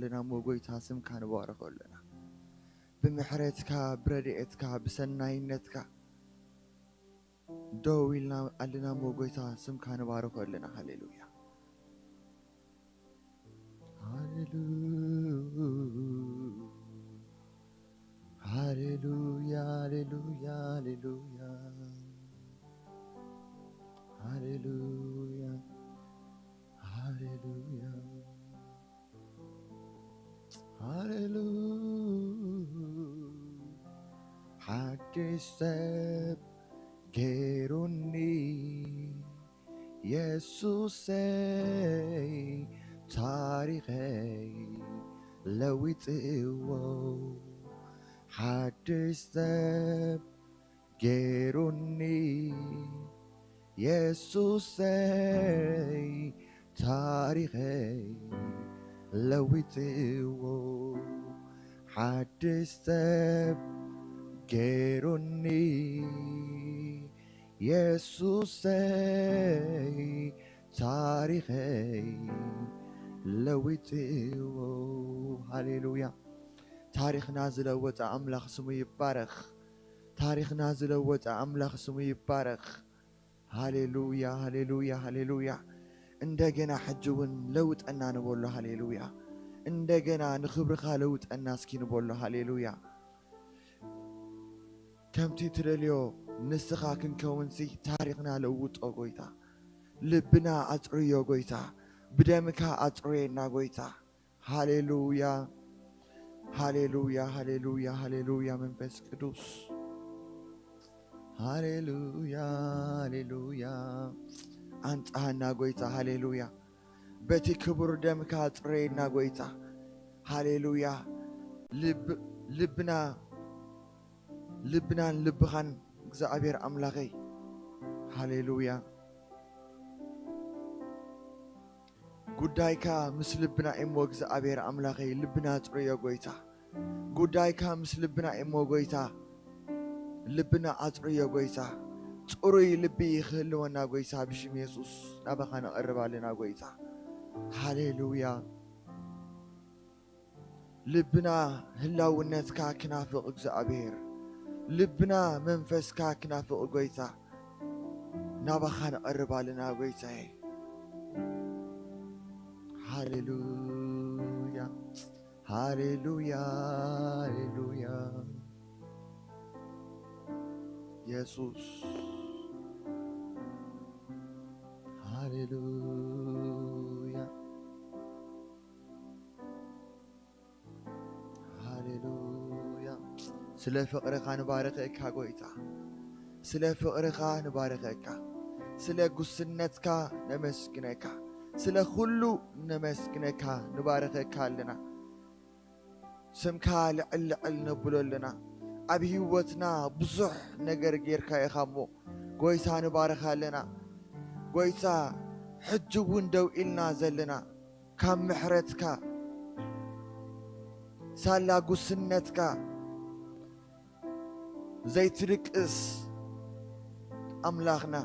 ኣለና እሞ ጎይታ፣ ስምካ ንባርኾ ኣለና። ብምሕረትካ፣ ብረድኤትካ፣ ብሰናይነትካ ደው ኢልና ኣለና እሞ ጎይታ፣ ስምካ ንባርኾ ኣለና። ሃሌሉያ። ሃሌሉ-፣ ሃሌሉያ፣ ሃሌሉያ፣ ሃሌሉያ። ሃሌሉያ፣ ሃሌሉያ፣ ሃሌሉ-፣ ሓድሽ ሰብ ገይሩኒ የሱሰይ፣ ታሪኸይ ለዊጥዎ። ሓድሽ ሰብ ገይሩኒ የሱሰይ፣ ታሪኸይ ለዊጥዎ። ሓድሽ ሰብ ገይሩኒ የሱሰይ፣ ታሪኸይ ለዊጥዎ። ሃሌሉያ። ታሪኽና ዝለወጠ ኣምላኽ ስሙ ይባረኽ። ታሪኽና ዝለወጠ ኣምላኽ ስሙ ይባረኽ። ሃሌሉያ፣ ሃሌሉያ፣ ሃሌሉያ። እንደገና ሕጂ እውን ለውጠና ንበሎ። ሃሌሉያ። እንደገና ንኽብርኻ ለውጠና እስኪ ንበሎ። ሃሌሉያ። ከምቲ ትደልዮ ንስኻ ክንከውንሲ ታሪኽና ለውጦ ጎይታ። ልብና ኣጽርዮ ጎይታ። ብደምካ ኣጽርየና ጎይታ። ሃሌሉያ፣ ሃሌሉያ፣ ሃሌሉያ፣ ሃሌሉያ። መንፈስ ቅዱስ ሃሌሉያ፣ ሃሌሉያ። ኣንጽሃና ጎይታ። ሃሌሉያ። በቲ ክቡር ደምካ ኣጽረየና ጎይታ። ሃሌሉያ። ልብ-፣ ልብና፣ ልብናን ልብኻን እግዚኣብሔር ኣምላኸይ። ሃሌሉያ። ጉዳይካ ምስ ልብና እሞ እግዚኣብሔር ኣምላኸይ፣ ልብና ኣጽርዮ ጎይታ። ጉዳይካ ምስ ልብና እሞ ጎይታ፣ ልብና ኣጽርዮ ጎይታ። ጽሩይ ልቢ ክህልወና ጎይታ፣ ብሽም የሱስ ናባኻ ንቐርብ ኣለና ጎይታ። ሃሌሉያ። ልብና ህላውነትካ ክናፍቕ እግዚኣብሔር፣ ልብና መንፈስካ ክናፍቕ ጎይታ፣ ናባኻ ንቐርብ ኣለና ጎይታዬ። ሃሌሉያ፣ ሃሌሉያ፣ ሃሌሉያ። የሱስ፣ ሃሌሉያ። ሃሌሉያ። ስለ ፍቕርኻ ንባርኸካ ጎይታ፣ ስለ ፍቕርኻ ንባርኸካ፣ ስለ ጉስነትካ ነመስግነካ፣ ስለ ኩሉ ነመስግነካ፣ ንባርኸካ ኣለና። ስምካ ልዕል ልዕል ነብሎ ኣለና። ኣብ ህይወትና ብዙሕ ነገር ጌርካ ኢኻ እሞ ጎይታ ንባርኻ ኣለና። ጎይታ ሕጂ እውን ደው ኢልና ዘለና ካብ ምሕረትካ ሳላ ጉስነትካ ዘይትድቅስ ኣምላኽና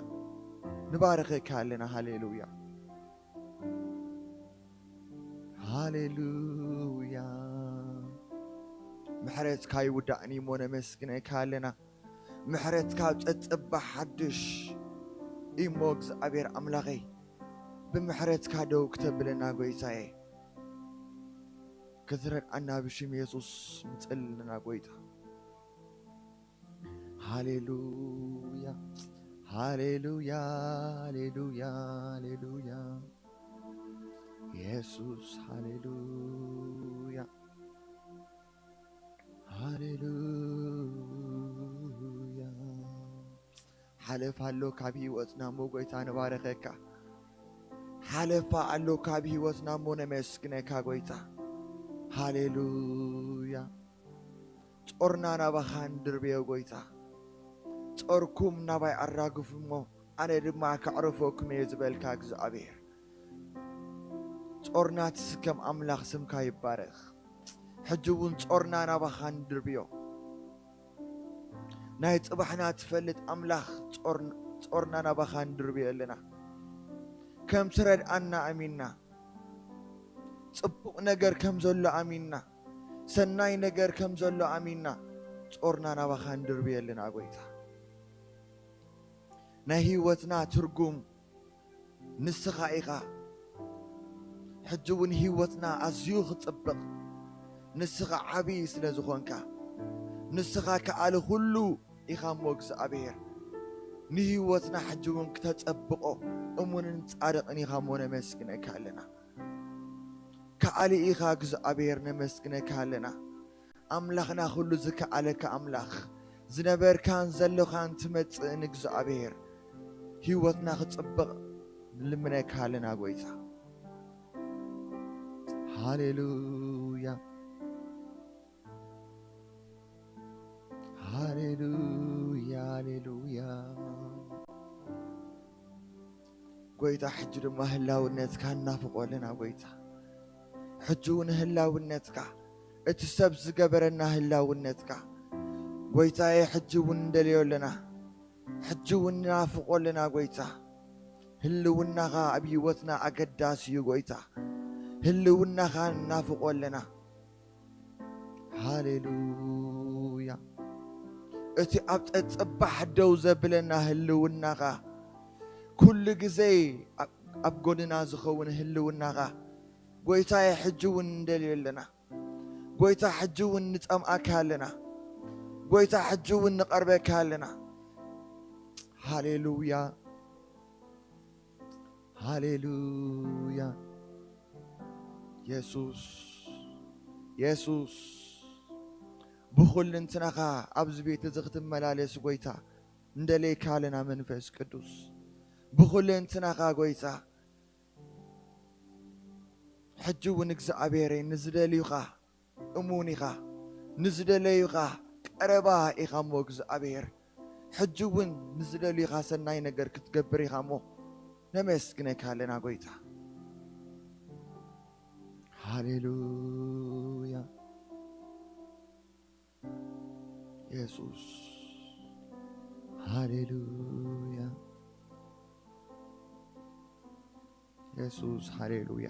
ንባርኸካ ኣለና። ሃሌሉያ፣ ሃሌሉያ። ምሕረትካ ይውዳእኒ እሞ ነመስግነካ ኣለና። ምሕረትካ ጸጸባ ሓድሽ እሞ እግዚኣብሔር ኣምላኸይ፣ ብምሕረትካ ደው ክተብለና ጎይታዬ፣ ክትረድኣና ብሽም የሱስ ንጸሊ ኣለና ጎይታ። ሃሌሉያ፣ ሃሌሉያ፣ ሃሌሉያ፣ ሃሌሉያ። የሱስ፣ ሃሌሉያ፣ ሃሌሉያ። ሓለፋ ኣሎ ካብ ህይወትና እሞ ጎይታ ንባረኸካ። ሓለፋ ኣሎ ካብ ህይወትና እሞ ነመስግነካ ጎይታ። ሃሌሉያ። ጾርና ናባኻ ንድርብዮ ጎይታ። ጾርኩም ናባይ ኣራግፉ እሞ ኣነ ድማ ከዕርፈኩም እየ ዝበልካ እግዚኣብሔር። ጾርና ትስከም ኣምላኽ ስምካ ይባረኽ። ሕጂ እውን ጾርና ናባኻ ንድርብዮ። ናይ ጽባሕና ትፈልጥ ኣምላኽ ጾር-፣ ጾርና ናባኻ ንድርብዮ ኣለና። ከም ትረድኣና ኣሚንና፣ ጽቡቕ ነገር ከም ዘሎ ኣሚንና፣ ሰናይ ነገር ከም ዘሎ ኣሚንና፣ ጾርና ናባኻ ንድርብየልና ጎይታ። ናይ ህይወትና ትርጉም ንስኻ ኢኻ። ሕጂ እውን ህይወትና ኣዝዩ ክጽብቕ፣ ንስኻ ዓብዪ ስለ ዝኾንካ፣ ንስኻ ከኣሊ ኩሉ ኢኻ እሞ እግዚኣብሔር፣ ንህይወትና ሕጂ እውን ክተጸብቖ እሙንን ጻድቕን ኢኻ እሞ ነመስግነካ ኣለና። ከኣሊ ኢኻ እግዚኣብሔር ነመስግነካ ኣለና። ኣምላኽና ኩሉ ዝከኣለካ ኣምላኽ፣ ዝነበርካን ዘሎኻን ትመጽእን እግዚኣብሔር፣ ህይወትና ክጽብቕ ንልምነካ ኣለና ጎይታ። ሃሌሉያ፣ ሃሌሉያ፣ ሃሌሉያ። ጎይታ፣ ሕጂ ድማ ህላውነትካ እናፍቖ ኣለና ጎይታ። ሕጂ እውን ህላውነትካ፣ እቲ ሰብ ዝገበረና ህላውነትካ፣ ጎይታዬ፣ ሕጂ እውን እንደልዮ ኣለና። ሕጂ እውን ንናፍቖ ኣለና ጎይታ። ህልውናኻ ኣብ ህይወትና ኣገዳሲ እዩ ጎይታ። ህልውናኻ ንናፍቖ ኣለና። ሃሌሉያ። እቲ ኣብ ጸጸባሕ ደው ዘብለና ህልውናኻ፣ ኩሉ ግዜ ኣብ፣ ኣብ ጎንና ዝኸውን ህልውናኻ፣ ጎይታዬ፣ ሕጂ እውን እንደልዮ ኣለና። ጎይታ፣ ሕጂ እውን ንጸምኣካ ኣለና። ጎይታ፣ ሕጂ እውን ንቐርበካ ኣለና። ሃሌሉያ፣ ሃሌሉያ። የሱስ፣ የሱስ፣ ብኹልንትናኻ ኣብዚ ቤት እዚ ክትመላለስ ጎይታ፣ እንደሌካ ኣለና መንፈስ ቅዱስ። ብኹልንትናኻ ጎይታ፣ ሕጂ እውን እግዚኣብሔረይ ንዝደልዩኻ እሙን ኢኻ፣ ንዝደለዩኻ ቀረባ ኢኻ እሞ እግዚኣብሔር፣ ሕጂ እውን ንዝደልዩኻ ሰናይ ነገር ክትገብር ኢኻ እሞ ነመስግነካ ኣለና ጎይታ። ሃሌሉያ። የሱስ። ሃሌሉያ። የሱስ፣ ሃሌሉያ።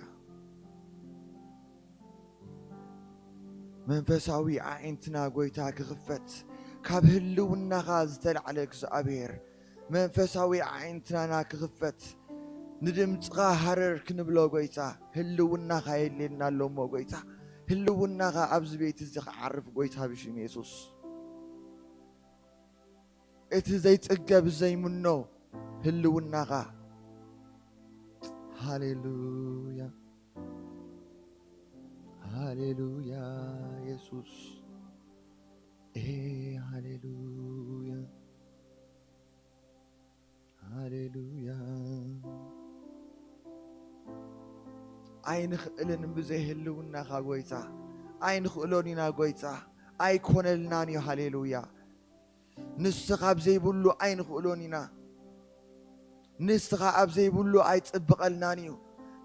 መንፈሳዊ ኣዒንትና ጎይታ ክኽፈት፣ ካብ ህልውናኻ ዝተላዕለ እግዚኣብሔር መንፈሳዊ ኣዒንትናና ክኽፈት፣ ንድምፅኻ ሃረር ክንብሎ ጎይታ፣ ህልውናኻ የድልየና ኣሎ እሞ ጎይታ፣ ህልውናኻ ኣብዚ ቤት እዚ ክዓርፍ ጎይታ ብሽም የሱስ። እቲ ዘይጽገብ ዘይምኖ ህልውናኻ። ሃሌሉያ፣ ሃሌሉያ፣ የሱስ። ኤ፣ ሃሌሉያ፣ ሃሌሉያ። ኣይንኽእልን ብዘይ ህልውናኻ ጎይታ፣ ኣይንኽእሎን ኢና ጎይታ፣ ኣይኮነልናን እዩ። ሃሌሉያ። ንስኻ ኣብ ዘይብሉ ኣይንኽእሎን ኢና። ንስኻ ኣብ ዘይብሉ ኣይጽብቐልናን እዩ።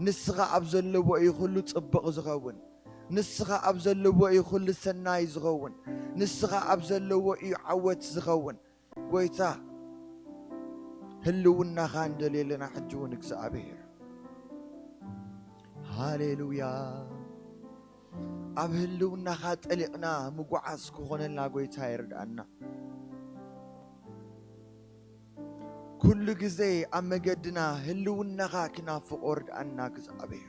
ንስኻ ኣብ ዘለዎ እዩ ኩሉ ጽቡቕ ዝኸውን። ንስኻ ኣብ ዘለዎ እዩ ኩሉ ሰናይ ዝኸውን። ንስኻ ኣብ ዘለዎ እዩ ዓወት ዝኸውን። ጎይታ፣ ህልውናኻ እንደልየለና ሕጂ እውን እግዚኣብሔር። ሃሌሉያ። ኣብ ህልውናኻ ጠሊቕና ምጉዓዝ ክኾነልና ጎይታ ይርድኣና። ኩሉ ግዜ ኣብ መገድና ህልውናኻ ክናፍቖ ርድኣና እግዚኣብሔር።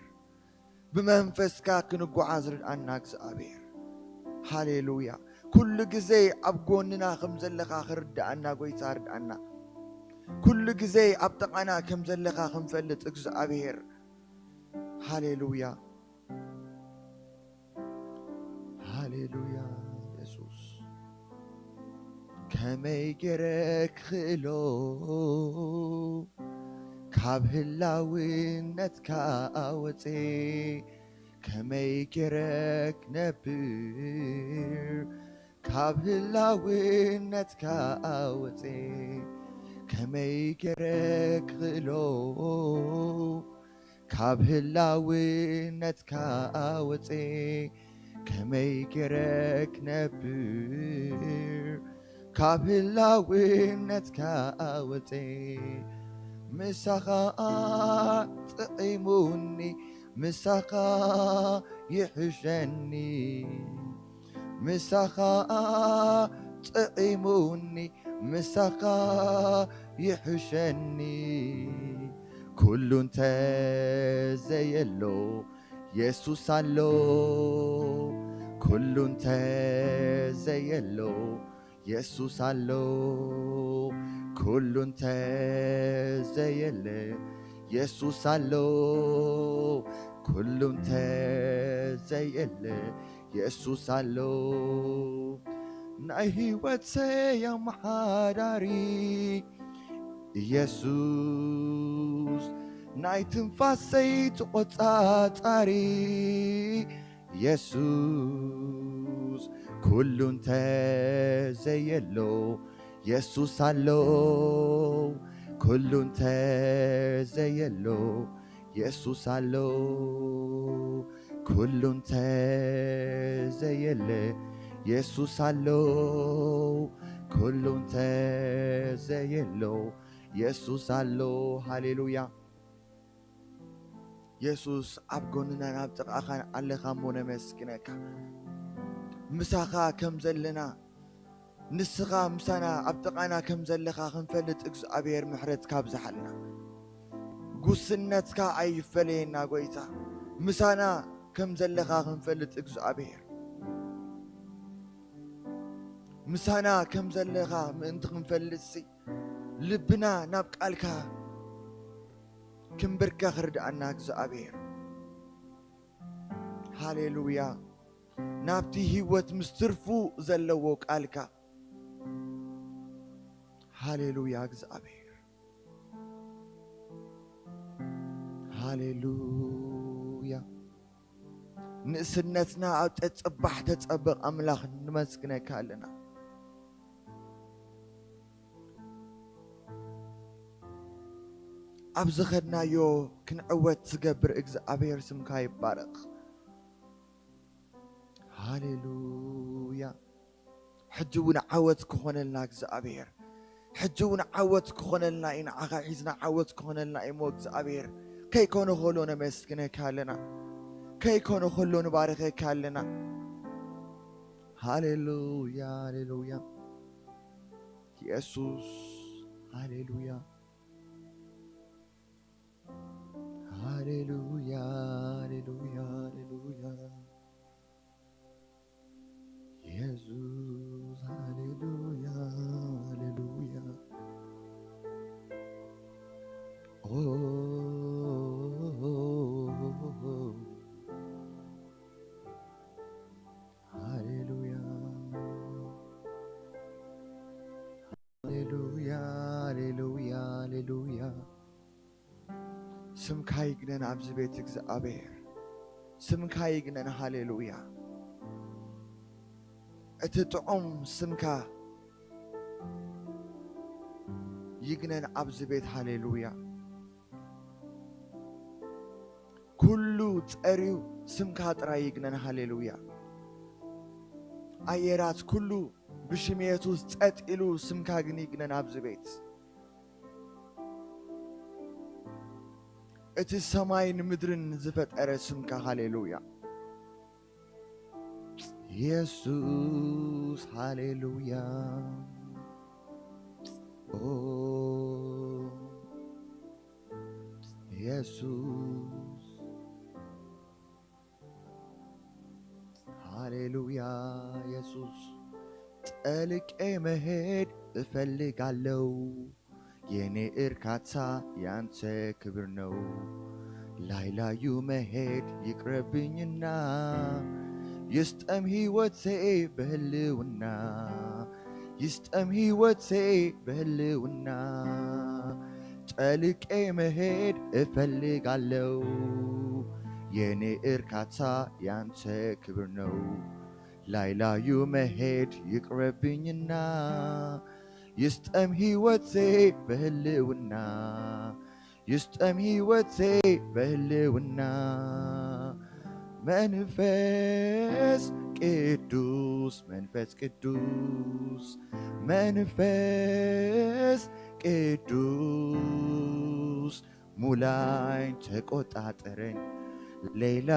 ብመንፈስካ ክንጉዓዝ ርድኣና እግዚኣብሔር። ሃሌሉያ። ኩሉ ግዜ ኣብ ጎንና ከም ዘለኻ ክርድኣና ጎይታ ርድኣና። ኩሉ ግዜ ኣብ ጥቓና ከም ዘለኻ ክንፈልጥ እግዚኣብሔር። ሃሌሉያ። ሃሌሉያ የሱስ። ከመይ ገይረ ክኽእሎ ካብ ህላውነትካ ወፅየ፣ ከመይ ገይረ ክነብር ካብ ህላውነትካ ወፅየ፣ ከመይ ገይረ ክኽእሎ ካብ ህላውነትካ ወፅየ፣ ከመይ ገይረ ክነብር ካብ ህላውነትካ ወፅየ፣ ምሳኻ ጥዒሙኒ ምሳኻ ይሕሸኒ፣ ምሳኻ ጥዒሙኒ፣ ምሳኻ ይሕሸኒ። ኩሉ እንተ ዘየሎ የሱስ ኣሎ፣ ኩሉ እንተ ዘየሎ የሱስ ኣሎ፣ ኩሉ እንተ ዘየለ የሱስ ኣሎ፣ ኩሉ እንተ ዘየለ የሱስ ኣሎ። ናይ ህይወተይ ኣመሓዳሪ የሱስ፣ ናይ ትንፋሰይ ተቖጻጻሪ የሱስ፣ ኩሉ እንተ ዘየሎ የሱስ ኣሎ፣ ኩሉ እንተ ዘየሎ የሱስ ኣሎ፣ ኩሉ እንተ ዘየለ የሱስ ኣሎ፣ ኩሉ እንተ ዘየሎ የሱስ ኣሎ። ሃሌሉያ። የሱስ ኣብ ጎንናን ኣብ ጥቓኻን ኣለኻ እሞ ነመስግነካ። ምሳኻ ከም ዘለና፣ ንስኻ ምሳና ኣብ ጥቓና ከም ዘለኻ ክንፈልጥ እግዚኣብሔር ምሕረትካ ኣብዝሓልና። ጉስነትካ ኣይፈለየና ጎይታ፣ ምሳና ከም ዘለኻ ክንፈልጥ እግዚኣብሔር፣ ምሳና ከም ዘለኻ ምእንቲ ክንፈልጥሲ ልብና ናብ ቃልካ ክንብርከኽ ርድኣና እግዚኣብሔር። ሃሌሉያ። ናብቲ ህይወት ምስ ትርፉ ዘለዎ ቃልካ። ሃሌሉያ እግዚኣብሔር። ሃሌሉያ። ንእስነትና ኣብ ጸጽባሕ ተጸበቕ ኣምላኽ ንመስግነካ ኣለና። ኣብ ዝኸድናዮ ክንዕወት ዝገብር እግዚኣብሔር ስምካ ይባረኽ። ሃሌሉያ። ሕጂ እውን ዓወት ክኾነልና እግዚኣብሔር፣ ሕጂ እውን ዓወት ክኾነልና እዩ። ንዓኻ ሒዝና ዓወት ክኾነልና እዩ እሞ እግዚኣብሔር፣ ከይኮነ ከሎ ነመስግነካ ኣለና፣ ከይኮነ ከሎ ንባርኸካ ኣለና። ሃሌሉያ፣ ሃሌሉያ። የሱስ፣ ሃሌሉያ፣ ሃሌሉያ፣ ሃሌሉያ፣ ሃሌሉያ። የሱስ፣ ሃሌሉያ፣ ሃሌሉያ። ኦ፣ ሃሌሉያ፣ ሃሌሉያ፣ ሃሌሉያ፣ ሃሌሉያ። ስምካ ይግነን ኣብዚ ቤት እግዚኣብሔር፣ ስምካ ይግነን። ሃሌሉያ። እቲ ጥዑም ስምካ ይግነን ኣብዚ ቤት። ሃሌሉያ። ኩሉ ጸርዩ ስምካ ጥራይ ይግነን። ሃሌሉያ። ኣየራት ኩሉ ብሽም የሱስ ጸጥ ኢሉ ስምካ ግን ይግነን ኣብዚ ቤት። እቲ ሰማይን ምድርን ዝፈጠረ ስምካ። ሃሌሉያ። የሱስ፣ ሃሌሉያ። ኦ፣ የሱስ፣ ሃሌሉያ። የሱስ፣ ጠልቄ መሄድ እፈልጋለሁ። የኔ እርካታ ያንተ ክብር ነው። ላይ ላዩ መሄድ ይቅረብኝና፣ ይስጠም ሕይወቴ በህልውና፣ ይስጠም ሕይወቴ በህልውና። ጠልቄ መሄድ እፈልጋለሁ። የኔ እርካታ ያንተ ክብር ነው። ላይ ላዩ መሄድ ይቅረብኝና፣ ይስጠም ሕይወቴ በህልውና፣ ይስጠም ሕይወቴ በህልውና። መንፈስ ቅዱስ፣ መንፈስ ቅዱስ፣ መንፈስ ቅዱስ፣ ሙላኝ፣ ተቆጣጠረኝ። ሌላ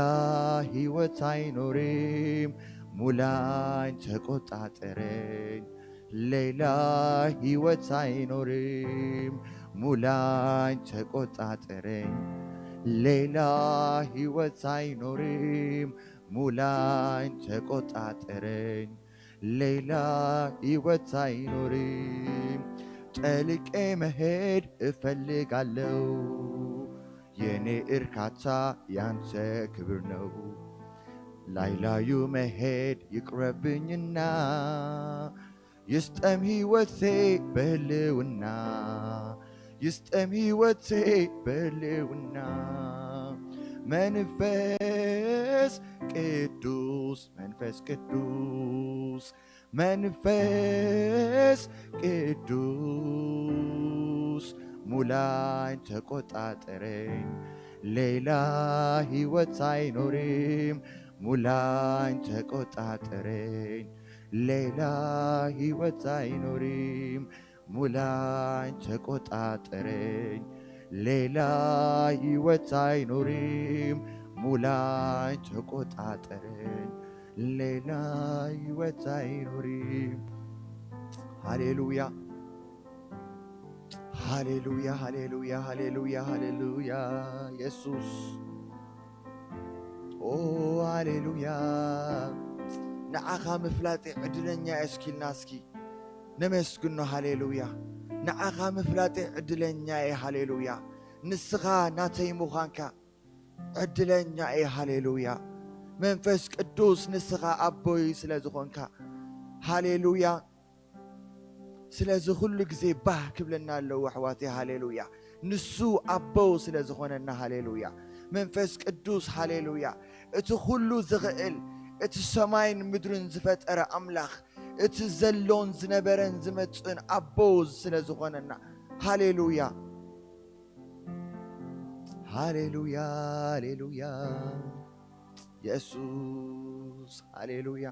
ህይወት ኣይኖርም ሙላኝ ተቆጣጠረኝ። ሌላ ህይወት ኣይኖርም ሙላኝ ተቆጣጠረኝ። ሌላ ህይወት ኣይኖርም ሙላኝ ተቆጣጠረኝ። ሌላ ህይወት አይኖርም። ጠልቄ መሄድ እፈልጋለሁ። የኔ እርካታ ያንተ ክብር ነው። ላይ ላዩ መሄድ ይቅረብኝና ይስጠም ህይወቴ በህልውና ይስጠም ህይወቴ በህልውና መንፈስ ቅዱስ መንፈስ ቅዱስ መንፈስ ቅዱስ ሙላኝ ተቆጣጠረኝ። ሌላ ህይወት አይኖርም ሙላኝ ተቆጣጠረኝ። ሌላ ህይወት አይኖርም ሙላኝ ተቆጣጠረኝ። ሌላ ህይወት አይኖርም ሙላኝ ተቆጣጠረኝ። ሌላ ህይወት አይኖርም። ሃሌሉያ ሃሌሉያ ሃሌሉያ ሃሌሉያ ሃሌሉያ። ኢየሱስ ኦ ሃሌሉያ። ንዓኻ ምፍላጥ ዕድለኛ እየ እስኪልና እስኪ ነመስግኖ። ሃሌሉያ። ንዓኻ ምፍላጥ ዕድለኛ እየ። ሃሌሉያ። ንስኻ ናተይ ምዃንካ ዕድለኛ እየ። ሃሌሉያ። መንፈስ ቅዱስ ንስኻ ኣቦይ ስለ ዝኾንካ ሃሌሉያ። ስለዚ ኩሉ ግዜ ባህ ክብለና ኣለዎ ኣሕዋተይ። ሃሌሉያ። ንሱ ኣቦ ስለ ዝኾነና ሃሌሉያ። መንፈስ ቅዱስ ሃሌሉያ። እቲ ኩሉ ዝኽእል እቲ ሰማይን ምድርን ዝፈጠረ ኣምላኽ እቲ ዘሎን ዝነበረን ዝመጽእን ኣቦ ስለ ዝኾነና ሃሌሉያ። ሃሌሉያ ሃሌሉያ። የሱስ ሃሌሉያ።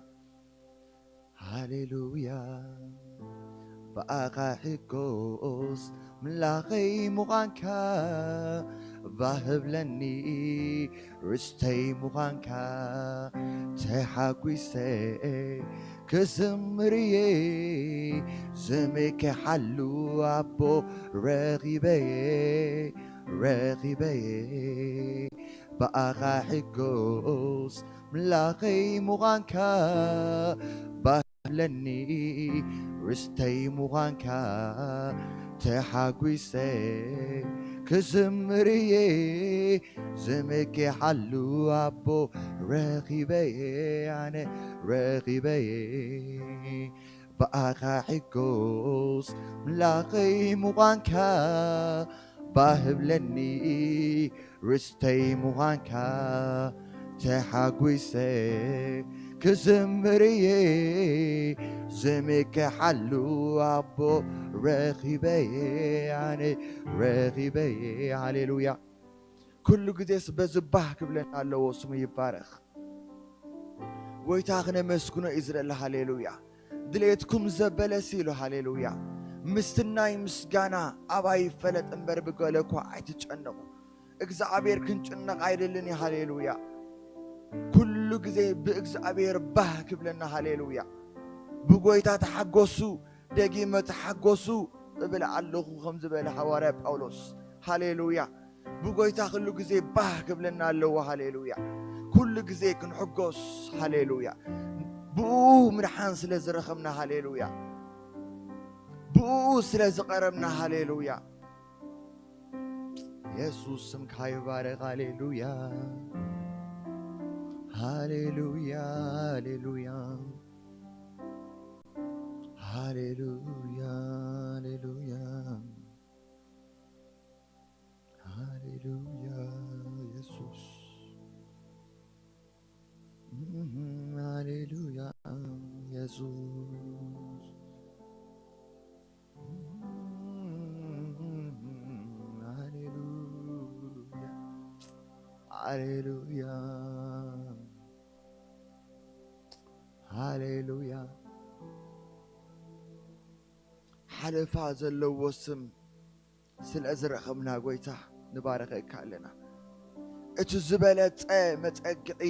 ሃሌሉያ። ብኣኻ ሕጎስ ምላኸይ ምዃንካ ባህብለኒ ርስተይ ምዃንካ ተሓጒሰ ክዝምርየ ዝምክሓሉ ኣቦ ረኺበየ ረኺበየ ብኣኻ ሕጎስ ምላኸይ ምዃንካ ባህብለኒ ርስተይ ምዃንካ ተሓጒሰ ክዝምርየ ዝምክሓሉ ኣቦ ረኺበየ ኣነ ረኺበየ ብኣኻ ሕጎስ ምላኸይ ምዃንካ ባህብለኒ ርስተይ ምዃንካ ተሓጒሰ ክዝምርየ ዝምክሓሉ ኣቦ ረኺበየ ኣነ ረኺበየ። ሃሌሉያ። ኩሉ ግዜስ በዚ ባህ ክብለና ኣለዎ። ስሙ ይባረኽ። ጎይታ ክነመስግኖ እዩ ዝደሊ። ሃሌሉያ። ድሌትኩም ዘበለሲ ኢሉ። ሃሌሉያ። ምስቲ ናይ ምስጋና ኣባይ ይፈለጥ እምበር ብገለ እኳ ኣይትጨነቑ። እግዚኣብሔር ክንጭነቕ ኣይደልን እዩ። ሃሌሉያ። ኩሉ ግዜ ብእግዚኣብሔር ባህ ክብለና። ሃሌሉያ። ብጎይታ ተሓጎሱ ደጊመ ተሓጎሱ እብል ኣለኹ ከም ዝበለ ሃዋርያ ጳውሎስ። ሃሌሉያ። ብጎይታ ኩሉ ግዜ ባህ ክብለና ኣለዎ። ሃሌሉያ። ኩሉ ግዜ ክንሕጎስ። ሃሌሉያ። ብኡ ምድሓን ስለ ዝረኸብና። ሃሌሉያ። ብኡ ስለ ዝቐረብና። ሃሌሉያ። የሱስ ስምካ ይባረኽ። ሃሌሉያ። ሃሌሉያ ሃሌሉያ ሃሌሉያ ሃሌሉያ ሃሌሉያ። የሱስ ሃሌሉያ። የሱስ ሃሌሉያ ሃሌሉያ ሃሌሉያ። ሓለፋ ዘለዎ ስም ስለ ዝረኸብና ጎይታ ንባረኸካ ኣለና። እቲ ዝበለጸ መጸግዒ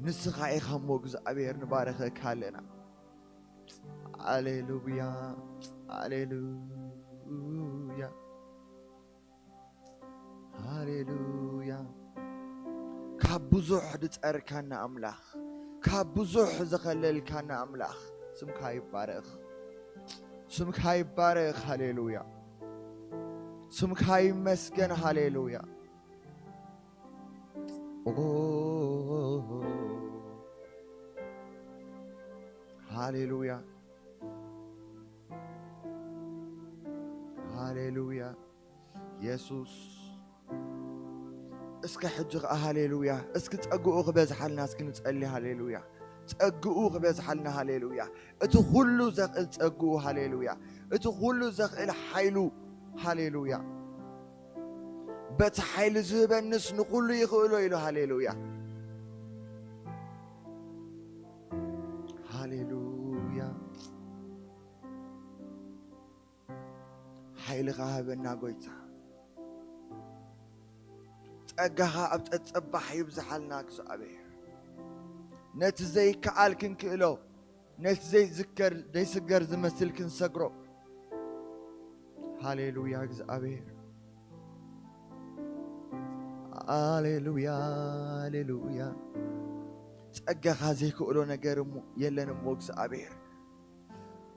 ንስኻ ኢኻ እሞ እግዚኣብሔር፣ ንባረኸካ ኣለና። ሃሌሉያ፣ ሃሌሉያ፣ ሃሌሉያ። ካብ ብዙሕ ዝጸርካና ኣምላኽ፣ ካብ ብዙሕ ዝኸለልካና ኣምላኽ፣ ስምካ ይባረኽ፣ ስምካ ይባረኽ። ሃሌሉያ፣ ስምካ ይመስገን። ሃሌሉያ። ኦ፣ ሃሌሉያ፣ ሃሌሉያ። የሱስ፣ እስከ ሕጂ ኸዓ ሃሌሉያ፣ እስኪ ጸግኡ ክበዝሓልና እስኪ ንጸሊ። ሃሌሉያ፣ ጸግኡ ክበዝሓልና። ሃሌሉያ፣ እቲ ኩሉ ዘኽእል ጸግኡ። ሃሌሉያ፣ እቲ ኩሉ ዘኽእል ሓይሉ። ሃሌሉያ፣ በቲ ሓይሊ ዝህበንስ ንኹሉ ይኽእሎ ኢሉ። ሃሌሉያ፣ ሃሌሉያ። ሓይልኻ ሃበና ጎይታ፣ ጸጋኻ ኣብ ጸጸባሕ ይብዝሓልና እግዚኣብሔር። ነቲ ዘይከኣል ክንክእሎ፣ ነቲ ዘይዝከር ዘይስገር ዝመስል ክንሰግሮ። ሃሌሉያ እግዚኣብሔር፣ ሃሌሉያ፣ ሃሌሉያ። ጸጋኻ ዘይክእሎ ነገር እሞ የለን እሞ እግዚኣብሔር።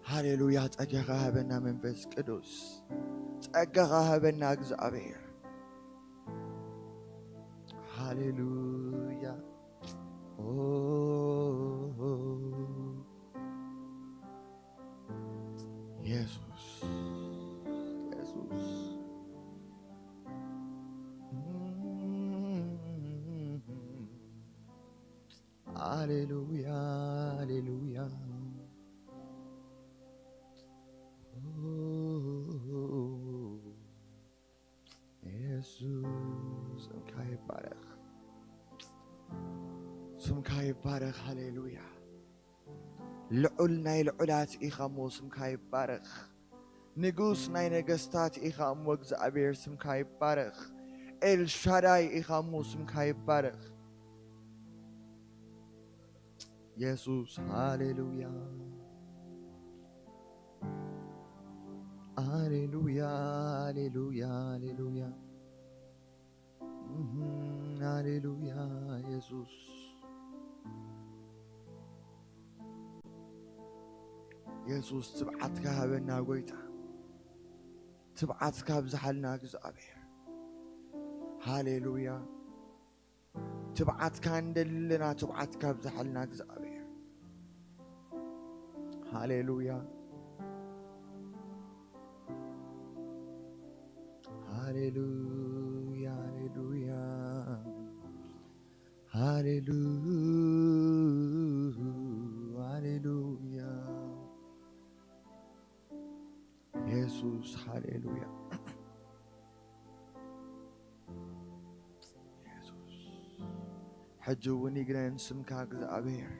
ሃሌሉያ። ጸጋኻ ሃበና መንፈስ ቅዱስ፣ ጸጋኻ ሃበና እግዚኣብሔር። ሃሌሉያ። ኦ፣ የሱስ፣ የሱስ። ሃሌሉያ፣ ሃሌሉያ። የሱስ፣ ስምካ ይባረኽ፣ ስምካ ይባረኽ። ሃሌሉያ። ልዑል ናይ ልዑላት ኢኻ እሞ ስምካ ይባረኽ። ንጉስ ናይ ነገስታት ኢኻ እሞ እግዚኣብሔር ስምካ ይባረኽ። ኤልሻዳይ ኢኻ እሞ ስምካ ይባረኽ። የሱስ፣ ሃሌሉያ፣ ሃሌሉያ፣ ሃሌሉያ፣ ሃሌሉያ። እህ፣ ሃሌሉያ፣ የሱስ፣ የሱስ፣ ትብዓትካ ሃበና ጎይታ፣ ትብዓትካ ኣብዝሓልና እግዚኣብሔር። ሃሌሉያ። ትብዓትካ እንደለና፣ ትብዓትካ ኣብዝሓልና እግዚኣብሔር። ሃሌሉያ፣ ሃሌሉያ፣ ሃሌሉያ፣ ሃሌሉ-፣ ሃሌሉያ። የሱስ፣ ሃሌሉያ። የሱስ፣ ሕጂ እውን ይግነን ስምካ እግዚኣብሔር።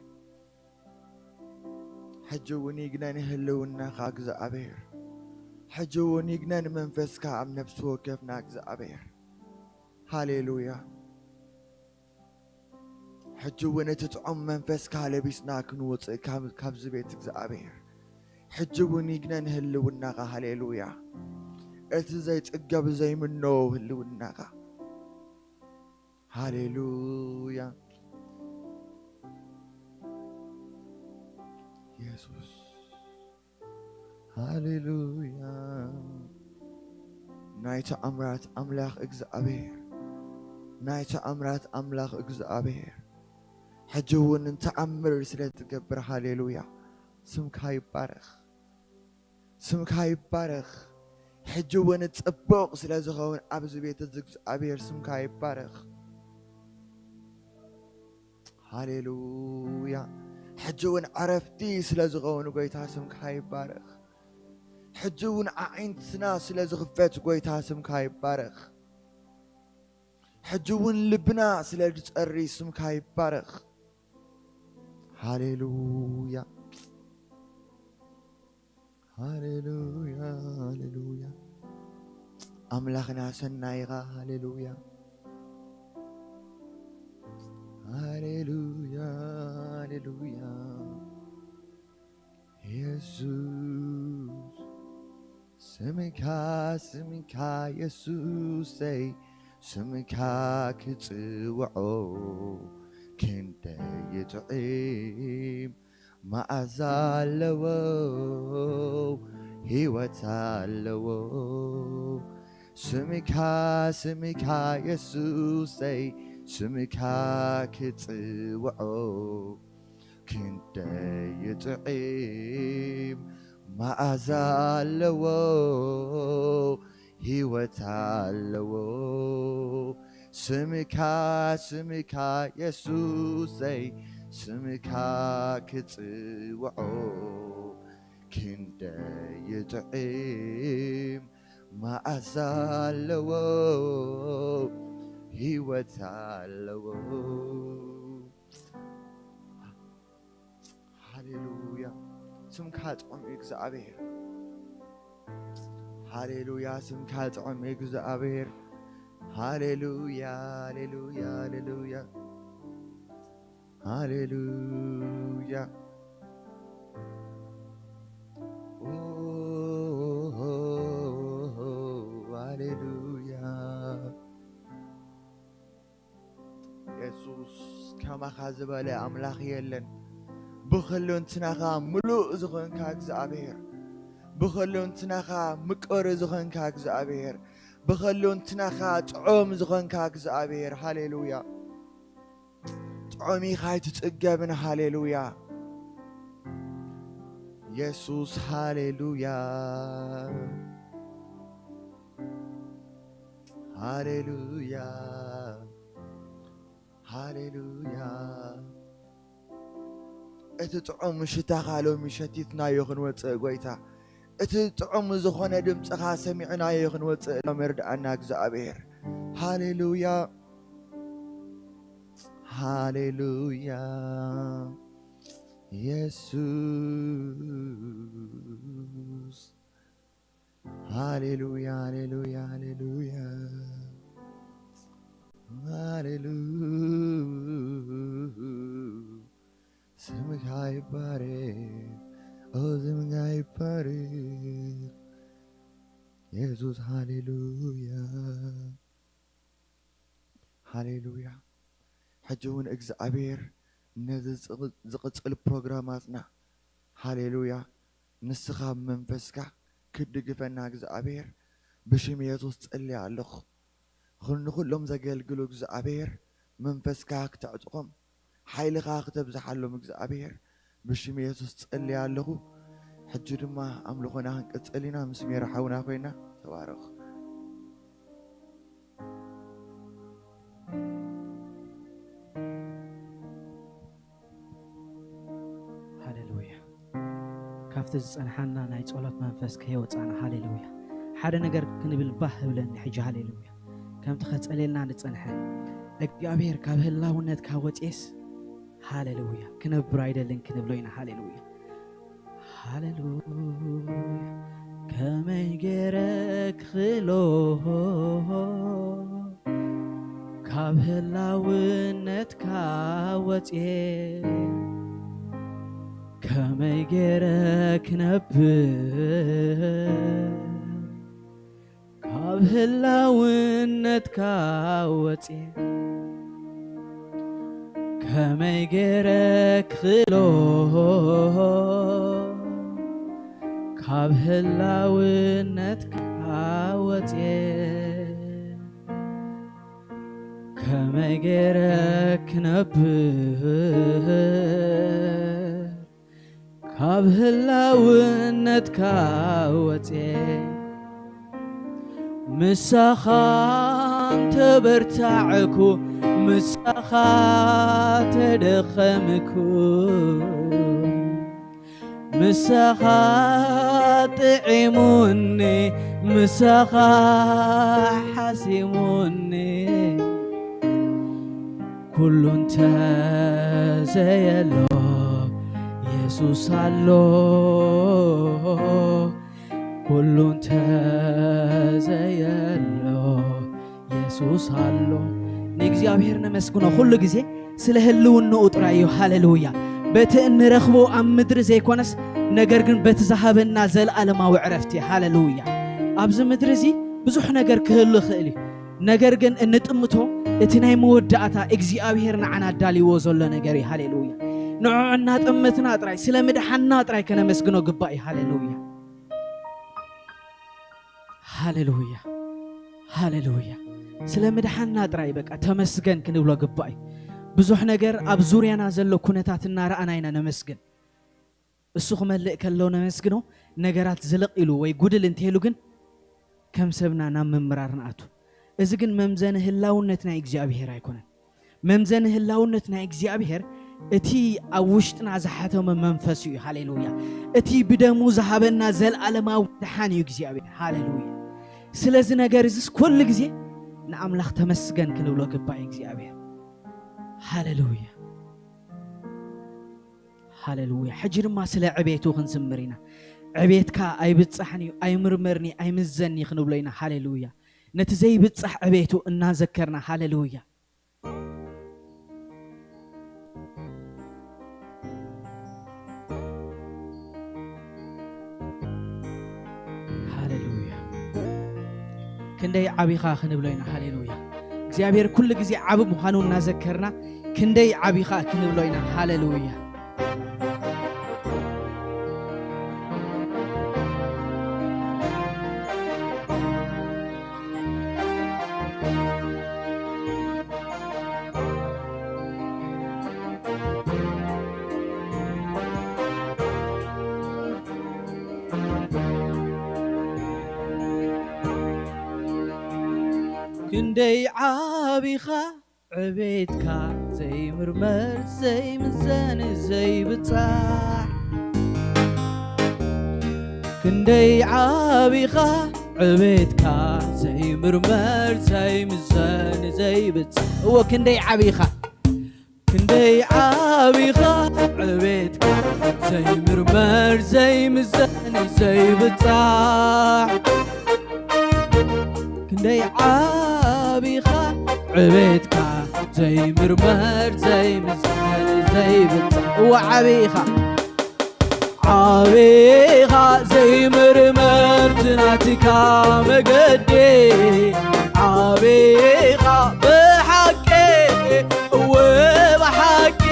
ሕጂ እውን ይግነን ህልውናኻ እግዚኣብሔር። ሕጂ እውን ይግነን መንፈስካ ኣብ ነፍሲ ወከፍና እግዚኣብሔር። ሃሌሉያ። ሕጂ እውን እቲ ጥዑም መንፈስካ ለቢስና ክንወፅእ ካብ-፣ ካብዚ ቤት እግዚኣብሔር። ሕጂ እውን ይግነን ህልውናኻ። ሃሌሉያ። እቲ ዘይጽገብ ዘይምኖ ህልውናኻ። ሃሌሉያ። የሱስ። ሃሌሉያ። ናይ ተኣምራት ኣምላኽ እግዚኣብሔር፣ ናይ ተኣምራት ኣምላኽ እግዚኣብሔር፣ ሕጂ እውን ንተኣምር ስለ ትገብር፣ ሃሌሉያ፣ ስምካ ይባረኽ፣ ስምካ ይባረኽ። ሕጂ እውን ጽቡቕ ስለ ዝኸውን ኣብዚ ቤት እዚ እግዚኣብሔር ስምካ ይባረኽ። ሃሌሉያ። ሕጂ እውን ዕረፍቲ ስለ ዝኸውን ጎይታ ስምካ ይባረኽ። ሕጂ እውን ኣዒንትና ስለ ዝኽፈት ጎይታ ስምካ ይባረኽ። ሕጂ እውን ልብና ስለ ዝጸሪ ስምካ ይባረኽ። ሃሌሉያ። ሃሌሉያ፣ ሃሌሉያ። ኣምላኽና ሰናይ ኢኻ። ሃሌሉያ፣ ሃሌሉያ፣ ሃሌሉያ። የሱስ ስምካ፣ ስምካ የሱሰይ፣ ስምካ ክጽውዖ ክንደይ ይጥዕም። መዓዛ ኣለዎ፣ ህይወት ኣለዎ። ስምካ፣ ስምካ የሱሰይ፣ ስምካ ክጽውዖ ክንደይ ይጥዕም። መዓዛ ኣለዎ፣ ህይወት ኣለዎ። ስምካ፣ ስምካ የሱሰይ፣ ስምካ ክጽውዖ ክንደይ ይጥዕም። መዓዛ ኣለዎ፣ ህይወት ኣለዎ። ሃሌሉያ፣ ስምካ ጥዑም እዩ እግዚኣብሔር። ሃሌሉያ፣ ስምካ ጥዑም እዩ እግዚኣብሔር። ሃሌሉያ፣ ሃሌሉያ፣ ሃሌሉያ፣ ሃሌሉያ። ኦ፣ ሃሌሉያ። የሱስ፣ ከማኻ ዝበለ ኣምላኽ የለን። ብኽልንትናኻ ምሉእ ዝኾንካ እግዚኣብሔር፣ ብኽልንትናኻ ምቅር ዝኾንካ እግዚኣብሔር፣ ብኽልንትናኻ ጥዑም ዝኾንካ እግዚኣብሔር። ሃሌሉያ። ጥዑም ኢኻ ኣይትጽገብን። ሃሌሉያ። የሱስ፣ ሃሌሉያ። ሃሌሉያ፣ ሃሌሉያ። እቲ ጥዑም ምሽታኻ ሎሚ ሸቲትናዮ ክንወጽእ፣ ጎይታ፣ እቲ ጥዑም ዝኾነ ድምጽኻ ሰሚዕናዮ ክንወጽእ ሎሚ ርድኣና እግዚኣብሔር። ሃሌሉያ፣ ሃሌሉያ። የሱስ፣ ሃሌሉያ፣ ሃሌሉያ፣ ሃሌሉያ፣ ሃሌሉያ። ስምካ ይባረክ፣ ኦ፣ ስምካ ይባረክ የሱስ። ሃሌሉያ፣ ሃሌሉያ። ሕጂ እውን እግዚኣብሔር ነዚ ዝቕ-፣ ዝቕጽል ፕሮግራማትና፣ ሃሌሉያ፣ ንስኻ ብመንፈስካ ክትድግፈና እግዚኣብሔር ብሽም የሱስ ጸልየ ኣለኹ። ንኹሎም ዘገልግሉ እግዚኣብሔር መንፈስካ ክተዕጥቖም፣ ሓይልኻ ክተብዝሓሎም እግዚኣብሔር ብሽም የሱስ ጸልየ ኣለኹ። ሕጂ ድማ ኣምልኾና ክንቅጽል ኢና፣ ምስ ሜራ ሓውና ኮይና። ተባረኹ። ሃሌሉያ። ካብቲ ዝጸንሓና ናይ ጸሎት መንፈስ ከየወጻና፣ ሃሌሉያ፣ ሓደ ነገር ክንብል ባህ ህብለኒ ሕጂ። ሃሌሉያ። ከምቲ ከጸልየልና ንጸንሐ፣ እግዚኣብሔር ካብ ህላውነትካ ወጽኤስ፣ ሃሌሉያ፣ ክነብር ኣይደልን ክንብሎ ኢና። ሃሌሉያ፣ ሃሌሉያ። ከመይ ገይረ ክኽእሎ ካብ ህላውነትካ ወጽኤ፣ ከመይ ገይረ ክነብር ካብ ህላውነትካ ወጽኤ፣ ከመይ ገይረ ክኽእሎ ካብ ህላውነትካ ወጽኤ፣ ከመይ ገይረ ክነብር ካብ ህላውነትካ ወጽኤ፣ ምሳኻ እንተበርታዕኩ፣ ምሳኻ ተደኸምኩ፣ ምሳኻ ጥዒሙኒ፣ ምሳኻ ሓሲሙኒ፣ ኩሉ እንተዘየሎ የሱስ ኣሎ፣ ኩሉ እንተዘየሎ ቅዱስ ኣሎ። ንእግዚኣብሔር ነመስግኖ ኩሉ ግዜ ስለ ህልውንኡ ጥራይ እዩ። ሃሌሉያ። በቲ እንረኽቦ ኣብ ምድሪ ዘይኮነስ፣ ነገር ግን በቲ ዝሃበና ዘለኣለማዊ ዕረፍቲ። ሃሌሉያ። ኣብዚ ምድሪ እዚ ብዙሕ ነገር ክህሉ ይኽእል እዩ። ነገር ግን እንጥምቶ እቲ ናይ መወዳእታ እግዚኣብሔር ንዓና ኣዳልይዎ ዘሎ ነገር እዩ። ሃሌሉያ። ንዕዑ እናጠመትና ጥራይ፣ ስለ ምድሓንና ጥራይ ከነመስግኖ ግባእ እዩ። ሃሌሉያ። ሃሌሉያ። ሃሌሉያ። ስለ ምድሓንና ጥራይ በቃ ተመስገን ክንብሎ ግባእ እዩ። ብዙሕ ነገር ኣብ ዙርያና ዘሎ ኩነታት እናረኣና ኢና ነመስግን። እሱ ክመልእ ከሎ ነመስግኖ፣ ነገራት ዝልቕ ኢሉ ወይ ጉድል እንተይሉ ግን ከም ሰብና ናብ ምምራር ንኣቱ። እዚ ግን መምዘኒ ህላውነት ናይ እግዚኣብሔር ኣይኮነን። መምዘኒ ህላውነት ናይ እግዚኣብሔር እቲ ኣብ ውሽጥና ዝሓተመ መንፈስ እዩ። ሃሌሉያ። እቲ ብደሙ ዝሃበና ዘለኣለማዊ ድሓን እዩ እግዚኣብሔር። ሃሌሉያ። ስለዚ ነገር እዚስ ኩሉ ግዜ ንኣምላኽ ተመስገን ክንብሎ ግባእ እዩ እግዚኣብሔር። ሃሌሉያ። ሃሌሉያ። ሕጂ ድማ ስለ ዕቤቱ ክንዝምር ኢና። ዕቤትካ ኣይብጻሕን እዩ፣ ኣይምርመርን እዩ፣ ኣይምዘን እዩ ክንብሎ ኢና። ሃሌሉያ። ነቲ ዘይብጻሕ ዕቤቱ እናዘከርና፣ ሃሌሉያ። ሃሌሉያ። ክንደይ ዓቢኻ ክንብሎ ኢና። ሃሌሉያ። እግዚኣብሔር ኩሉ ግዜ ዓቢ ምዃኑ እናዘከርና ክንደይ ዓቢኻ ክንብሎ ኢና። ሃሌሉያ። ክንደይ ዓቢኻ ዕቤትካ ዘይምርመር ዘይምዘን ዘይብጻሕ፣ ክንደይ ዓቢኻ ዕቤትካ ዘይምርመር ዘይምዘን ዘይብጻሕ። እዎ ክንደይ ዓቢኻ፣ ክንደይ ዓቢኻ ዕቤትካ ዘይምርመር ዘይምዘን ዘይብጻሕ፣ ክንደይ ዓቢኻ ዕቤትካ ዘይምርመር ዘይምዘን ዘይብጻሕ። እዎ ዓቢኻ፣ ዓቢኻ ዘይምርመር ትናትካ መገዲ፣ ዓቢኻ ብሓቂ፣ እወ ብሓቂ፣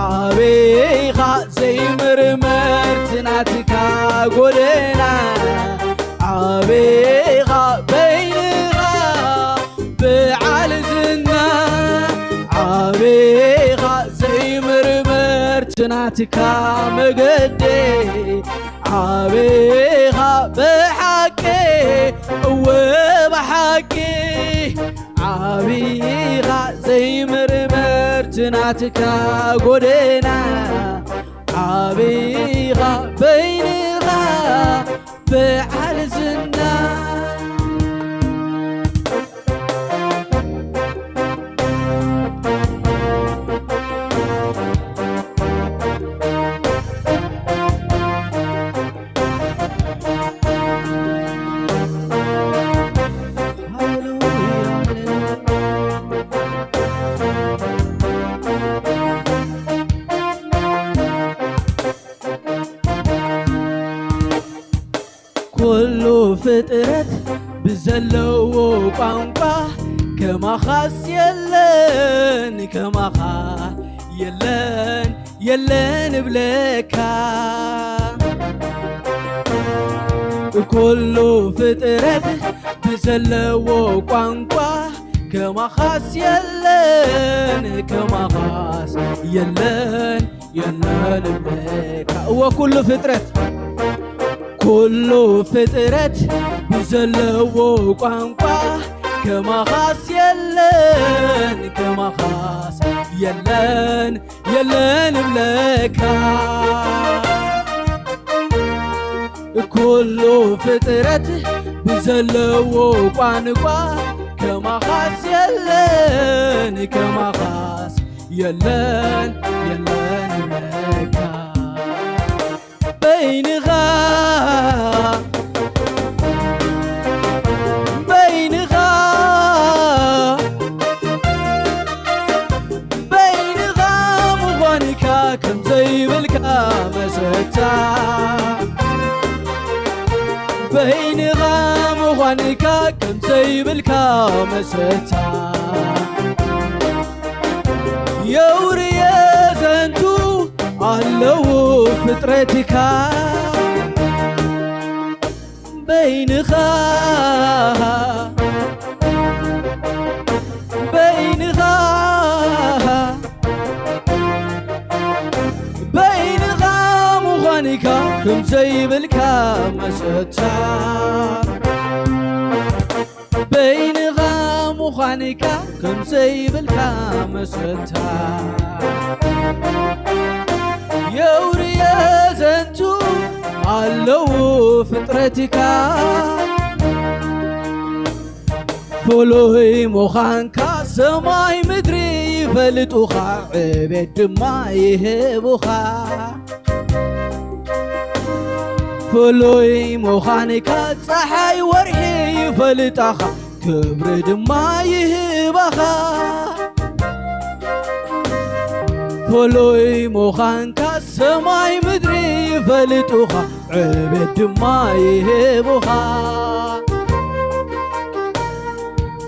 ዓቢኻ ዘይምርመር ትናትካ ጎደና፣ ዓቢኻ በይንኻ ብዓል ዝና፣ ዓቢኻ ዘይምርመር ትናትካ መገዲ፣ ዓቢኻ ብሓቂ፣ እወ ብሓቂ፣ ዓቢኻ ዘይምርመር ትናትካ ጎደና፣ ዓቢኻ በይንኻ በዓል ዝና። ኩሉ ፍጥረት ብዘለዎ ቋንቋ ከማኻስ የለን፣ ከማኻ የለን፣ የለን እብለካ። ኩሉ ፍጥረት ብዘለዎ ቋንቋ ከማኻስ የለን፣ ከማኻስ የለን፣ የለን እብለካ። እወ ኩሉ ፍጥረት፣ ኩሉ ፍጥረት ብዘለዎ ቋንቋ ከማኻስ የለን፣ ከማኻስ የለን፣ የለን እብለካ። ኩሉ ፍጥረት ብዘለዎ ቋንቋ ከማኻስ የለን፣ ከማኻስ የለን፣ የለን እብለካ። በይንኻ፣ በይንኻ ኢልካ መሰታ የውርየ ዘንቱ ኣለዉ ፍጥረትካ በይንኻ በይንኻ በይንኻ ምዃንካ ከም ዘይብልካ መሰታ በይንኻ ምዃንካ ከም ዘይብልካ መሰታ የውርየ ዘንቱ ኣለዉ ፍጥረትካ ፍሉይ ምዃንካ ሰማይ ምድሪ ይፈልጡኻ ዕቤት ድማ ይህቡኻ ፍሉይ ምዃንካ ፀሓይ ወርሒ ይፈልጣኻ ክብሪ ድማ ይህባኻ ፍሉይ ምዃንካ ሰማይ ምድሪ ይፈልጡኻ ዕቤት ድማ ይህቡኻ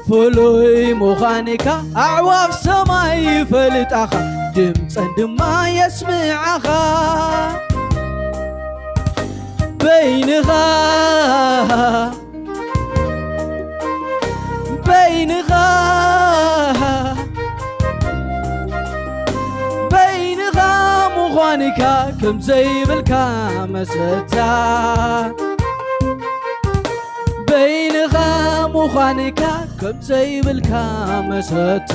ፍሉይ ምዃንካ ኣዕዋፍ ሰማይ ይፈልጣኻ ድምፀን ድማ የስምዓኻ በይንኻ በይንኻ በይንኻ ምዃንካ ከም ዘይብልካ መሰታ በይንኻ ምዃንካ ከም ዘይብልካ መሰታ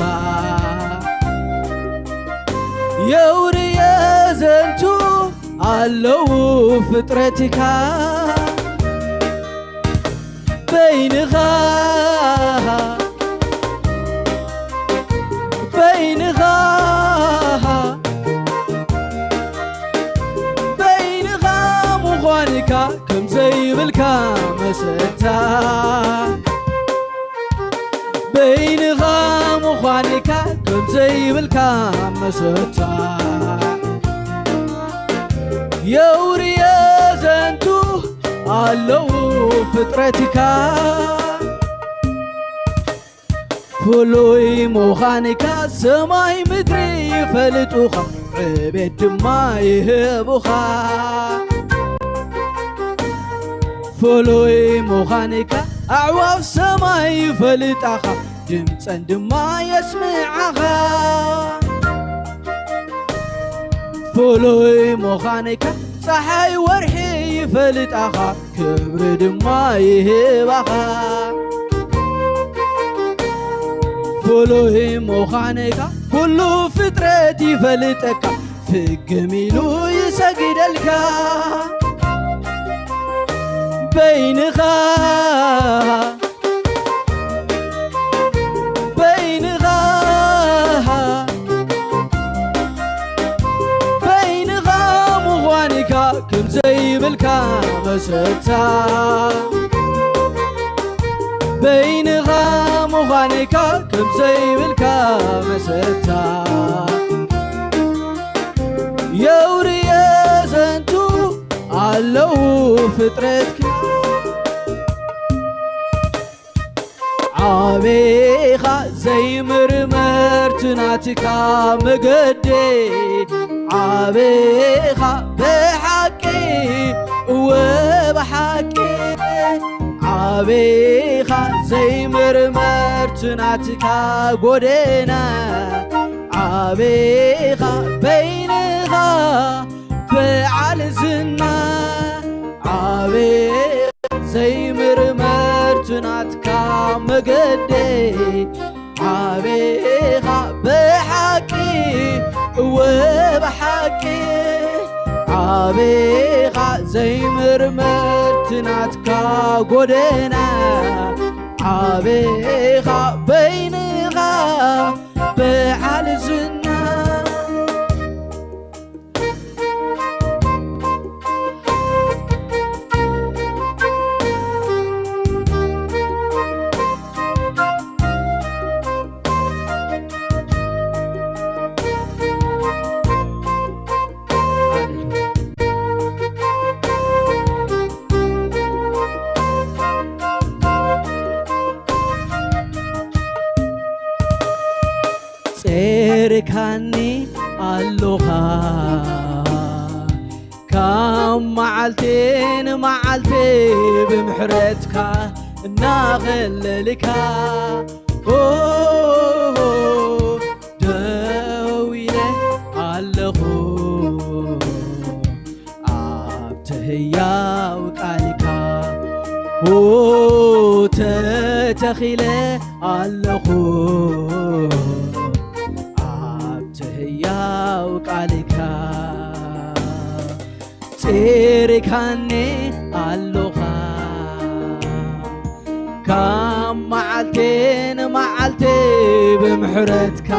የውርየ ዘንቱ ኣለዉ ፍጥረትካ በይንኻ በይንኻ በይንኻ ምዃንካ ከም ዘይብልካ መሰታ በይንኻ ምዃንካ ከም ዘይብልካ መሰታ የውርየ ዘንቱ ኣለዉ ፍጥረትካ ፍሉይ ምዃንካ ሰማይ ምድሪ ይፈልጡኻ ዕቤት ድማ ይህቡኻ ፍሉይ ምዃንካ ኣዕዋፍ ሰማይ ይፈልጣኻ ድምፀን ድማ የስምዓኻ ፍሉይ ምዃንካ ፀሓይ ወርሒ ይፈልጣኻ ክብሪ ድማ ይህባኻ ፍሉይ ምዃንካ ኩሉ ፍጥረት ይፈልጠካ ፍግም ኢሉ ይሰግደልካ በይንኻ በይንኻ በይንኻ ምዃንካ ከም ዘይብልካ መሰታ በይንኻ ምዃንካ ከም ዘይብልካ መሰታ የውርየ ዘንቱ ኣለዉ ፍጥረትካ ዓቤኻ ዘይምርመር ትናትካ መገዴ ዓቤኻ ብሓቂ እወ ብሓቂ ዓቤኻ ዘይምርመር ትናትካ ጎደና ዓቤኻ በይንኻ በዓል ዝና ዓቤኻ ዘይምርመር ትናትካ መገዴ ዓቤኻ ብሓቂ እወ ብሓቂ ዓቤኻ ዘይምርመር ትናትካ ጎደና ዓቤኻ በይንኻ በዓል ዝና ጸርካኒ ኣሎኻ ካብ መዓልቲ ንመዓልቲ ብምሕረትካ እናኸለልካ ኦ ደው ኢለ ኣለኹ ኣብቲ ህያው ቃልካ ኦ ተተኺለ ኣለኹ ኣብቲ ህያው ቃልካ ጸርካኒ ኣሎኻ ካብ መዓልቲ ንመዓልቲ ብምሕረትካ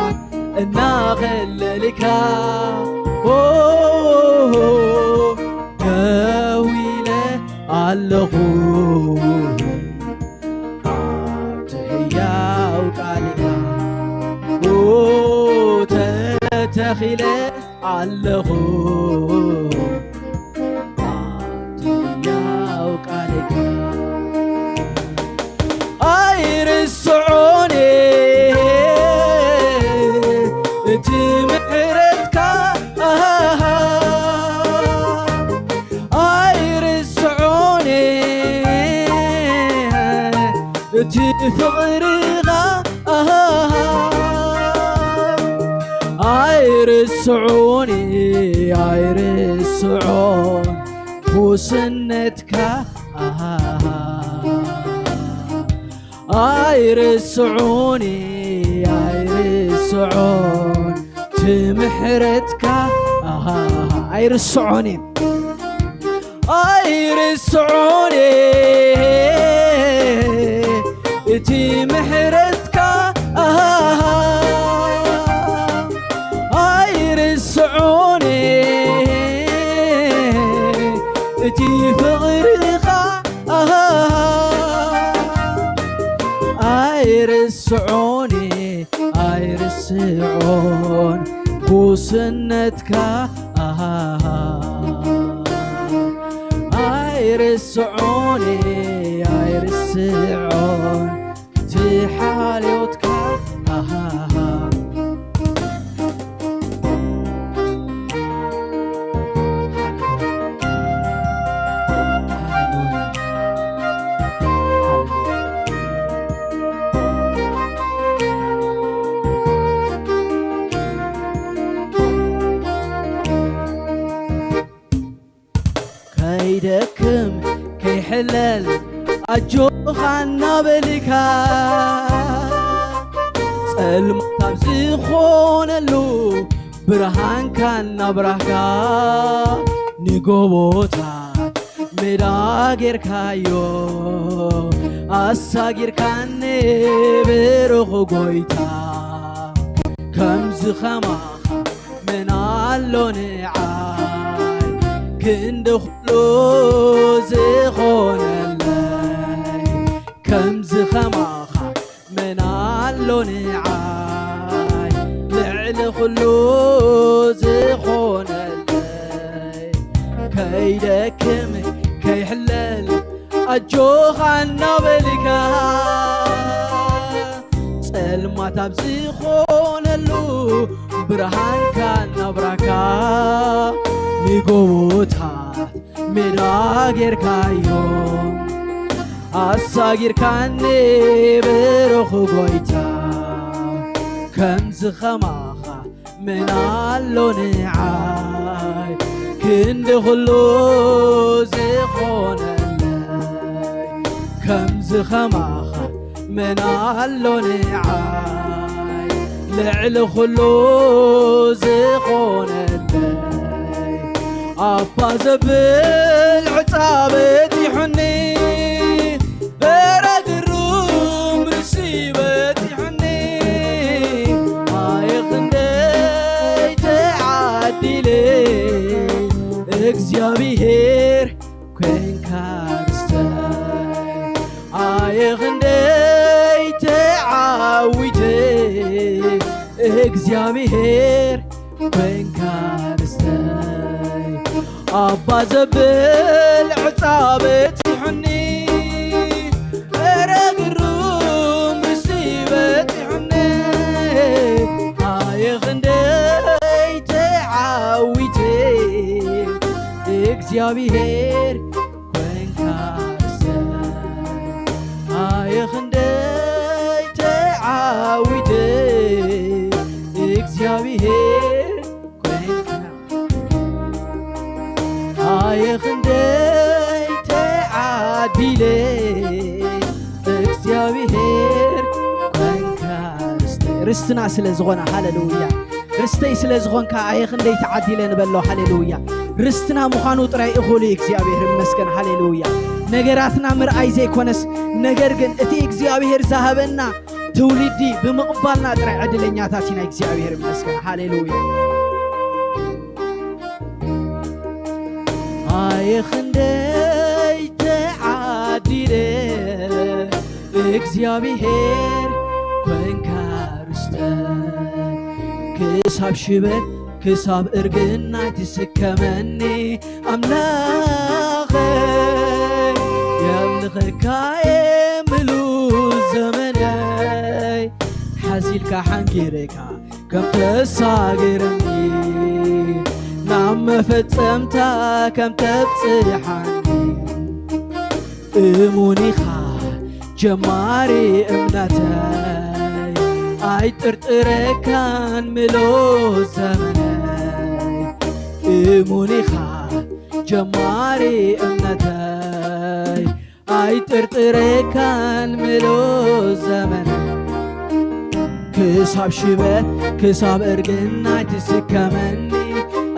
እናኸለልካ ኦ ደው ኢለ ኣለኹ ኣብቲ ህያው ቃልካ ኦ ተተኺለ ኣለኹ ኣብቲ ህያው ቃልካ ኣይርስዖን እቲ ምሕረትካ ኣሃ ኣይርስዖን እቲ ፍቕርኻ ኣሃ ኣይርስዖን ኣይርስዖን ጉስነትካ ኣሃ ኣይርስዖን ኣይርስዖን ትምሕረትካ ኣሃ ኣይርስዖን ኣይርስዖን እቲ ምሕረትካ ኣሃ ኣይርስዖን እቲ ፍቕርኻ ኣሃ ኣይርስዖን ኣይርስዖን ጉስነትካ ኣሃ ኣይርስዖን ኣይርስዖን ትሓልዮትካ ኣሃ ከይደክም ከይሕለል ኣጆኻ እናበልካ ጸልማት ኣብ ዝኾነሉ ብርሃንካ እናብራህካ ንጎቦታት ሜዳ ጌርካዮ ኣሳጊርካኒ ብሩኽ ጎይታ ከምዚ ኸማኻ መን ኣሎ ንዓይ ክንዲ ኩሉ ዝኾነለይ ከምዚ ኸማኻ መን ኣሎ ንዓይ ልዕሊ ኩሉ ዝኾነለይ ከይደክም ከይሕለል ኣጆኻ እናበልካ ጸልማት ኣብ ዝኾነሉ ብርሃንካ እናብራካ ንጎቦታት ሜዳ ጌርካዮ ኣሳጊርካኒ ብሩኽ ጎይታ ከምዚ ኸማኻ መን ኣሎ ንዓይ ክንዲ ኩሉ ዝኾነለይ ከምዚ ኸማኻ መን ኣሎ ንዓይ ልዕሊ ኩሉ ዝኾነለይ ኣባ ዘብል ዕፃ በፂሑኒ እረ ግሩም ርእሲ በፂሑኒ ኣየ ክንደይ ተዓዲለ እግዚኣብሔር ኮንካ ርስተይ ኣየ ክንደይ ተዓዊተ እግዚኣብሔር ኮንካ ርስተይ ኣባ ዘብል ዕፃ በፂሑኒ እረ ግሩም ርሲ በፂሑኒ እግዚኣብሔር ኮንካ ርስተይ፣ ኣየ ክንደይ ተዓዊተ፣ እግዚኣብሔር ኮንካ፣ ኣየ ክንደይ ተዓዲለ፣ እግዚኣብሔር ኮንካ ርስተ-፣ ርስትና ስለ ዝኾነ፣ ሃሌሉያ። ርስተይ ስለ ዝኾንካ ኣየ ክንደይ ተዓዲለ ንበሎ። ሃሌሉያ። ርስትና ምዃኑ ጥራይ እኹል እዩ። እግዚኣብሔር ይመስገን። ሃሌሉያ። ነገራትና ምርኣይ ዘይኮነስ፣ ነገር ግን እቲ እግዚኣብሔር ዝሃበና ትውልዲ ብምቕባልና ጥራይ ዕድለኛታት ኢና። እግዚኣብሔር ይመስገን። ሃሌሉያ። ኣየ ክንደይ ተዓዲለ፣ እግዚኣብሔር ኮንካ ርስተይ፣ ክሳብ ሽበት ክሳብ እርግና ትስከመኒ ኣምላኸይ፣ የምልኸካ እየ ምሉእ ዘመነይ፣ ሓዚልካ ሓንጊርካ ከም ተሳግረኒ፣ ናብ መፈጸምታ ከም ተብጽሓኒ፣ እሙን ኢኻ ጀማሪ እምነተይ፣ ኣይጥርጥረካን ምሉእ ዘመነይ፣ እሙን ኢኻ ጀማሪ እምነተይ፣ ኣይጥርጥረካን ምሉእ ዘመን፣ ክሳብ ሽበት ክሳብ እርግና ትስከመኒ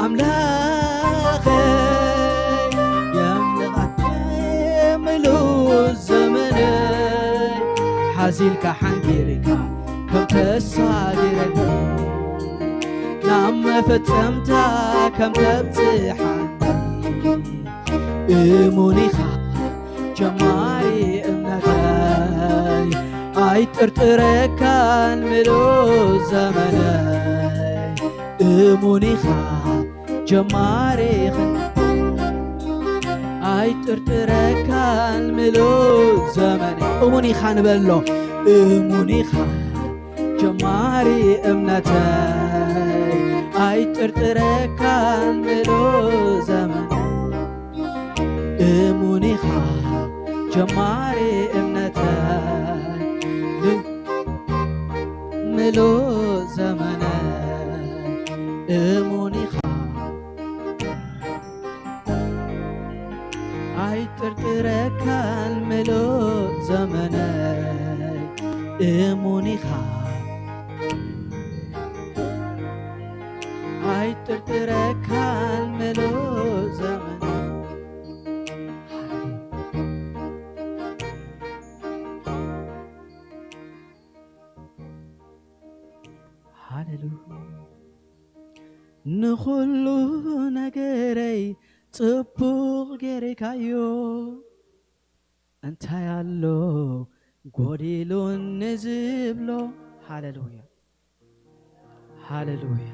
ኣምላኸይ፣ የምልኸካ ምሉእ ዘመነይ፣ ሓዚልካ ሓንጊርካ ከም ተሳግረኒ፣ ናብ መፈጸምታ ከም ተብጽሓኒ፣ እሙን ኢኻ ጀማሪ እምነተይ፣ ኣይጥርጥረካን ምሉእ ዘመነይ፣ እሙን ኢኻ ጀማሪ ኽን-፣ ኣይጥርጥረካን ምሉእ ዘመነይ፣ እሙን ኢኻ ንበሎ፣ እሙን ኢኻ ጀማሪ እምነተይ፣ ኣይጥርጥረካን ምሉእ ዘመን፣ እሙን ኢኻ ጀማሪ እምነተይ፣ ም-፣ ምሉእ ዘመነይ፣ እሙን ኢኻ ኣይጥርጥረካን ምሉእ ዘመነይ፣ እሙን ኢኻ። ኣይጥርጥረካን ምሉእ ዘመነይ። ሃሌሉያ። ንኹሉ ነገረይ ጽቡቕ ጌርካዮ፣ እንታይ ኣሎ ጎዲሉኒ ዝብሎ? ሃሌሉያ፣ ሃሌሉያ።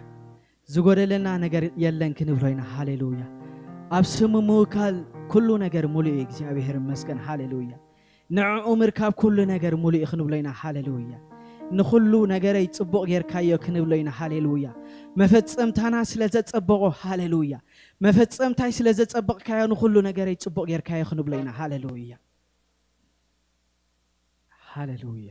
ዝጎደለና ነገር የለን ክንብሎ ኢና። ሃሌሉያ። ኣብ ስሙ ምውካል ኩሉ ነገር ሙሉእ እዩ። እግዚኣብሔር ይመስገን። ሃሌሉያ። ንዕኡ ምርካብ ኩሉ ነገር ሙሉእ እዩ ክንብሎ ኢና። ሃሌሉያ። ንኹሉ ነገረይ ጽቡቕ ጌርካዮ ክንብሎ ኢና። ሃሌሉያ። መፈጸምታና ስለ ዘጸበቖ፣ ሃሌሉያ። መፈጸምታይ ስለ ዘጸበቕካዮ፣ ንኹሉ ነገረይ ጽቡቕ ጌርካዮ ክንብሎ ኢና። ሃሌሉያ። ሃሌሉያ።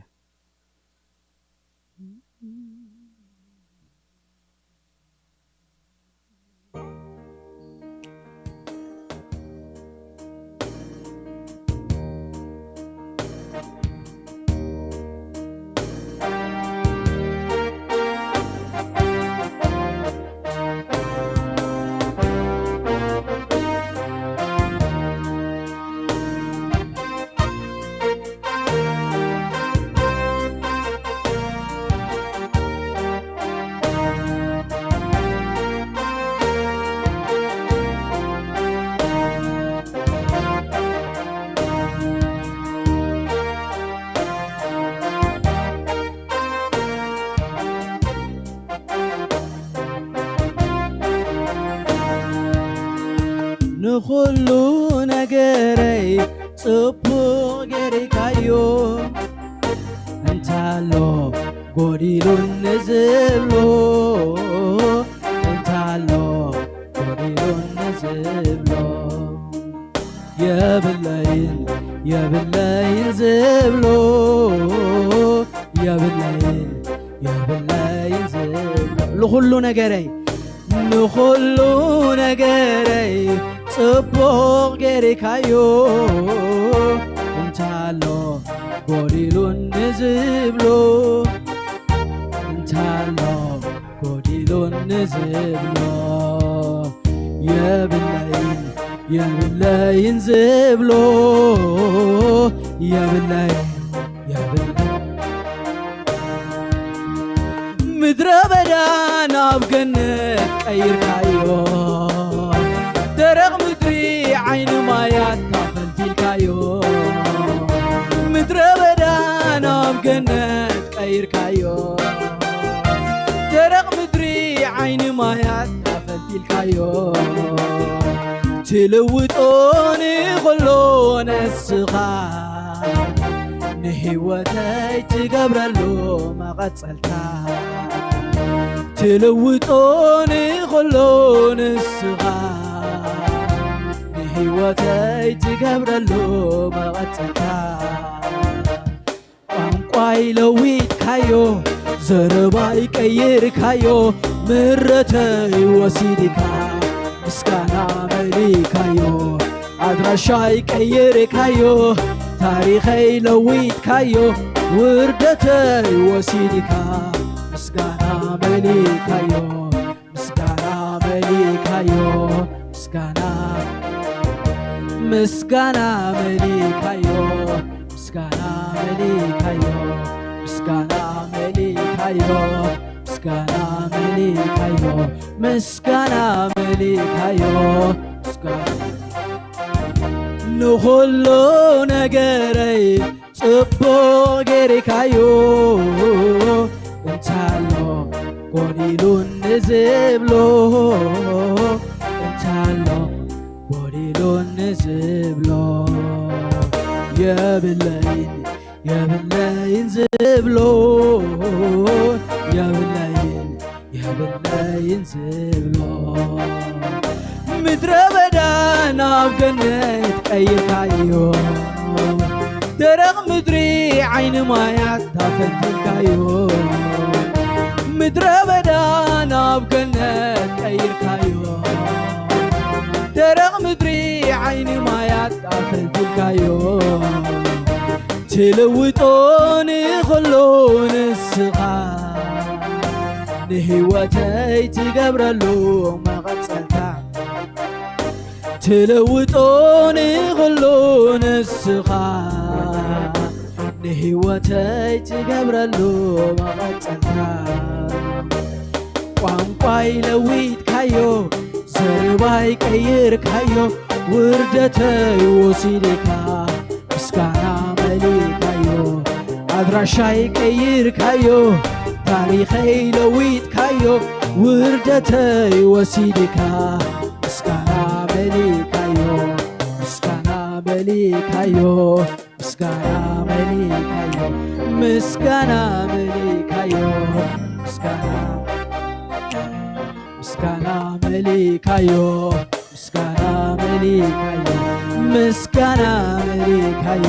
ንኹሉ ነገረይ ጽቡቕ ጌርካዮ፣ እንታሎ ጎዲሉኒ ዝብሎ፣ እንታሎ ጎዲሉኒ ዝብሎ። ኩሉ ነገረይ፣ ንኹሉ ነገረይ ጽቡቕ ገይርካዮ። እንታሎ ጎዲሉኒ ዝብሎ፣ እንታሎ ጎዲሉኒ ዝብሎ፣ የብለይን፣ የብለይን ዝብሎ፣ የብለይን፣ የብለይን። ምድረ በዳ ናብ ገነት ቀይርካዮ፣ ደረቕ ምድሪ ዓይኒ ማያት ታፈልፊልካዮ። ምድረ በዳ ናብ ገነት ቀይርካዮ፣ ደረቕ ምድሪ ዓይኒ ማያት ታፈልፊልካዮ። ትልውጦ ንኹሎ ነስኻ፣ ንህይወተይ ትገብረሉ መቐጸልታ። ትልውጦ ንኹሎ ንስኻ፣ ንህይወተይ ትገብረሉ መቐጸልታ። ቋንቋይ ለዊጥካዮ፣ ዘረባይ ቀይርካዮ፣ ምረተይ ወሲድካ፣ ምስጋና መሊካዮ። ኣድራሻይ ቀይርካዮ፣ ታሪኸይ ለዊጥካዮ፣ ውርደተይ ወሲድካ፣ ምስጋና መሊካዮ። ምስጋና መሊካዮ፣ ምስጋና፣ ምስጋና መሊካዮ፣ ምስጋና መሊካዮ፣ ምስጋና መሊካዮ፣ ምስጋና መሊካዮ፣ ምስጋና መሊካዮ፣ ምስጋና ንኹሉ ነገረይ ጽቡቕ ገይርካዮ። እንታሎ ጎዲሉኒ ዝብሎ፣ እንታሎ ጎዲሉኒ ዝብሎ፣ የብለይን፣ የብለይን ዝብሎ፣ የብለይን፣ የብለይን ዝብሎ። ምድረ በዳ ናብ ገነት ቀይርካዮ፣ ደረቕ ምድሪ ዓይኒ ማያት ታፈልፊልካዮ። ምድረ በዳ ናብ ገነት ቀይርካዮ፣ ደረቕ ምድሪ ዓይኒ ማያት ታፈልፊልካዮ። ትልውጦ ንኹሉ ንስኻ፣ ንህይወተይ ትገብረሉ መቐጸልታ። ትልውጦ ንኹሉ ንስኻ፣ ንህይወተይ ትገብረሉ መቐጸልታ። ቋንቋይ ለዊጥካዮ፣ ዘረባይ ቀይርካዮ፣ ውርደተይ ወሲድካ፣ ምስጋና መሊካዮ። ኣድራሻይ ቀይርካዮ፣ ታሪኸይ ለዊጥካዮ፣ ውርደተይ ወሲድካ፣ ምስጋና መሊካዮ፣ ምስጋና መሊካዮ፣ ምስጋና መሊካዮ፣ ምስጋና መሊካዮ፣ ምስጋና ምስጋና መሊካዮ፣ ምስጋና መሊካዮ፣ ምስጋና መሊካዮ፣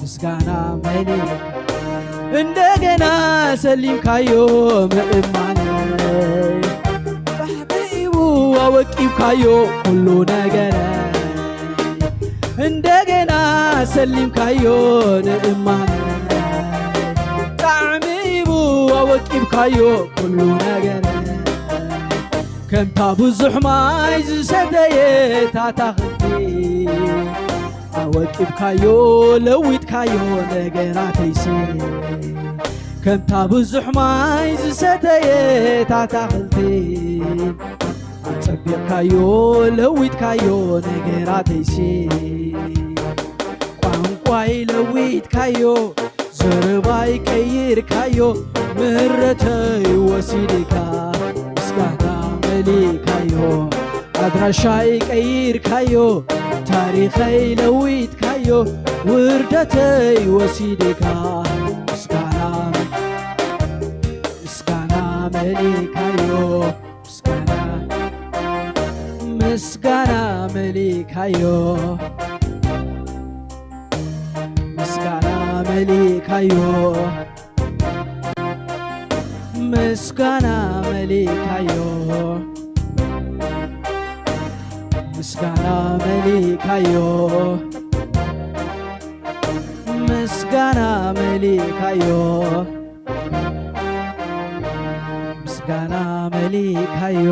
ምስጋና መሊካዮ። እንደገና ሰሊምካዮ ምእማነይ፣ ጻዕቂቡ ኣወቂብካዮ ኩሉ ነገረይ። እንደገና ሰሊምካዮ ንእማነይ፣ ጣዕሚ ሂቡ ኣወቂብካዮ ኩሉ ነገረይ። ከምታ ብዙሕ ማይ ዝሰተየት ኣታኽልቲ፣ ኣወቂብካዮ ለዊጥካዮ ነገራተይሲ። ከምታ ብዙሕ ማይ ዝሰተየት ኣታኽልቲ፣ ኣጸቢቕካዮ ለዊጥካዮ ነገራተይሲ። ቋንቋይ ለዊጥካዮ፣ ዘረባይ ቀይርካዮ፣ ምሕረተይ ወሲድካ፣ ምስጋና መሊእካዮ። ኣድራሻይ ቀይርካዮ፣ ታሪኸይ ለዊጥካዮ፣ ውርደተይ ወሲድካ፣ ምስጋና፣ ምስጋና መሊእካዮ። ምስጋና፣ ምስጋና መሊእካዮ፣ ምስጋና መሊእካዮ፣ ምስጋና መሊካዮ፣ ምስጋና መሊካዮ፣ ምስጋና መሊካዮ፣ ምስጋና መሊካዮ፣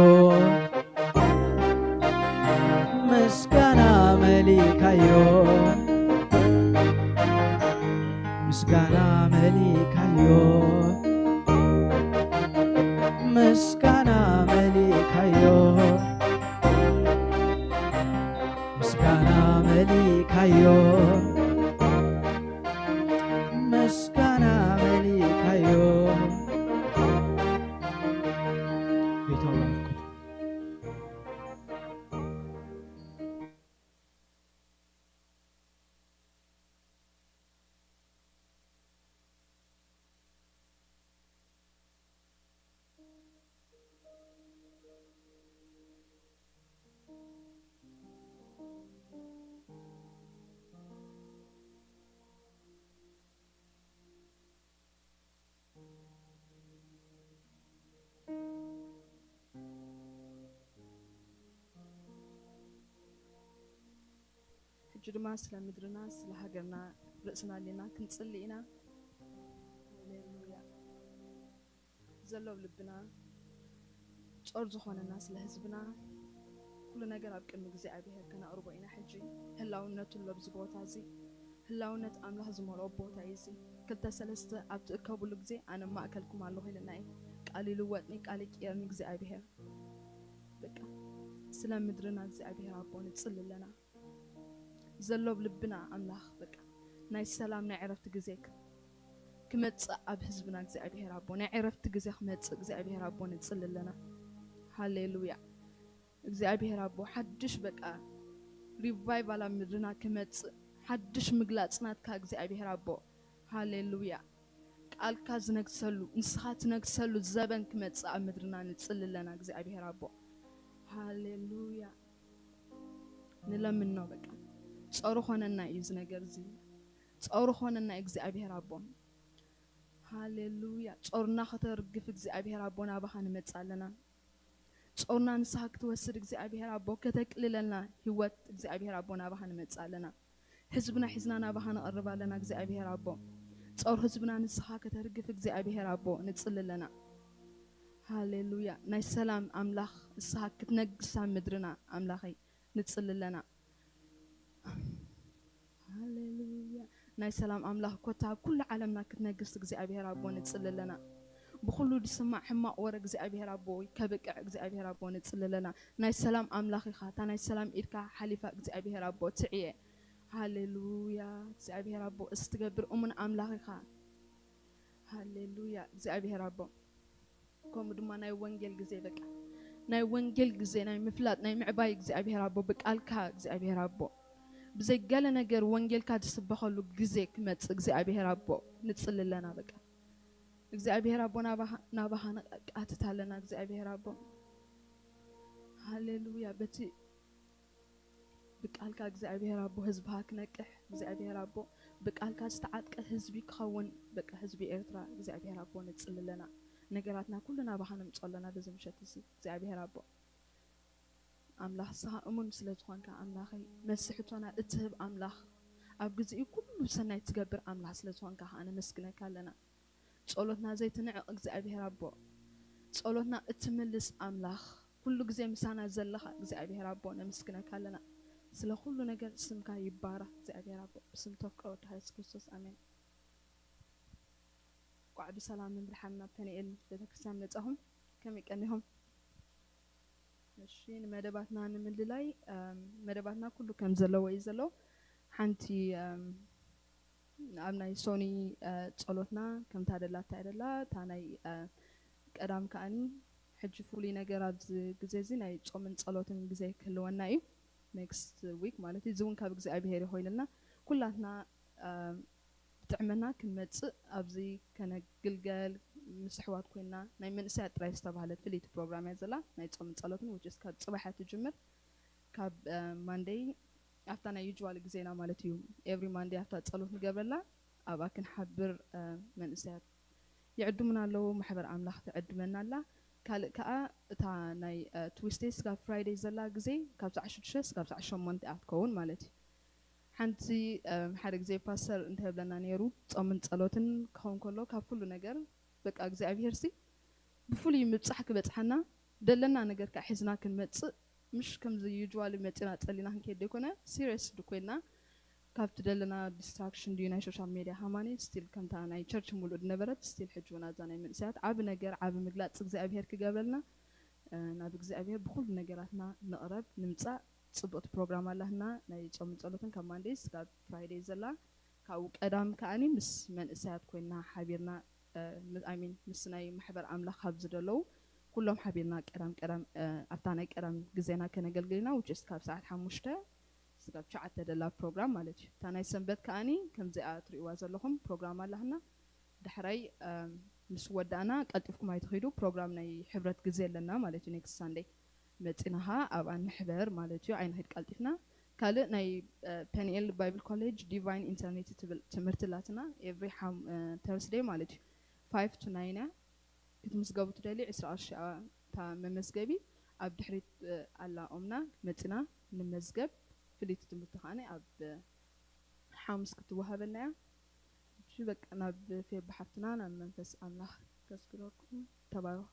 ምስጋና መሊካዮ፣ ምስጋና መሊካዮ፣ ምስጋና መሊካዮ፣ ምስጋና መሊካዮ፣ ምስጋና መሊካዮ። ቤታዊ ሕጂ ድማ ስለ ምድርና፣ ስለ ሃገርና ርእስና ኣሊና ክንጽሊ ኢና። ሃሌሉያ። ዘሎ ኣብ ልብና ጾር ዝኾነና ስለ ህዝብና፣ ኩሉ ነገር ኣብ ቅድሚ እግዚኣብሔር ከነቕርቦ ኢና። ሕጂ ህላውነቱ ኣሎ ኣብዚ ቦታ እዚ፣ ህላውነት ኣምላኽ ዝመልኦ ቦታ እዩ እዚ። ክልተ ሰለስተ ኣብ ትእከብሉ ግዜ ኣነ ማእከልኩም ኣለኹ ኢልና እዩ። ቃል ይልወጥኒ፣ ቃል ይቅየርኒ እግዚኣብሔር። በቃ ስለ ምድርና እግዚኣብሔር ኣቦ ንጽሊ ኣለና። ዘሎ ኣብ ልብና ኣምላኽ በቃ ናይ ሰላም ናይ ዕረፍቲ ግዜ ክ-፣ ክመጽእ ኣብ ህዝብና እግዚኣብሔር ኣቦ ናይ ዕረፍቲ ግዜ ክመጽእ እግዚኣብሔር ኣቦ ንጽሊ ኣለና። ሃሌሉያ። እግዚኣብሔር ኣቦ ሓድሽ በቃ ሪቫይቫል ኣብ ምድርና ክመጽእ ሓድሽ ምግላጽ ናትካ እግዚኣብሔር ኣቦ። ሃሌሉያ። ቃልካ ዝነግሰሉ፣ ንስኻ ትነግሰሉ ዘበን ክመጽእ ኣብ ምድርና ንጽሊ ኣለና እግዚኣብሔር ኣቦ። ሃሌሉያ። ንለምኖ በቃ። ጾሩ ኾነና እዩ እዚ ነገር እዚ። ጾሩ ኾነና እዩ እግዚኣብሔር ኣቦ። ሃሌሉያ። ጾርና ከተርግፍ እግዚኣብሔር ኣቦ ናባኻ ንመጽእ ኣለና። ጾርና ንስኻ ክትወስድ እግዚኣብሔር ኣቦ ከተቅልለልና ህይወት እግዚኣብሔር ኣቦ ናባኻ ንመጽእ ኣለና። ህዝብና ሒዝና ናባኻ ንቐርብ ኣለና እግዚኣብሔር ኣቦ። ጾር ህዝብና ንስኻ ከተርግፍ እግዚኣብሔር ኣቦ ንጽሊ ኣለና። ሃሌሉያ። ናይ ሰላም ኣምላኽ ንስኻ ክትነግስ ኣብ ምድርና ኣምላኸይ ንጽሊ ኣለና። ሃሌሉያ። ናይ ሰላም ኣምላኽ ኮታ ኣብ ኩሉ ዓለምና ክትነግስ እግዚኣብሔር ኣቦ ንጽሊ ኣለና። ብኹሉ ዝስማዕ ሕማቕ ወረ እግዚኣብሔር ኣቦ ከብቅዕ እግዚኣብሔር ኣቦ ንጽሊ ኣለና። ናይ ሰላም ኣምላኽ ኢኻ። እታ ናይ ሰላም ኢድካ ሓሊፋ እግዚኣብሔር ኣቦ ትዕየ። ሃሌሉያ። እግዚኣብሔር ኣቦ እዚ ትገብር እሙን ኣምላኽ ኢኻ። ሃሌሉያ። እግዚኣብሔር ኣቦ ከምኡ ድማ ናይ ወንጌል ግዜ በቃ ናይ ወንጌል ግዜ ናይ ምፍላጥ ናይ ምዕባይ እግዚኣብሔር ኣቦ ብቃልካ እግዚኣብሔር ኣቦ ብዘይ ገለ ነገር ወንጌልካ ዝስበኸሉ ግዜ ክመጽእ እግዚኣብሔር ኣቦ ንጽሊ ኣለና። በቃ እግዚኣብሔር ኣቦ ናባኻ ናባኻ ንቃትት ኣለና እግዚኣብሔር ኣቦ። ሃሌሉያ። በቲ ብቃልካ እግዚኣብሔር ኣቦ ህዝብኻ ክነቅሕ እግዚኣብሔር ኣቦ ብቃልካ ዝተዓጥቀ ህዝቢ ክኸውን በቃ ህዝቢ ኤርትራ እግዚኣብሔር ኣቦ ንጽሊ ኣለና። ነገራትና ኩሉ ናባኻ ነምጾ ኣለና በዚ ምሸት እዚ እግዚኣብሔር ኣቦ። ኣምላኽ ንስኻ እሙን ስለ ዝኾንካ ኣምላኸይ መልሲ ሕቶና እትህብ ኣምላኽ ኣብ ግዚኡ ኩሉ ሰናይ ትገብር ኣምላኽ ስለ ዝኾንካ ከዓ ነመስግነካ ኣለና። ጸሎትና ዘይትንዕቕ እግዚኣብሔር ኣቦ፣ ጸሎትና እትምልስ ኣምላኽ፣ ኩሉ ግዜ ምሳና ዘለኻ እግዚኣብሔር ኣቦ ነመስግነካ ኣለና። ስለ ኩሉ ነገር ስምካ ይባረኽ እግዚኣብሔር ኣቦ፣ ብስም ተፍቅሮ ወድኻ የሱስ ክርስቶስ ኣሜን። እንኳዕ ብሰላምን ብድሓን ናብ ፐኒኤል ቤተክርስትያን መጻኹም። ከመይ ቀኒኹም? እሺ፣ ንመደባትና ንምልላይ፣ እም፣ መደባትና ኩሉ ከም ዘለዎ እዩ ዘሎ። ሓንቲ፣ እም፣ ኣብ ናይ ሶኒ፣ እ፣ ጸሎትና ከምታ ደላታ እያ ደላ፣ እታ ናይ፣ እ፣ ቀዳም ከኣኒ፣ ሕጂ ፍሉይ ነገር ኣብዚ ግዜ እዚ ናይ ጾምን ጸሎትን ግዜ ክህልወና እዩ። ኔክስት ዊክ ማለት እዩ። እዚ እውን ካብ እግዚኣብሄር እዩ ኮይኑልና። ኩላትና፣ እ፣ ብጥዕመና ክንመጽእ ኣብዚ ከነግልገል ምስ ኣሕዋት ኮይንና ናይ መንእሰያት ጥራይ ዝተባህለት ፍልይቲ ፕሮግራም እያ ዘላ። ናይ ጾምን ጸሎትን which is ካብ ጽባሕ እያ ትጅምር። ካብ፣ እ፣ ማንደይ ኣብታ ናይ ዩጅዋል ግዜና ማለት እዩ። ኤቭሪ ማንደይ ኣብታ ጸሎት ንገብረላ ኣብኣ ክንሓብር፣ እ፣ መንእሰያት ይዕድሙና ኣለዉ። ማሕበር ኣምላኽ ትዕድመና ኣላ። ካልእ ከኣ እታ ናይ ትዊስደይ ስጋብ ፍራይደይ ዘላ ግዜ ካብ ሰዓ ሽዱሽተ ስጋብ ሰዓ ሸሞንተ እያ ትከውን ማለት እዩ። ሓንቲ ሓደ ግዜ ፓስተር እንተብለና ነይሩ፣ ጾምን ጸሎትን ክኸውን ከሎ ካብ ኩሉ ነገር በቃ እግዚኣብሄር ሲ ብፍሉይ ምብጻሕ ክበጽሓና፣ ደለና ነገር ከኣ ሒዝና ክንመጽእ፣ ምሽ ከምዚ ዩጅዋሊ መጺና ጸሊና ክንከይድ ዘይኮነ፣ ሲሪየስ ኮይና ካብቲ ደለና ዲስትራክሽን ድዩ ናይ ሶሻል ሜድያ ሃማኒ ስቲል ከምታ ናይ ቸርች ሙሉእ ዝነበረት ስቲል ሕጂ እውን ኣዛ ናይ መንእሰያት ዓቢ ነገር ዓቢ ምግላጽ እግዚኣብሄር ክገብረልና ናብ እግዚኣብሄር ብኩሉ ነገራትና ንቕረብ ንምጻእ ጽቡቕቲ ፕሮግራም ኣላህና ናይ ጾምን ጸሎትን ካብ ማንዴይ ስጋብ ፍራይዴይ ዘላ ካብኡ ቀዳም ከኣኒ ምስ መንእሰያት ኮይና ሓቢርና ሚን ምስ ናይ ማሕበር ኣምላኽ ካብ ዝደለዉ ኩሎም ሓቢርና ቀዳም ቀዳም ኣብታ ናይ ቀዳም ግዜና ከነገልግል ኢና ውጭስ ካብ ሰዓት ሓሙሽተ ስጋብ ትሽዓተ ደላ ፕሮግራም ማለት እዩ። እታ ናይ ሰንበት ከኣኒ ከምዚኣ ትርእይዋ ዘለኹም ፕሮግራም ኣላህና ዳሕራይ ምስ ወዳእና ቀልጢፍኩም ኣይትኺዱ ፕሮግራም ናይ ሕብረት ግዜ ኣለና ማለት እዩ። ኔክስት ሳንደይ መፂናኻ ኣብኣ ንሕበር ማለት እዩ። ኣይንኺድ ቀልጢፍና ካልእ ናይ ፔኒኤል ባይብል ኮሌጅ ዲቫይን ኢንተርኔት ትብል ትምህርቲ ኣላትና ኤቭሪ ተርስደይ ማለት እዩ። ፋይቭ ቱ ናይን ክትምዝገቡ ትደሊ ዕስራ ቅርሺ እታ መመዝገቢ ኣብ ድሕሪት ኣላ ኦምና መፅና ንመዝገብ ፍልይቲ ትምህርቲ ከዓኒ ኣብ ሓሙስ ክትወሃበና እያ። እሺ በቃ ናብ ፌብ ሓፍትና ናብ መንፈስ ኣምላኽ ከስግረኩም ተባረኹ።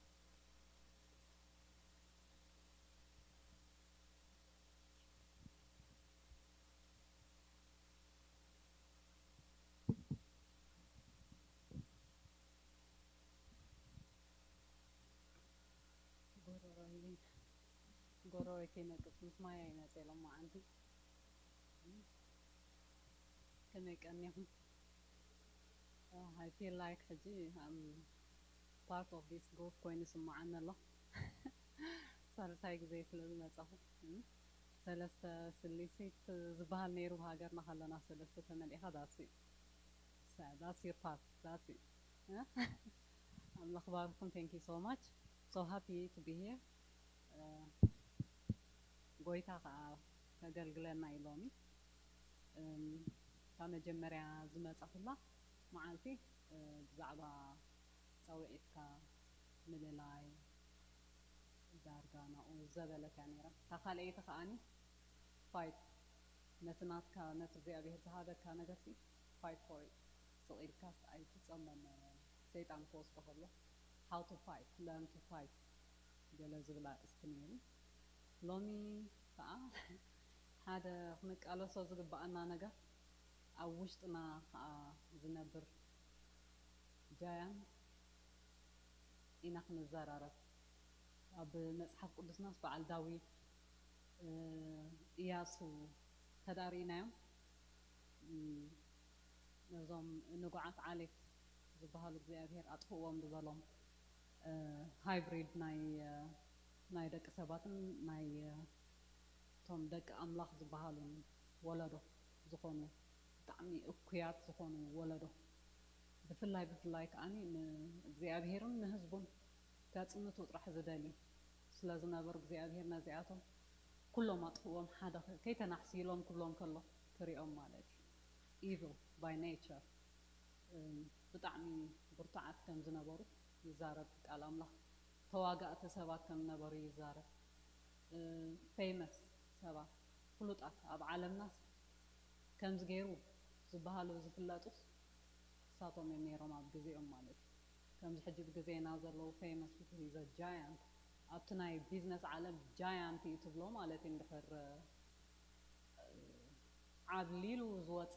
ጎሮሮይ ጎሮሮይ ከይነቅጽ ምስ ማይ ኣይመጽእ ሎማዓንቲ። ከመይ ቀኒኹም? I feel like ሕጂ I'm part of this group ኮይኑ ይስምዓኒ ኣሎ። ሳልሳይ ግዜ ስለ ዝመጻኹ ሰለስተ ስሊሲት ዝበሃል ነይሩ ብሃገርና ከለና ሰለስተ ተመሊእኻ that's it that's your part that's it ኣምላኽ ባርኩም thank you so much so happy to be here ጎይታ ከዓ ከገልግለና እዩ ሎሚ እታ መጀመርያ ዝመፃኹላ መዓልቲ ብዛዕባ ፀውዒትካ ምልላይ ዳርጋ ናብኡ ዘበለት እያ ነይራ። እታ ካልኣይቲ ከዓኒ fight ነቲ ናትካ ነቲ እግዚኣብሔር ዝሃበካ ነገርሲ fight for it ስቕ ኢልካ ኣይትፀመሞ ሰይጣን ክወስዶ ከሎ how to fight learn to fight ገለ ዝብል ኣርእስቲ ነይሩ። ሎሚ ከዓ ሓደ ክንቃለሶ ዝግበኣና ነገር ኣብ ውሽጥና ከዓ ዝነብር ጃያንት ኢና ክንዘራረብ። ኣብ መፅሓፍ ቅዱስናስ በዓል ዳዊት፣ እያሱ ተዳሪእናዮም ነዞም ንጉዓት ዓሌት ዝበሃሉ እግዚኣብሔር ኣጥፍእዎም ዝበሎም ሃይብሪድ ናይ ናይ ደቂ ሰባትን ናይ እቶም ደቂ ኣምላኽ ዝበሃሉን ወለዶ ዝኾኑ ብጣዕሚ እኩያት ዝኾኑ ወለዶ ብፍላይ ብፍላይ ከዓኒ ንእግዚኣብሄርን ንህዝቡን ከጽንቱ ጥራሕ ዝደሊ ስለ ዝነበሩ እግዚኣብሄር ነዚኣቶም ኩሎም ኣጥፍዎም ሓደ ከይተናሕስይሎም ክብሎም ከሎ ትሪኦም ማለት እዩ evil by nature ብጣዕሚ ብርቱዓት ከም ዝነበሩ ይዛረብ ቃል ኣምላኽ ተዋጋእቲ ሰባት ከም ዝነበሩ ይዛረብ famous ሰባት ፍሉጣት ኣብ ዓለምናስ ከምዚ ገይሩ ዝበሃሉ ዝፍለጡስ እሳቶም እዮም ነይሮም ኣብ ግዜኦም ማለት እዩ። ከምዚ ሕጂ ብግዜና ዘለዉ famous people is a giant ኣብቲ ናይ business ዓለም giant እዩ ትብሎ ማለት እዩ እንድሕር ዓብሊሉ ዝወፀ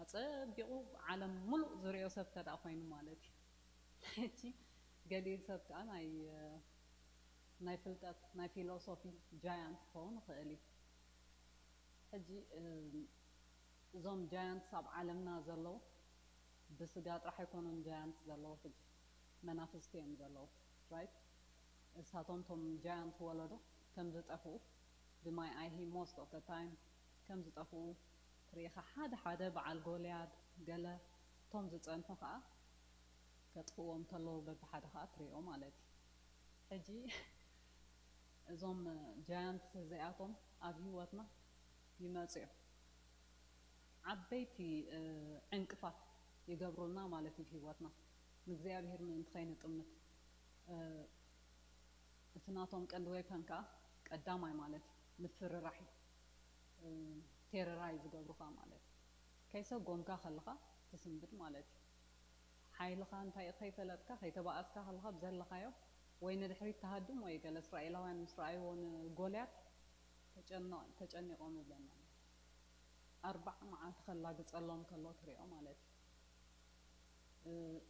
ኣፀቢቑ ዓለም ሙሉእ ዝሪኦ ሰብ ተደኣ ኮይኑ ማለት እዩ። ሕጂ ገሊኡ ሰብ ከዓ ናይ ናይ ፍልጠት ናይ philosophy giant ክኸውን ይኽእል እዩ። ሕጂ እዞም giants ኣብ ዓለምና ዘለዉ ብስጋ ጥራሕ ኣይኮኑን giants ዘለዉ ሕጂ መናፍስቲ እዮም ዘለዉ right እሳቶም ቶም giant ወለዶ ከም ዝጠፍኡ ብማይ ኣይሂ most of the time ከም ዝጠፍኡ ትርኢ ኢኻ ሓደ ሓደ በዓል ጎልያድ ገለ ቶም ዝፀንሑ ከዓ ከጥፍዎም እንተለዉ በብሓደ ከዓ ትሪኦ ማለት እዩ ሕጂ እዞም giants እዚኣቶም ኣብ ህይወትና ይመፁ እዮም ዓበይቲ ዕንቅፋት ይገብሩልና ማለት እዩ ህይወትና ንእግዚኣብሔር ምእንቲ ከይንጥምት። እቲ ናቶም ቀንዲ ዌፐን ከዓ ቀዳማይ ማለት እዩ ምፍርራሕ እዩ። ቴረራይ ዝገብሩኻ ማለት እዩ። ከይሰጎምካ ከለኻ ትስንብድ ማለት እዩ። ሓይልኻ እንታይ እዩ ከይፈለጥካ ከይተባኣስካ ከለኻ ብዘለኻዮ ወይ ንድሕሪት ትሃድም ወይ ገለ እስራኤላውያን ምስ ረኣይዎ ንጎልያድ ተጨኒቖም ይብለና ኣሎ። ኣርባዓ መዓልቲ ከላግፀሎም ከሎ ትሪኦ ማለት እዩ።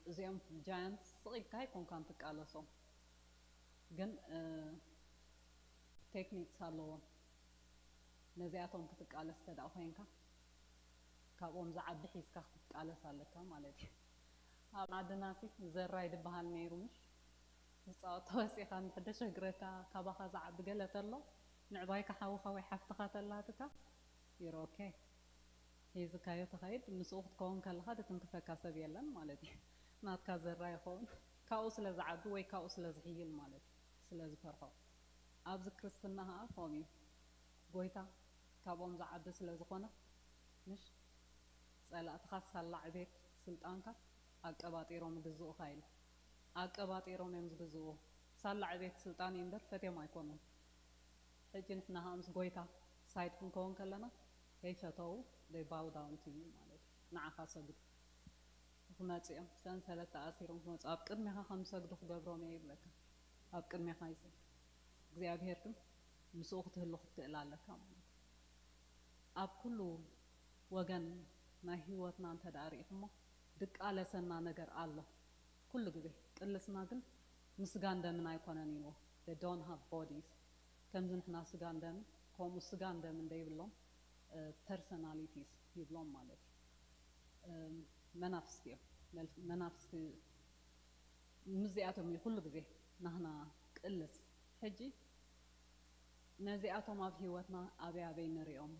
እዚኦም ጃያንት ስቕ ኢልካ ኣይኮንካን ትቃለሶም፣ ግን ቴክኒክስ ኣለዎም። ነዚኣቶም ክትቃለስ እንተ ደኣ ኮይንካ ካብኦም ዝዓቢ ሒዝካ ክትቃለስ ኣለካ ማለት እዩ። ኣብ ዓድና ሲ ዘራይ ዝበሃል ነይሩ ምሽ ዝፃወት ተወፂኻ እንድሕር ደሸግረካ ካባኻ ዝዓቢ ገለ ተሎ ምዕባይካ ሓውኻ ወይ ሓፍትኻ ተላትካ you're okay ሒዝካዮ ተኸይድ ምስኡ ክትከውን ከለኻ ድትንክፈካ ሰብ የለን ማለት እዩ። ናትካ ዘራ ይኸውን ካብኡ ስለ ዝዓቢ ወይ ካብኡ ስለ ዝሕይል ማለት እዩ። ስለ ዝፈርሖ ኣብዚ ክርስትና ኸዓ ከምኡ እዩ። ጎይታ ካብኦም ዝዓቢ ስለ ዝኾነ ምሽ ጸላእትኻ ሳላ ዕቤት ስልጣንካ ኣቀባጢሮም ይግዝኡኻ ኢሉ ኣቀባጢሮም እዮም ዝግዝኡ። ሳላ ዕቤት ስልጣን እዩ እምበር ፈትዮም ኣይኮኑን። ሕጂ ንሕና ኸዓ ምስ ጎይታ ሳይድ ክንከውን ከለና ከይፈተው they bow down to you ማለት እዩ። ንዓኻ ሰግዱ ክመፁ እዮም። ሰንሰለት ተኣሲሮም ክመፁ ኣብ ቅድሜኻ ከም ዝሰግዱ ክገብሮም እየ ይብለካ። ኣብ ቅድሜኻ ይሰግዱ። እግዚኣብሔር ግን ምስኡ ክትህሉ ክትክእል ኣለካ ማለት እዩ። ኣብ ኩሉ ወገን ናይ ህይወትና እንተ ደኣ ርኢኹሞ ድቃለሰና ነገር ኣሎ። ኩሉ ግዜ ቅልስና ግን ምስጋን ደምን ኣይኮነን ኢልዎ። They don't have bodies ከምዚ ንሕና ስጋን ደምን ከምኡ ስጋን ደምን ደይብሎም ፐርሶናሊቲስ ይብሎም ማለት እዩ። መናፍስቲ እዮም። መናፍስቲ ምስዚኣቶም እዩ ኩሉ ግዜ ናህና ቅልስ። ሕጂ ነዚኣቶም ኣብ ህይወትና ኣበይ ኣበይ ንሪኦም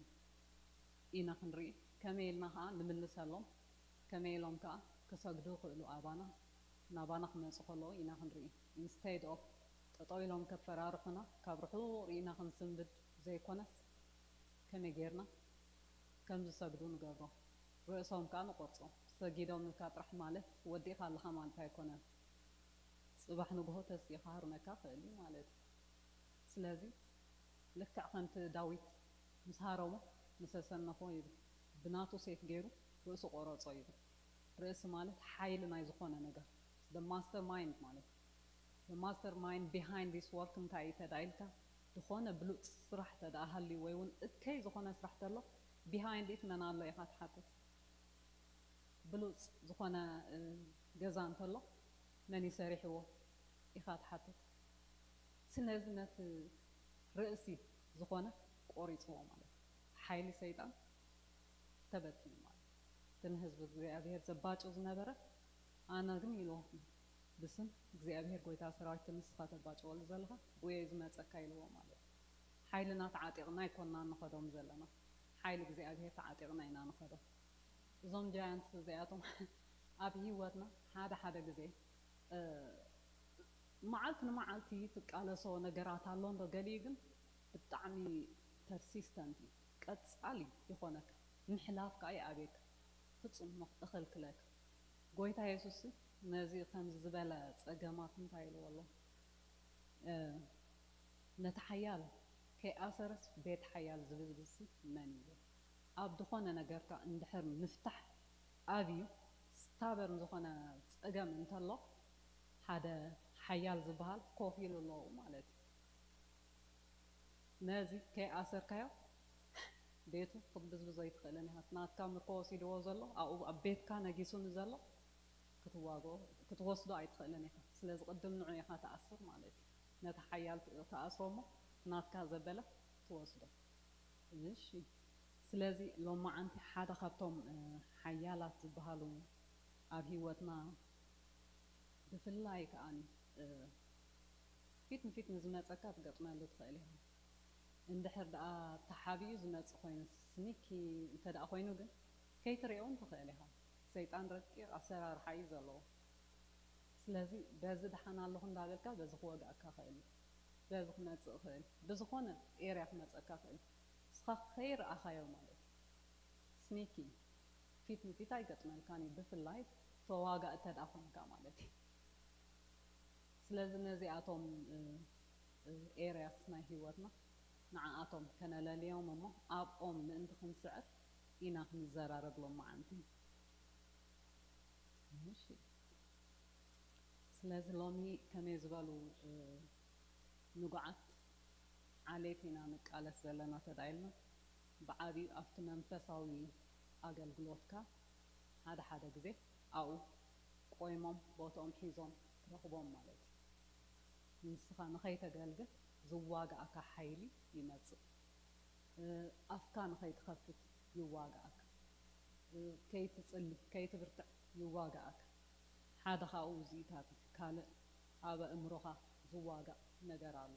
ኢና ክንርኢ፣ ከመይ ኢልና ከዓ ንምልሰሎም፣ ከመይ ኢሎም ከዓ ክሰግዱ ይኽእሉ ኣባና፣ ናባና ክመፁ ከለዉ ኢና ክንርኢ። ኢንስቴድ ኦፍ ጠጠው ኢሎም ከፈራርሑና ካብ ርሑቕ ርኢና ክንስንብድ ዘይኮነስ ከመይ ጌርና ከም ዝሰግዱ ንገብሮም። ርእሶም ከዓ ንቆርጾም። ሰጊዶምልካ ጥራሕ ማለት ወዲእካ ኣለኻ ማለት ኣይኮነን። ጽባሕ ንግሆ ተሲኡ ክሃርመካ ይኽእል እዩ ማለት እዩ። ስለዚ ልክዕ ከምቲ ዳዊት ምስ ሃረሞ ንሰሰነፎ ይብል። ብናቱ ሴፍ ገይሩ ርእሱ ቆረጾ ይብል። ርእሲ ማለት ሓይሊ ናይ ዝኾነ ነገር the master mind ማለት እዩ። The master mind behind this work እንታይ እዩ ተዳ ኢልካ ዝኾነ ብሉፅ ስራሕ ተዳ ሃልዩ ወይ እውን እከይ ዝኾነ ስራሕ ተሎ behind it መን ኣሎ ኢኻ ትሓትት። ብሉፅ ዝኾነ ገዛ እንተሎ መን ይሰሪሕዎ ኢኻ ትሓትት። ስለዚ ነቲ ርእሲ ዝኾነ ቆሪፅዎ ማለት ሓይሊ ሰይጣን ተበቲኑ ማለት እቲ ንህዝቢ እግዚኣብሔር ዘባጭው ዝነበረ ኣነ ግን ኢልዎ ብስም እግዚኣብሔር ጎይታ ሰራዊት ንስኻ ተባጭወሉ ዘለኻ ብኡየ ዝመፀካ ኢልዎ ማለት ሓይልና ተዓጢቕና ኣይኮንና ንኸዶም ዘለና ሓይሊ እግዚኣብሔር ተዓጢቕና ኢና ንኸዶም እዞም ጃያንትስ እዚኣቶም ኣብ ህይወትና ሓደ ሓደ ግዜ መዓልቲ ንመዓልቲ ትቃለሶ ነገራት ኣሎ እንዶ ገሊኡ ግን ብጣዕሚ ፐርሲስተንት እዩ ቀፃሊ ይኾነካ ምሕላፍ ከዓ ይኣብየካ ፍፁም እኸልክለካ ጎይታ የሱስ ነዚ ከምዚ ዝበለ ፀገማት እንታይ ኢልዎ ኣሎ ነቲ ሓያል ከይኣሰረስ ቤት ሓያል ዝብዝብዝሲ መን እዩ ኣብ ዝኾነ ነገርካ እንድሕር ምፍታሕ ኣብዩ ስታበርን ዝኾነ ፀገም እንተሎ ሓደ ሓያል ዝበሃል ኮፍ ኢሉ ኣለዉ ማለት እዩ ነዚ ከይኣሰርካዮ ቤቱ ክትብዝብዞ ኣይትኽእልን ኢኻ ናትካ ምርኮ ወሲድዎ ዘሎ ኣብኡ ኣብ ቤትካ ነጊሱ ንዘሎ ክትዋግኦ ክትወስዶ ኣይትኽእልን ኢኻ ስለዚ ቅድም ንዑ ኢኻ ትኣስር ማለት እዩ ነቲ ሓያል ትኣስሮ እሞ ናትካ ዘበለ ትወስዶ እሺ ስለዚ ሎማዓንቲ ሓደ ካብቶም ሓያላት ዝበሃሉ ኣብ ህይወትና ብፍላይ ከዓ ፊት ንፊት ንዝመፀካ ትገጥመሉ ትኽእል ኢኻ እንድሕር ደኣ ተሓቢኡ ዝመፅእ ኮይኑ ስኒኪ እንተ ደኣ ኮይኑ ግን ከይትሪኦ እውን ትኽእል ኢኻ ሰይጣን ረቂቕ ኣሰራርሓ እዩ ዘለዎ ስለዚ በዚ ደሓን ኣለኹ እንዳበልካ በዚ ክወግኣካ ኽእል እዩ በዚ ክመፅእ ኽእል ብዝኾነ ኤርያ ክመፀካ ኽእል ንስኻ ከይረኣኻዮ ማለት እዩ ስኒኪ ፊት ንፊት ኣይገጥመልካን እዩ ብፍላይ ተዋጋእ እተ ደኣ ኮንካ ማለት እዩ። ስለዚ ነዚኣቶም areas ናይ ህይወትና ንዓኣቶም ከነለልዮም እሞ ኣብኦም ምእንቲ ክንስዕር ኢና ክንዘራረብ ሎማዓንቲ። እሺ፣ ስለዚ ሎሚ ከመይ ዝበሉ ንጉዓት ዓሌት ኢና ንቃለስ ዘለና ተዳኢልና፣ ብዓብዩ ኣብቲ መንፈሳዊ ኣገልግሎትካ ሓደ ሓደ ግዜ ኣብኡ ቆይሞም ቦትኦም ሒዞም ትረኽቦም ማለት እዩ። ንስኻ ንኸይተገልግል ዝዋጋእካ ሓይሊ ይመጽእ። ኣፍካ ንኸይትኸፍት ይዋጋእካ። ከይትጽሊ ከይትብርትዕ ይዋጋእካ። ሓደ ካብኡ ውፅኢታት እዩ። ካልእ ኣብ ኣእምሮኻ ዝዋጋእ ነገር ኣሎ።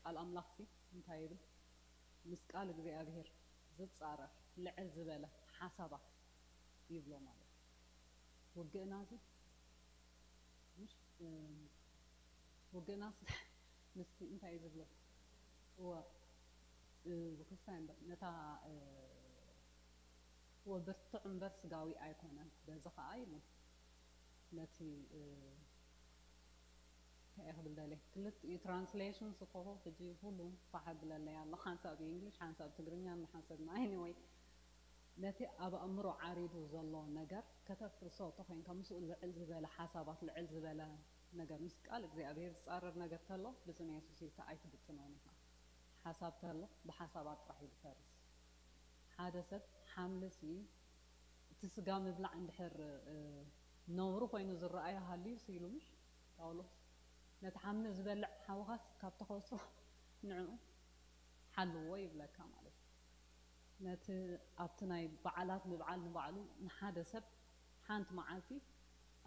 ቃል ኣምላኽሲ እንታይ ይብል? ምስ ቃል እግዚኣብሔር ዝጻረር ልዕል ዝበለ ሓሳባት ይብሎ ማለት እዩ። ውግእና እዚ ውግእናስ ምስቲ እንታይ እዩ ዝብሎ? እወ ብክስታይ እምበር ነታ እወ ብርቱዕ እምበር ስጋዊ ኣይኮነን። በዚ ከዓ ኢሉ ነቲ እንታይ ክብል ደለ ክልቲኡ ትራንስሌሽን ስኮሆ ሕጂ ሁሉ ፋሕ ብለለይ ኣሎ። ሓንሳብ ብእንግሊሽ ሓንሳብ ትግርኛ እናሓሰብና። Anyway ነቲ ኣብ ኣእምሮ ዓሪዱ ዘሎ ነገር ከተፍርሶ ተኾይንካ ምስኡ ልዕል ዝበለ ሓሳባት ልዕል ዝበለ ነገር ምስ ቃል እግዚኣብሔር ዝፃረር ነገር ተሎ ብስም የሱስ ኢልካ ኣይትብትኖን ኢኻ። ሓሳብ ተሎ ብሓሳባት ጥራሕ እዩ ዝፈርስ። ሓደ ሰብ ሓምልሲ እቲ ስጋ ምብላዕ እንድሕር ነውሪ ኮይኑ ዝረኣዮ ሃልዩ ሲሉ ምሽ ጳውሎስ ነቲ ሓምሊ ዝበልዕ ሓውኻስ ካብ ተኸስሮ ንዕኡ ሓልዎ ይብለካ ማለት እዩ። ነቲ ኣብቲ ናይ በዓላት ምብዓል ንባዕሉ ንሓደ ሰብ ሓንቲ መዓልቲ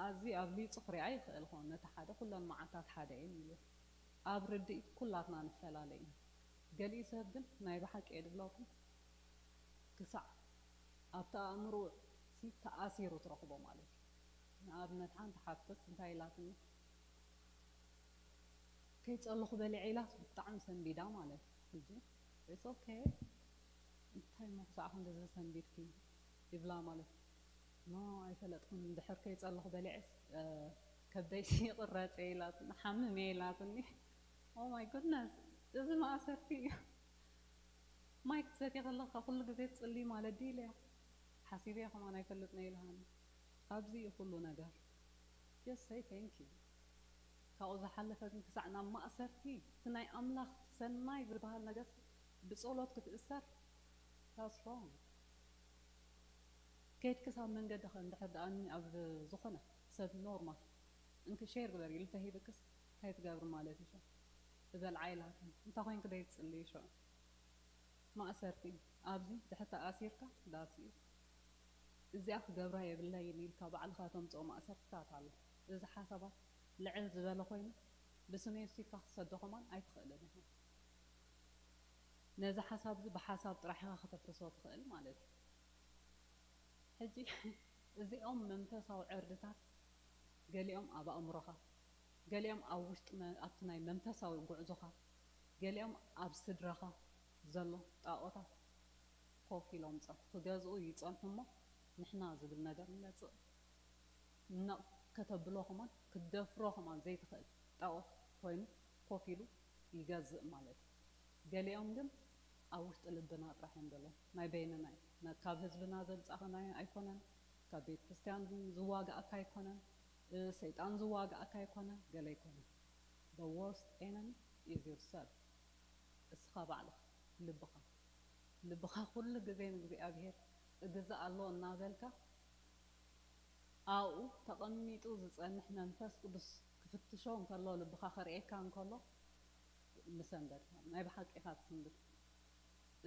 ኣዝዩ ኣብሊፁ ክሪኣ ይኽእል ኾን ነቲ ሓደ ኩለን መዓልታት ሓደ እየን ኢሉ ኣብ ርድኢት ኩላትና ንፈላለ ኢና። ገሊኡ ሰብ ግን ናይ ብሓቂ እየ ድብለኩም ክሳዕ ኣብቲ ኣእምሮ ተኣሲሩ ትረኽቦ ማለት እዩ። ንኣብነት ሓንቲ ሓፍተስ እንታይ ኢላትኒ ከይፀለኹ በሊዐ ኢላስ ብጣዕሚ ሰንቢዳ ማለት እዩ። ሕጂ it's okay እንታይ እሞ ክሳዕ ክንድዚ ሰንቢድኪ ይብላ ማለት ኖ ኣይፈለጥኩን እንድሕር ከይፀለኹ በሊዐስ ከብደይ ይቕረፀ ኢላትኒ ሓምም እየ ኢላትኒ። Oh my goodness እዚ ማእሰርቲ እዩ። ማይ ክትሰትየ ከለኻ ኩሉ ግዜ ትፅሊ ማለት ድዩ ኢለያ ሓሲበ ከማን ኣይፈልጥን እየ ኢልሃኒ። ኣብዚ እዩ ኩሉ ነገር። Just say thank you። ካብኡ ዝሓለፈ ግን ክሳዕ ናብ ማእሰርቲ እቲ ናይ ኣምላኽ ሰናይ ዝበሃል ነገር ብጸሎት ክትእሰር that's wrong። ከይድክስ ኣብ መንገዲ ከ እንድሕር ደኣ ኣብ ዝኾነ ሰብ ኖርማል እንክ ሼር ግበሪ ኢሉ ተሂብክስ እንታይ ትገብሪ ማለት እዩ? እበልዓ ኢላትኒ እንታይ ኮይንክ ደይ ትጽልይ ሽዑ ማእሰርቲ ኣብዚ ድሕር ተኣሲርካ that's it። እዚኣ ክገብራ የብለይን ኢልካ ባዕልኻ ተምፅኦ ማእሰርትታት ኣሎ። እዚ ሓሳባት ልዕል ዝበለ ኮይኑ ብስመይ ውሲድካ ክትሰዶ ከማን ኣይትኽእልን ኢኻ። ነዚ ሓሳብ እዚ ብሓሳብ ጥራሕ ኢኻ ከተፍርሶ ትኽእል ማለት እዩ። ሕጂ እዚኦም መንፈሳዊ ዕርድታት ገሊኦም ኣብ ኣእምሮኻ፣ ገሊኦም ኣብ ውሽጢ ኣብቲ ናይ መንፈሳዊ ጉዕዞኻ፣ ገሊኦም ኣብ ስድራኻ ዘሎ ጣኦታት ኮፍ ኢሎም ጸፍ ክገዝኡ ይጸንሑ እሞ ንሕና ዝብል ነገር ይመጽእ። ነቕ ከተብሎ ከማን ክትደፍሮ ከማን ዘይትኽእል ጣኦት ኮይኑ ኮፍ ኢሉ ይገዝእ ማለት እዩ። ገሊኦም ግን ኣብ ውሽጢ ልብና ጥራሕ እዮም ዘለዉ። ናይ በይንና እዩ። ካብ ህዝብና ዘምጻእኸናዮ ኣይኮነን፣ ካብ ቤተ ክርስቲያን ዝዋጋእካ ኣይኮነን፣ ሰይጣን ዝዋጋእካ ኣይኮነን፣ ገለ ኣይኮነን። The worst enemy is yourself። እስኻ ባዕልኻ ልብኻ ልብኻ ኩሉ ግዜ ንእግዚኣብሔር እግዛእ ኣሎ እናበልካ ኣብኡ ተቐሚጡ ዝጸንሕ መንፈስ ቅዱስ ክፍትሾ እንከሎ ልብኻ ከርእየካ እንከሎ ምሰንበድካ ናይ ብሓቂ ኢኻ ትስንብድ።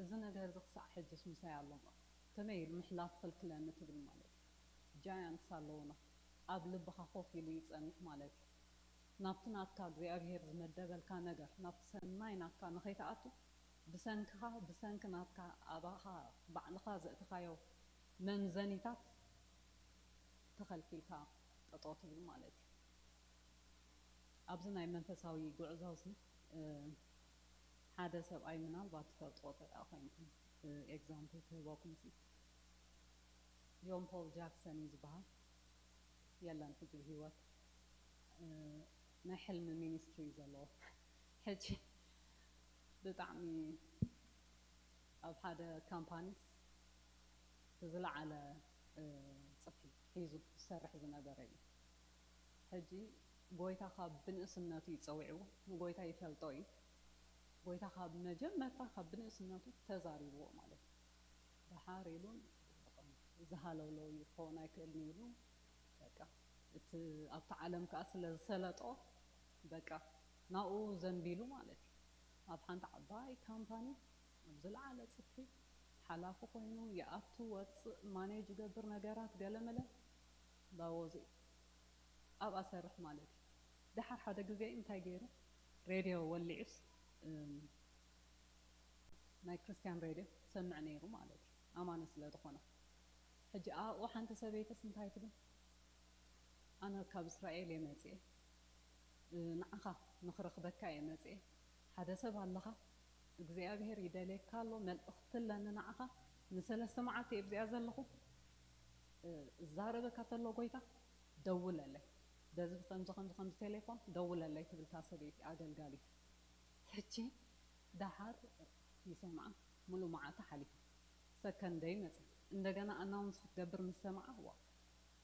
እዚ ነገር እዚ ክሳዕ ሕጅስ ምሳይ ኣሎ እምበር ከመይ ኢሉ ምሕላፍ ክኽልክለኒ ትብል ማለት እዩ። ጃያንትስ ኣለዉና ኣብ ልብኻ ኮፍ ኢሉ ይጸንሕ ማለት እዩ። ናብቲ ናትካ እግዚኣብሄር ዝመደበልካ ነገር ናብቲ ሰናይ ናትካ ንኸይትኣቱ ብሰንክኻ ብሰንኪ ናትካ ኣባኻ ባዕልኻ ዘእተኻዮ መምዘኒታት ተኸልኪልካ ጠጠው ትብል ማለት እዩ። ኣብዚ ናይ መንፈሳዊ ጉዕዞ እዚ ሓደ ሰብኣይ ምናልባት ትፈልጥዎ ተደኣ ኮይንኩም example ክህበኩም ሲ ጆን ፖል ጃክሰን እዩ ዝበሃል። የለን ሕጂ ብህይወት። እ፣ ናይ ሕልሚ ሚኒስትሪ እዩ ዘለዎ። ሕጂ ብጣዕሚ ኣብ ሓደ ካምፓኒስ ዝለዓለ፣ እ፣ ጽፍሒ ሒዙ ዝሰርሕ ዝነበረ እዩ። ሕጂ ጎይታ ካብ ብንእስነቱ እዩ ጸዊዕዎ፣ ንጎይታ ይፈልጦ እዩ። ጎይታ ካብ መጀመርታ ካብ ብንእስነቱ ተዛሪብዎ ማለት እዩ። ደሓር ኢሉ ዝሃለውለው እዩ ክኸውን ኣይክእልን ኢሉ በቃ እቲ ኣብቲ ዓለም ከዓ ስለ ዝሰለጦ በቃ ናብኡ ዘንቢሉ ማለት እዩ። ኣብ ሓንቲ ዓባይ ካምፓኒ ኣብ ዝለዓለ ጽፍሒ ሓላፊ ኮይኑ ይኣቱ ወፅእ ማኔጅ ይገብር ነገራት ገለመለ ባወዚ ኣብኣ ሰርሕ ማለት እዩ። ደሓር ሓደ ግዜ እንታይ ገይሩ ሬድዮ ወሊዑስ እም፣ ናይ ክርስቲያን ሬድዮ ሰምዕ ነይሩ ማለት እዩ። ኣማኒ ስለ ዝኾነ ሕጂ ኣብኡ ሓንቲ ሰበይትስ እንታይ ትብል? ኣነ ካብ እስራኤል እየ መፅኤ፣ እ፣ ንዓኻ ንኽረኽበካ እየ መፅኤ። ሓደ ሰብ ኣለኻ፣ እግዚኣብሔር ይደልየካ ኣሎ፣ መልእኽቲ ኣለኒ ንዓኻ። ንሰለስተ መዓልቲ እየ ኣብዚኣ ዘለኹ። እ፣ እዛረበካ ተሎ ጎይታ ደውለለይ፣ በዚ ከምዚ ከምዚ ከምዚ ቴሌፎን ደውለለይ ትብል እታ ሰበይቲ ኣገልጋሊት። ሕጂ ደሓር ይሰምዓ፣ ሙሉእ መዓልቲ ሓሊፋ። ሰከንደይ መጸ። እንደገና ኣናውንስ ክትገብር ምስ ሰምዓ፣ ዋ፣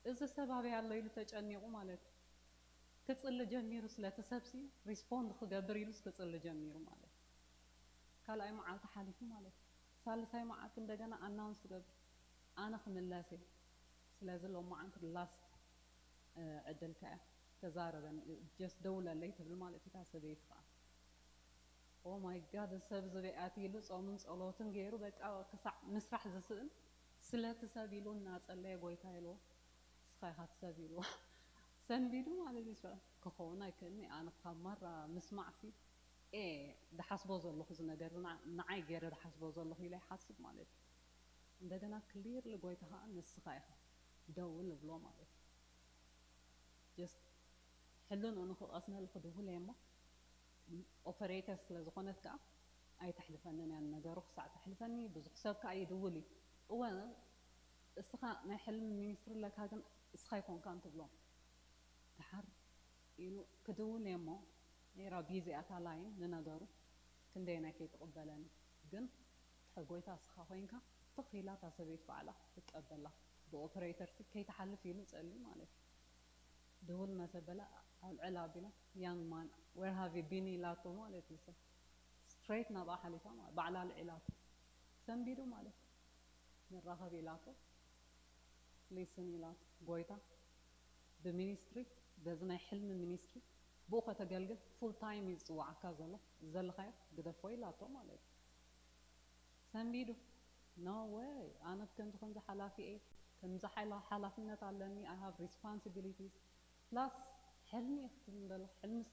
እዚ ሰብ ኣበይ ኣሎ ኢሉ ተጨኒቑ ማለት እዩ። ክጽሊ ጀሚሩ፣ ስለቲ ሰብሲ ሪስፖንድ ክገብር ኢሉስ ክጽሊ ጀሚሩ ማለት እዩ። ካልኣይ መዓልቲ ሓሊፉ ማለት እዩ። ሳልሳይ መዓልቲ እንደገና ኣናውንስ ትገብር፣ ኣነ ክምለስ እየ። ስለዚ ሎማዓንቲ ላስት፣ እ፣ ዕድልካ እያ፣ ተዛረበኒ፣ ጀስት ደውለለይ ትብል ማለት እዩ እታ ሰበይቲ ከዓ። ኦ ማይ ጋድ፣ ሰብ ዝበይ ኣትይሉ ጾምን ጸሎትን ገይሩ በቃ ክሳዕ ምስራሕ ዝስእን ስለቲ ሰብ ኢሉ እናጸለየ ጎይታ ኢልዎ፣ ንስኻ ኢኻ እቲ ሰብ ኢልዎ። ሰንቢዱ ማለት እዩ። ክኸውን ኣይክእልኒ፣ ኣነ ካብ ማራ ምስማዕሲ፣ ኤ፣ ድሓስቦ ዘለኹ እዚ ነገር ንዓ-፣ ንዓይ ገይረ ድሓስቦ ዘለኹ ኢለ ይሓስብ ማለት እዩ። እንደገና ክሊርሊ ጎይታ ከዓ ንስኻ ኢኻ ደውል እብሎ ማለት እዩ። ጀስት ሕልንኡ ንክቐስነሉ ክድውል እየ እሞ፣ ኦፐሬተር ስለ ዝኾነት ከዓ ኣይተሕልፈንን እያ ንነገሩ። ክሳዕ ተሕልፈኒ ብዙሕ ሰብ ከዓ ይድውል እዩ። እወ፣ እስኻ ናይ ሕልሚ ሚኒስትሪ ኣለካ፣ ግን እስኻ ኣይኮንካን ትብሎም። ደሓር ኢሉ ክድውል እየ እሞ፣ ኤራ ቢዚ እያ እታ ላይን ንነገሩ፣ ክንደየናይ ከይትቕበለኒ። ግን ድሕር ጎይታ እስኻ ኮይንካ፣ ትኽ ኢላ እታ ሰበይቲ ባዕላ ትቀበላ። ብኦፐሬተር ሲ ከይትሓልፍ ኢሉ ጸልዩ ማለት እዩ። ድውል መሰበላ ኣልዕል ኣቢላ፣ ያንግ ማን፣ ዌር ሃቭ ዩ ቢን ኢላቶ ማለት እዩ። ሰብ ስትሬት ናብኣ ሓሊፋ ማለት፣ ባዕላ ኣልዒላቶ። ሰንቢዱ ማለት እዩ። ንራኸብ ኢላቶ፣ ሊስን ኢላቶ፣ ጎይታ ብሚኒስትሪ፣ በዚ ናይ ሕልሚ ሚኒስትሪ፣ ብኡ ከተገልግል ፉል ታይም እዩ ዝጽዋዓካ ዘሎ፣ ዘለኻዮ ግደፎ ኢላቶ ማለት እዩ። ሰንቢዱ፣ ኖ ወይ፣ ኣነ ከምዚ ከምዚ ሓላፊ እየ፣ ከምዚ ሓላ-፣ ሓላፍነት ኣለኒ፣ I have responsibilities፣ ፕላስ ሕልሚ እዩ ክትብል ዘለኹ፣ ሕልምስ፣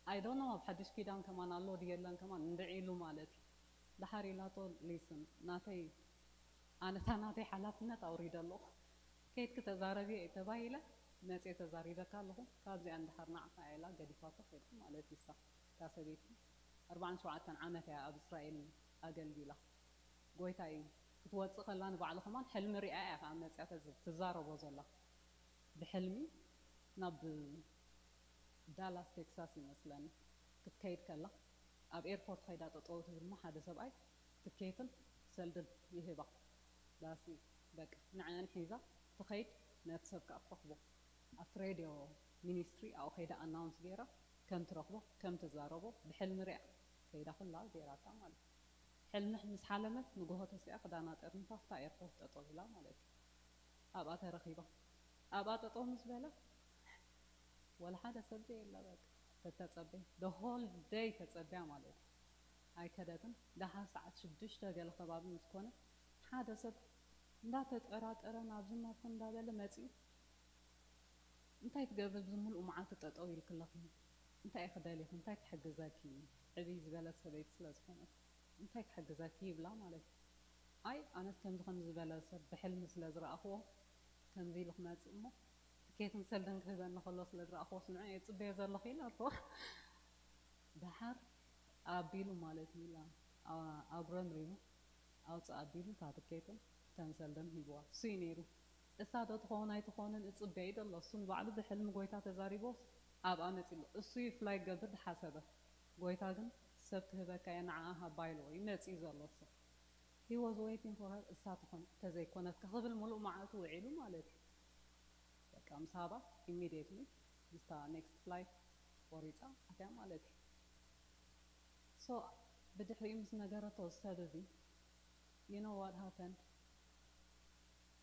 I don't know፣ ኣብ ሓድሽ ኪዳን ከማን ኣሎ ድዩ የለን ከማን እንድዒ ኢሉ ማለት እዩ። ደሓር ኢላቶ፣ ሊስን፣ ናተይ፣ ኣነ እታ ናተይ ሓላፍነት ኣውሪደ ኣለኹ። ከይድኪ ተዛረቢ እየ ተባሂለ፣ መፅየ ተዛሪበካ ኣለኹ። ካብዚኣ ንደሓር ንዓኻ እያ ኢላ ገዲፋቶ ከይዳ ማለት እዩ። እሳ እታ ሰበይቲ ኣርባዓን ሸውዓተን ዓመት እያ ኣብ እስራኤል ኣገልጊላ። ጎይታ እዩ። ክትወፅእ ከላ ንባዕሉ ከማን ሕልሚ ሪኣ እያ ከዓ መፅያ ተዝ-፣ ትዛረቦ ዘላ። ብሕልሚ ናብ ዳላስ ቴክሳስ ይመስለኒ ክትከይድ ከላ፣ ኣብ ኤርፖርት ከይዳ ጠጠው ትብል እሞ ሓደ ሰብኣይ ትኬትን ሰልድን ይህባ። ላሲ በቃ ንዕአን ሒዛ ትኸይድ፣ ነቲ ሰብ ከዓ ትረኽቦ። ኣብቲ ሬድዮ ሚኒስትሪ ኣብኡ ከይዳ ኣናውንስ ገይራ ከም ትረኽቦ፣ ከም ትዛረቦ ብሕልሚ ሪኣ ከይዳ ኩላ ገይራታ ማለት እዩ። ሕልሚ ምስ ሓለመት ንግሆ ተሲኣ ክዳና ጠርኒፋ ኣብታ ኤርፖርት ጠጠው ኢላ ማለት እዩ። ኣብኣ ተረኺባ። ኣብኣ ጠጠው ምስ በላ፣ ወላ ሓደ ሰብ ዘየላ በቃ። ተተጸበይ፣ the whole day ተጸብያ ማለት እዩ። ኣይከደትን። ደሓር ሰዓት ሽዱሽተ ገለ ከባቢ ምስ ኮነ፣ ሓደ ሰብ እንዳተጠራጠረ ናብዚ ናብቲ እንዳበለ መጺኡ፣ "እንታይ ትገብሪ ኣብዚ ምሉእ መዓልቲ ጠጠው ኢልክለኺ? እንታይ ኢኺ ደሊኺ? እንታይ ክሕግዘኪ?" ዕብይ ዝበለት ሰበይቲ ስለ ዝኾነት፣ "እንታይ ክሕግዘኪ?" ይብላ ማለት እዩ። ኣይ፣ ኣነስ ከምዚ ከምዚ ዝበለ ሰብ ብሕልሚ ስለ ዝረኣኽዎ፣ ከምዚ ኢሉ ክመጽእ እሞ፣ ትኬትን ሰልድን ክህበኒ ከሎ ስለ ዝረኣኽዎስ፣ ንዑ እየ ዝጽበዮ ዘለኹ ኢላቶ። ደሓር ኣቢሉ ማለት እዩ ኢላ፣ ኣ-፣ ኣጉረምሪሙ፣ ኣውጽእ ኣቢሉ እታ ትኬትን እተን ሰልድን ሂብዋ። እሱ እዩ ነይሩ። እሳ ዶ ትኸውን ኣይትኾንን እጽበ እዩ ዘሎ። እሱ ንባዕሉ ብሕልሚ ጎይታ ተዛሪቦስ ኣብኣ መጺ ኣሎ። እሱ እዩ ፍላይ ክገብር ዝሓሰበ። ጎይታ ግን ሰብ ክህበካ እየ ንዓኣ ሃባ ኢልዎ እዩ መጺ ዘሎ እሱ። He was waiting for her እሳ ትኾን ተዘይኮነት ክብል ሙሉእ መዓልቱ ውዒሉ ማለት እዩ። በቃ ምስ ሃባ ኢሚዲየትሊ ምስታ ኔክስት ፍላይት ቆሪፃ ኣትያ ማለት እዩ። So ብድሕሪኡ ምስ ነገረቶ ሰብ እዚ you know what happened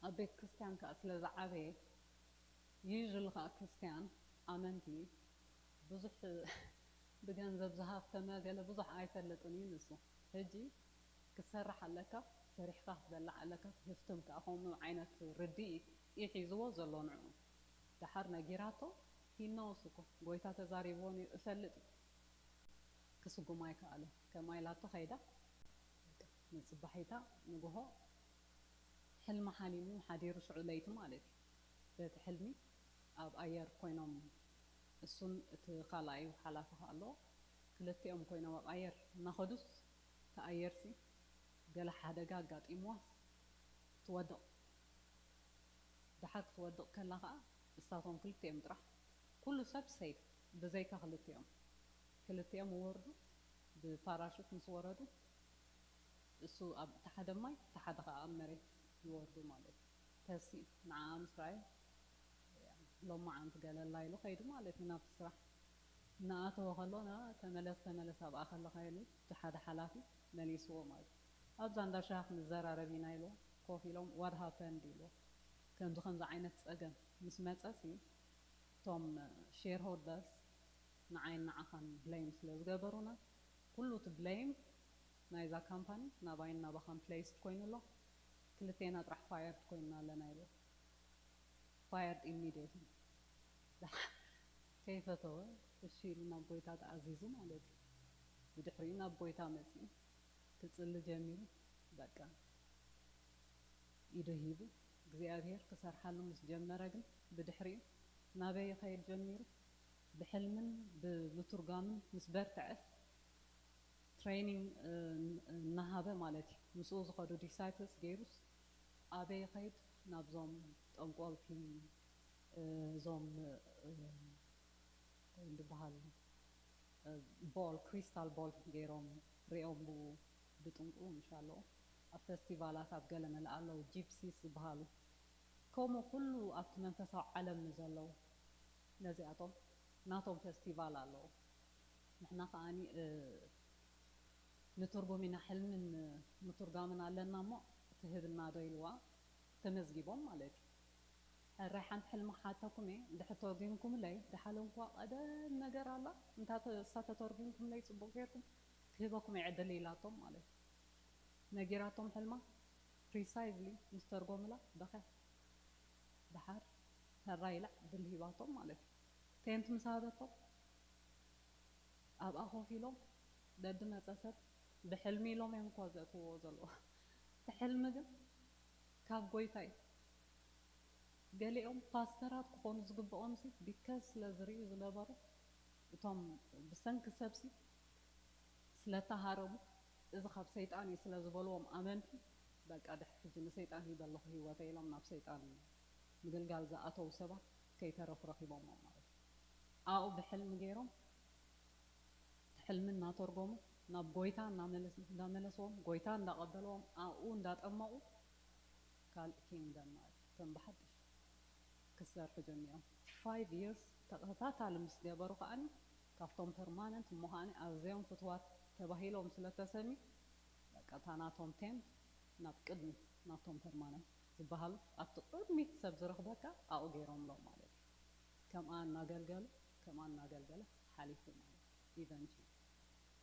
ኣብ ቤተ ክርስቲያን ከዓ ስለ ዝዓበየ usually ከዓ ክርስቲያን ኣመንቲ ብዙሕ ብገንዘብ ዝሃብተመ ገለ ብዙሕ ኣይፈልጥን እዩ ንሱ። ሕጂ ክትሰርሕ ኣለካ፣ ሰሪሕካ ክትበላዕ ኣለካ። ህፍትም ከዓ ከምኡ ዓይነት ርድኢት እዩ ሒዝዎ ዘሎ ንዕኡ። ደሓር ነጊራቶ he knows እኮ ጎይታ ተዛሪብዎ ነይሩ እፈልጥ እዩ። ክስጉማ ኣይከኣለን። ከምኣ ኢላቶ ከይዳ በቃ ንፅባሒታ ንግሆ ሕልሚ ሓሊሙ ሓዲሩ ሽዑ ለይቲ ማለት እዩ። በቲ ሕልሚ ኣብ ኣየር ኮይኖም እሱን እቲ ካልኣዩ ሓላፊ ከኣ ኣለዎ ክልቲኦም ኮይኖም ኣብ ኣየር እናኸዱስ እቲ ኣየርሲ ገለ ሓደጋ ኣጋጢምዋስ ትወድቕ። ደሓር ክትወድቕ ከላ ከዓ እሳቶም ክልቲኦም ጥራሕ ኩሉ ሰብ ሴፍ ብዘይካ ክልቲኦም ክልቲኦም ይወርዱ ብፓራሹት ምስ ወረዱ እሱ ኣብ እቲ ሓደ ማይ እቲ ሓደ ከዓ ኣብ መሬት ይወርዱ ማለት እዩ። ተሲኡ ንዓኣ ምስ ረኣየ ሎማዓንቲ ገለላ ኢሉ ከይዱ ማለት እዩ ናብቲ ስራሕ። እናኣተወ ከሎ ና ተመለስ ተመለስ ኣብኣ ከለኻ ኢሉ እቲ ሓደ ሓላፊ መሊስዎ ማለት እዩ። ኣብዛ እንዳ ሻሂ ክንዘራረብ ኢና ኢልዎ ኮፍ ኢሎም what happened ኢልዎ ከምዚ ከምዚ ዓይነት ፀገም ምስ መፀሲ እቶም ሼርሆልደርስ ንዓይን ንዓኻን ብሌም ስለ ዝገበሩና ኩሉ እቲ ብሌም ናይዛ ካምፓኒ ናባይን ናባኻን ፕሌስድ ኮይኑ ኣሎ። ክልቴና ጥራሕ ፋየርድ ኮይንና ኣለና ኢሉ ፋየርድ ኢሚዲየትሊ ከይፈተወ እሺ ኢሉ ናብ ጎይታ ተኣዚዙ ማለት እዩ። ብድሕሪኡ ናብ ጎይታ መፂኡ ክፅሊ ጀሚሩ በቃ ኢዱ ሂቡ እግዚኣብሔር ክሰርሓሉ ምስ ጀመረ ግን ብድሕሪኡ ናበይ ይኸይድ ጀሚሩ ብሕልምን ብምቱርጋምን ምስ በርትዐስ ትሬኒንግ እናሃበ ማለት እዩ ምስኡ ዝኸዱ ዲሳይፕልስ ገይሩስ ኣበይ ይኸይድ ናብዞም ጠንቆልቲ እዞም ዝበሃል ቦል ክሪስታል ቦል ገይሮም ሪኦም ብኡ ብጥንቁ ምሻለዉ ኣብ ፈስቲቫላት ኣብ ገለ መለ ኣለዉ ጂፕሲስ ዝበሃሉ ከምኡ ኩሉ ኣብቲ መንፈሳዊ ዓለም ንዘለዉ ነዚኣቶም ናቶም ፈስቲቫል ኣለዉ ንሕና ከዓኒ ንትርጉም ኢና ሕልምን ምትርጋምን ኣለና እሞ ትህብና ዶ ኢልዋ ተመዝጊቦም ማለት እዩ ሕራይ ሓንቲ ሕልሚ ክሓተኩም እየ እንድሕር ተርጒምኩምለይ ድሓለንኳ ቀደም ነገር ኣላ እንታ እሳ ተተርጒምኩምለይ ፅቡቅ ጌርኩም ክህበኩም እየ ዕድል ኢላቶም ማለት እዩ ነጊራቶም ሕልማ ፕሪሳይዝሊ ምስ ተርጎምላ በኸ ደሓር ሕራይ ኢላ ዕድል ሂባቶም ማለት እዩ ቴንት ምስ ሃበቶም ኣብኣ ኮፍ ኢሎም ደዲ መፀ ሰብ ብሕልሚ ኢሎም እዮም እኳ ዘእትዎ ዘለዎ እቲ ሕልሚ ግን ካብ ጎይታ እዩ ገሊኦም ፓስተራት ክኾኑ ዝግብኦም ሲ ቢከዝ ስለ ዝርእዩ ዝነበሩ እቶም ብሰንኪ ሰብሲ ስለተሃረሙ እዚ ካብ ሰይጣን እዩ ስለ ዝበልዎም ኣመንቲ በቃ ድሕ ሕጂ ንሰይጣን ሂበ ኣለኹ ህይወተ ኢሎም ናብ ሰይጣን ምግልጋል ዝኣተው ሰባት ከይተረፉ ረኺቦሞ ማለት እዩ ኣብኡ ብሕልሚ ገይሮም እቲ ሕልሚ እናተርጎሙ ናብ ጎይታ እንዳመለስዎም ጎይታ እንዳቐበልዎም ኣብኡ እንዳጠመቑ ካልእ ኪንግደም ማለት እዩ ከም ብሓድሽ ክሰርሑ ጀሚሮም ፋይቭ ይርስ ተኸታታሊ ምስ ገበሩ ከዓኒ ካብቶም ፐርማነንት እሞ ከዓኒ ኣዝዮም ፍትዋት ተባሂሎም ስለተሰምዩ በቃ እታ ናቶም ቴንት ናብ ቅድሚ ናቶም ፐርማነንት ዝበሃሉ ኣብቲ ቅድሚት ሰብ ዝረኽበካ ኣብኡ ገይሮምሎም ማለት እዩ ከምኣ እናገልገሉ ከምኣ እናገልገለ ሓሊፉ ማለት እዩ ኢቨንት እዩ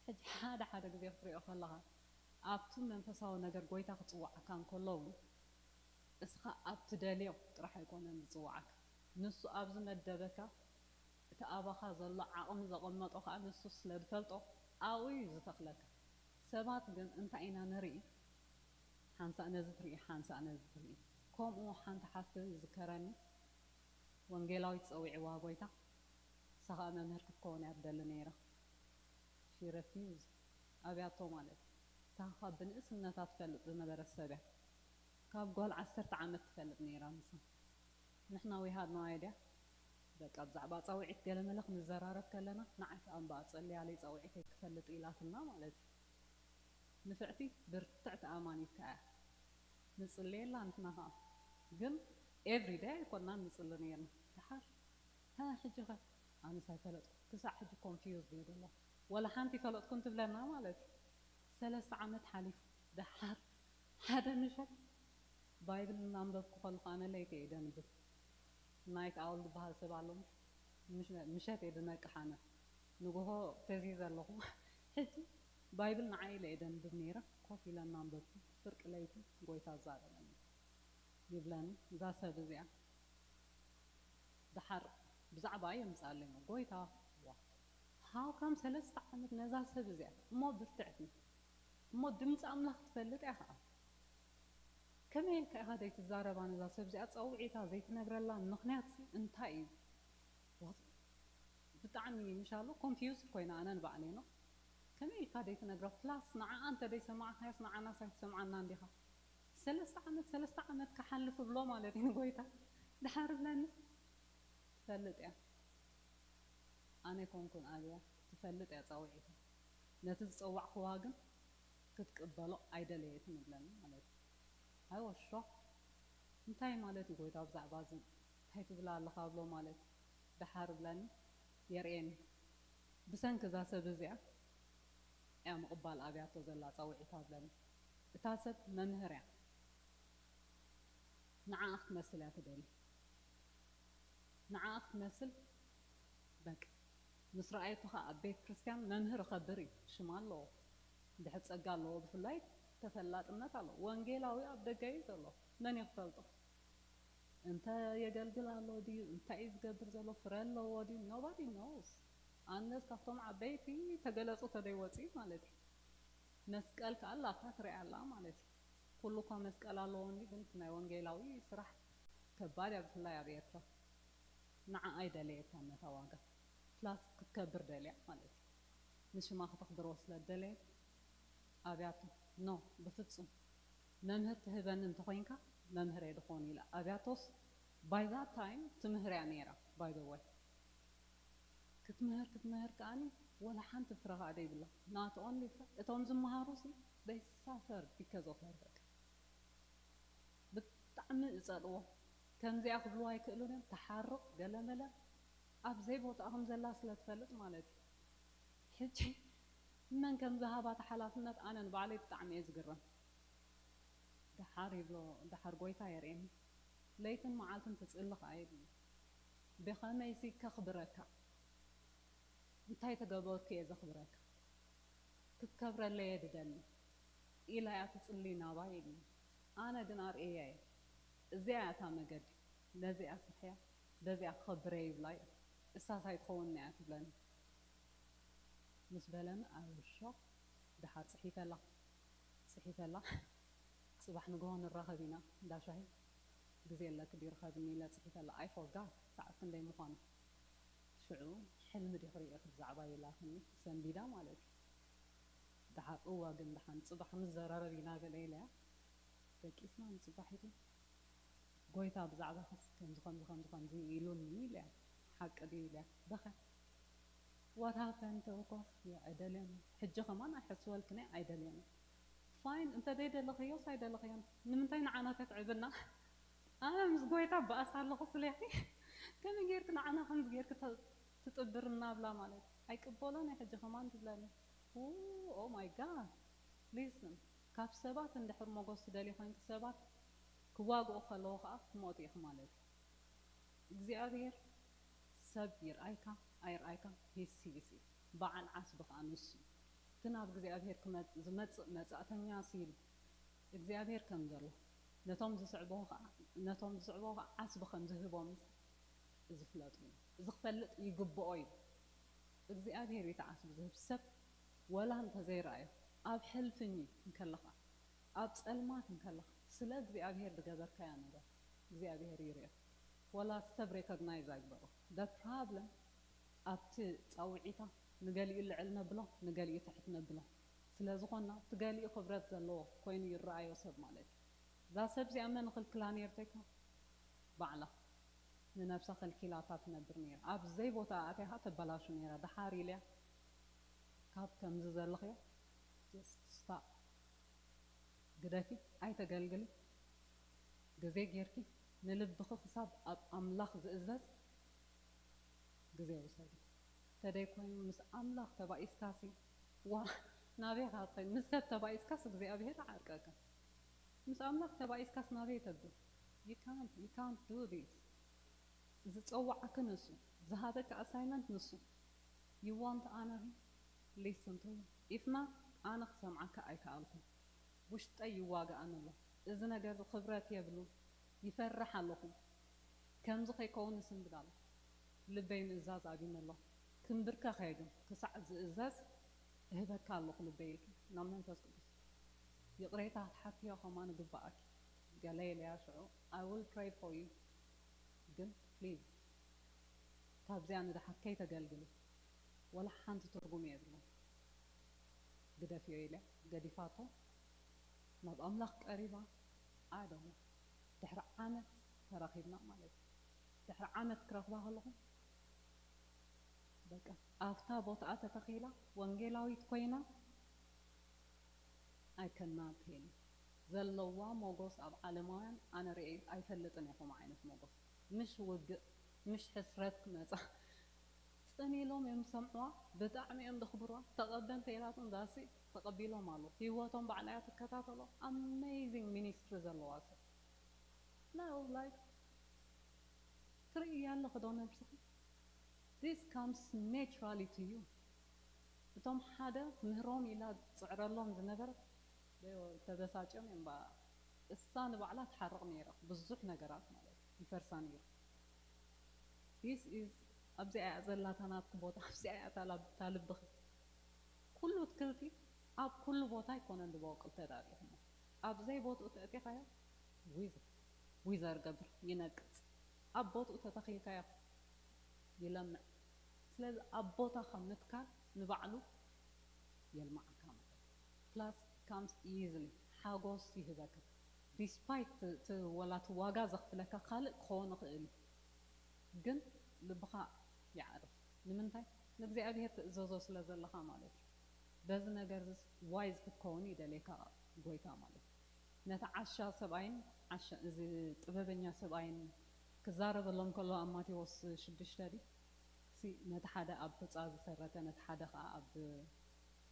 ሕጂ ሓደ ሓደ ግዜ ክትሪኦ ከለኻ ኣብቲ መንፈሳዊ ነገር ጎይታ ክፅዋዓካ እንከሎ እውን እስኻ ኣብ ትደልዮ ጥራሕ ኣይኮነን ዝፅዋዓካ ንሱ ኣብ ዝመደበካ እቲ ኣባኻ ዘሎ ዓቕሚ ዘቐመጦ ከዓ ንሱ ስለ ዝፈልጦ ኣብኡ እዩ ዝተኽለካ ሰባት ግን እንታይ ኢና ንርኢ ሓንሳእ ነዚ ትርኢ ሓንሳእ ነዚ ትርኢ ከምኡ ሓንቲ ሓፍቲ ይዝከረኒ ወንጌላዊት ፀዊዕዋ ጎይታ ንሳ ከዓ መምህር ክትከውን እያ ትደሊ ነይራ she refused ኣብያቶ ማለት እዩ ንሳ ከዓ ብንእስነታ ትፈልጥ ዝነበረት ሰብ እያ ካብ ጓል ዓሰርተ ዓመት ትፈልጥ ነይራ ንሳ ንሕና we had no idea። በቃ ብዛዕባ ጻውዒት ገለመለ ክንዘራረብ ከለና፣ ንዓይ ከኣ እምበኣር ጸልያለይ ጻውዒተይ ክፈልጥ ኢላትና ማለት እዩ። ንፍዕቲ ብርትዕቲ ኣማኒት ከኣ እያ። ንጽልየላ ንሕና ከኣ። ግን every day ኣይኮናን ንጽሊ ነይርና። ደሓር፣ "ሃ፣ ሕጂ ኸ?" ኣነስ ኣይፈለጥኩ። ክሳዕ ሕጂ confused እየ ዘለኹ። ወላ ሓንቲ ይፈለጥኩን ትብለና ማለት እዩ። ሰለስተ ዓመት ሓሊፉ። ደሓር ሓደ ምሸት ባይብል እናንበብኩ ከለኹ፣ ኣነ ለይቲ እየ ደንብብ። ናይት ኣውል ዝበሃል ሰብ ኣሎ ምሽ? ምሽ-፣ ምሸት እየ ድነቅሕ ኣነ። ንግሆ ፈዚዘ ኣለኹ። ሕጂ ባይብል ንዓይ ኢለ እየ ደንብብ ነይረ። ኮፍ ኢለ እናንበብኩ፣ ፍርቂ ለይቲ ጎይታ ኣዛረበኒ። ይብለኒ፣ እዛ ሰብ እዚኣ። ደሓር ብዛዕባ የምጻለይ፣ "ጎይታ፣ ዋ፣ how come ሰለስተ ዓመት ነዛ ሰብ እዚኣ?" እሞ ብርትዕቲ፣ እሞ ድምፂ ኣምላኽ ትፈልጥ እያ ኸዓ። ከመይ ኢልካ ኢኻ ዘይትዛረባ ነዛ ሰብ እዚኣ? ጸውዒታ ዘይትነግረላ ምኽንያት ሲ እንታይ እዩ? ዋ፣ ብጣዕሚ ምሻሎ confused ኮይና ኣነ ንባዕለይ ነው። ከመይ ኢልካ ዘይትነግራ? ፕላስ ንዓኣ እንተ ዘይሰማዕካያስ ንዓናስ ኣይትሰምዓና እንዲኻ? ሰለስተ ዓመት፣ ሰለስተ ዓመት ክሓልፍ እብሎ ማለት እዩ ንጎይታ። ደሓር እብለኒ፣ ትፈልጥ እያ። ኣነ ኣይኮንኩን ኣብያ፣ ትፈልጥ እያ ጻውዒታ። ነቲ ዝጸዋዕክዋ ግን ክትቅበሎ ኣይደለየትን እብለኒ ማለት እዩ። I was shocked። እንታይ ማለት እዩ ጎይታ ብዛዕባ እዚ እንታይ ትብላ ኣለኻ እብሎ ማለት እዩ። ደሓር እብለኒ፣ የርእየኒ። ብሰንኪ እዛ ሰብ እዚኣ እያ ምቕባል ኣብያቶ ዘላ ጻውዒታ እብለኒ። እታ ሰብ መምህር እያ። ንዓኣ ክትመስል እያ ትደሊ። ንዓኣ ክትመስል በቃ። ምስ ረኣየቶ ኸዓ ኣብ ቤተ ክርስቲያን መምህር እኸብር እዩ፣ ሽም ኣለዎ፣ ድሕር ጸጋ ኣለዎ፣ ብፍላይ ተፈላጥነት ኣለዎ። ወንጌላዊ ኣብ ደገ እዩ ዘሎ፣ መን እዩ ክፈልጦ? እንተ የገልግል ኣሎ ድዩ? እንታይ እዩ ዝገብር ዘሎ? ፍረ ኣለዎ ድዩ? Nobody knows። Unless ካብቶም ዓበይቲ ተገለጹ ተደይወፂ ማለት እዩ። መስቀል ከኣ ኣላታ ትሪኣ ኣላ ማለት እዩ። ኩሉ እኳ መስቀል ኣለዎ እንዲ፣ ግን ናይ ወንጌላዊ ስራሕ ከባድ እያ፣ ብፍላይ ኣብ ኤርትራ። ንዓኣ ኣይደለየታን ነታ ዋጋ። ፕላስ ክትከብር ደልያ ማለት እዩ። ንሽማ ከተኽብሮ ስለ ደለየት ኣብያቶ፣ "ኖ፣ ብፍጹም መምህር ትህበኒ እንተኾይንካ መምህር እየ ድኾን" ኢላ ኣብያቶስ፣ by that time ትምህር እያ ነይራ፣ by the way። ክትምህር፣ ክትምህር ከኣኒ ወላ ሓንቲ ፍረ ከኣ ደይብላ። Not only ፍረ፣ እቶም ዝመሃሩ ሲ፣ they suffer because of her በቃ። ብጣዕሚ ዝጸልዎ። ከምዚኣ ክብልዋ ኣይክእሉን እዮም። ተሓርቕ፣ ገለመለ። ኣብ ዘይቦታኣ ከም ዘላ ስለ ትፈልጥ ማለት እዩ። ሕጂ መን ከም ዝሃባ እቲ ሓላፍነት ኣነ ንባዕለይ ብጣዕሚ እየ ዝግረም። ደሓር ይብሎ፣ ደሓር ጎይታ የርእየኒ። ለይትን መዓልትን ትጽሊ ከኣ ይብሎ። ብኸመይሲ ከኽብረካ? እንታይ ተገበርኩ እየ ዘኽብረካ? ክትከብረለይ እየ ድደሊ ኢላ እያ ትጽሊ ናባይ ኢሉኒ። ኣነ ግን ኣርእያ እየ። እዚኣ እያ እታ መገዲ። ነዚኣ ስሕያ፣ በዚኣ ክኸብር እየ ይብላ እየ። እሳስ ኣይትኸውንን እያ ትብለኒ። ምስ በለኒ፣ I was shocked። ደሓር ጽሒፈላ። ጽሒፈላ። ጽባሕ ንግሆ ንራኸብ ኢና እንዳ ሻሂ። ግዜ ኣለኪ ድዩ ርኸብኒ ኢለ ጽሒፈላ። I forgot ሰዓት ክንደይ ምዃኑ። ሽዑ ሕልሚ ዲኺ ርኢኺ ብዛዕባይ ኢላትኒ፣ ሰንቢዳ ማለት እዩ። ደሓር እወ ግን ደሓን ጽባሕ ንዘራረብ ኢና በለ ኢለያ። ደቂስና ንጽባሒቱ ጎይታ ብዛዕባኺስ ከምዚ ከምዚ ከምዚ ከምዚ ኢሉኒ ኢለያ። ሓቂ ድዩ ኢለያ። በኸ። What happened to ኮፍ? ኣይደልዮን። ሕጂ ከማን ኣይሕስበልክን እየ፣ ኣይደልዮን። ፋይን፣ እንተ ዘይደለኽዮስ ኣይደለኽዮን። ንምንታይ ንዓና ተትዕብና? ኣነ ምስ ጎይታ በኣስ ኣለኹ ስለ ከመይ ጌርክ ንዓና ከምዚ ጌርክ ተ-፣ ትጥብር እናብላ ማለት ኣይቅበሎን እየ። ሕጂ ከማን ትብለኒ። Oh my God። Listen፣ ካብ ሰባት እንድሕር ሞገስ ትደልዩ ኮይንክ ሰባት ክዋግኡ ከለዉ ከዓ ክትሞቱ ኢኹ ማለት እዩ። እግዚኣብሔር ሰብ ይርኣይካ ኣይርኣይካ he sees you። በዓል ዓስቢ ከዓ ንሱ እዩ። እቲ ናብ እግዚኣብሔር ክመጽ-፣ ዝመጽእ መጻእተኛ ሲል እግዚኣብሔር ከም ዘሎ ነቶም ዝስዕብዎ ከዓ፣ ነቶም ዝስዕብዎ ከዓ ዓስቢ ከም ዝህቦም እዚ ፍለጡ። እዚ ክፈልጥ ይግብኦ እዩ። እግዚኣብሔር እዩ እቲ ዓስቢ ዝህብ። ሰብ ወላ እንተዘይረኣዮ ኣብ ሕልፍኝ እንከለኻ፣ ኣብ ጸልማት እንከለኻ ስለ እግዚኣብሔር ዝገበርካዮ ነገር እግዚኣብሔር ይርእዮ። ወላ ሰብ ሬኮግናይዝ ኣይግበሮ። The problem ኣብቲ ጻውዒታ ንገሊኡ ልዕል ነብሎ ንገሊኡ ትሕት ነብሎ ስለ ዝኾና እቲ ገሊኡ ክብረት ዘለዎ ኮይኑ ይረኣዮ ሰብ ማለት እዩ። እዛ ሰብ እዚኣ መን ይኽልክላ ነይሩ ተይኮን ባዕላ። ንነብሳ ከልኪላታ ትነብር ነይራ። ኣብ ዘይቦታ ኣትያ ተበላሹ ነይራ። ደሓር ኢልያ ካብ ከምዚ ዘለኽዮ just stop፣ ግደፊ፣ ኣይተገልግሊ። ግዜ ጌርኪ ንልብኺ ክሳብ ኣብ ኣምላኽ ዝእዘዝ ግዜ ውሰዲ። ተደይ ኮይኑ ምስ ኣምላኽ ተባኢስካሲ ዋ ናበይ ኢኻ ትኸይድ? ምስ ሰብ ተባኢስካስ እግዚኣብሔር ዓርቀካ። ምስ ኣምላኽ ተባኢስካስ ናበይ ተብል? You can't, you can't do this። ዝጸዋዓኪ ንሱ፣ ዝሃበኪ ኣሳይመንት ንሱ። You want to honor him? Listen to him. If not ኣነ ክሰምዓካ ኣይከኣልኩን። ውሽጠይ ይዋጋኣኒ ኣሎ። እዚ ነገር እዚ ክብረት የብሉን። ይፈርሕ ኣለኹ። ከምዚ ከይከውን ይስንብድ ኣሎ። ልበይ ምእዛዝ ኣብዩኒ ኣሎ። ክምብርከኽ እየ ግን ክሳዕ ዝእዘዝ እህበካ ኣለኹ ልበይ ኢልኪ ናብ መንፈስ ቅዱስ ይቕሬታ ክትሓትዮ ከማን ግባኣኪ። ገለ ኢለያ ሽዑ I will pray for you። ግን please ካብዚኣ ንደሓር ከይተገልግሊ። ወላ ሓንቲ ትርጉም የብሉን። ግደፍዮ ኢለ ገዲፋቶ ናብ ኣምላኽ ቀሪባ። ኣደሞ ድሕሪ ዓመት ተራኺብና ማለት እዩ። ድሕሪ ዓመት ክረኽባ ከለኹ በቃ ኣብታ ቦታኣ ተተኺላ ወንጌላዊት ኮይና I cannot tell you። ዘለዋ ሞጎስ ኣብ ዓለማውያን ኣነ ርእየ ኣይፈልጥን እየ። ከምኡ ዓይነት ሞጎስ ምሽ ውግእ ምሽ ሕስረት ክመጻ ጽን ኢሎም እዮም ዝሰምዕዋ። ብጣዕሚ እዮም ዘኽብርዋ። ተቐበልቲ ኢላቶም ዳሲ ተቐቢሎም ኣለዉ። ህይወቶም ባዕላ እያ ትከታተሎ። Amazing ministry ዘለዋ ሰብ። No, like ትርእያ ኣለኺ ዶ ነብስኺ? This comes naturally to you። እቶም ሓደ ምህሮም ኢላ ትጽዕረሎም ዝነበረት ተበሳጭዮም እዮም። እሳ ንባዕላ ትሓርቕ ነይራ። ብዙሕ ነገራት ማለት እዩ ይፈርሳ ነይሩ። This is ኣብዚኣ እያ ዘላታ ናትኪ ቦታ ኣብዚኣ እያ እታ ልብኺ። ኩሉ ትክልቲ ኣብ ኩሉ ቦታ ኣይኮነን ዝበቁል ተዳሪኹሞ ኣብ ዘይ ቦትኡ ተእቲኻዮ ዊዘር ዊዘር ገብር ይነቅጽ። ኣብ ቦትኡ ተተኺልካዮ ይለምዕ። ስለዚ ኣብ ቦታኻ ምትካል ንባዕሉ የልማዓካ ማለት plus comes easily ሓጎስ ይህበካ። Despite ወላ እቲ ዋጋ ዘኽፍለካ ካልእ ክኸውን ይኽእል እዩ ግን ልብኻ ይዓርፍ። ንምንታይ? ንእግዚኣብሔር ትእዘዞ ስለ ዘለኻ ማለት እዩ። በዚ ነገር ዚስ ዋይዝ ክትከውን ይደልየካ ጎይታ ማለት እዩ። ነቲ ዓሻ ሰብኣይን ዓሻ እዚ ጥበበኛ ሰብኣይን ክዛረበሎም ከሎ ኣብ ማቴዎስ ሽዱሽተ ድዩ ሲ ነቲ ሓደ ኣብ ሑፃ ዝሰረተ ነቲ ሓደ ከዓ ኣብ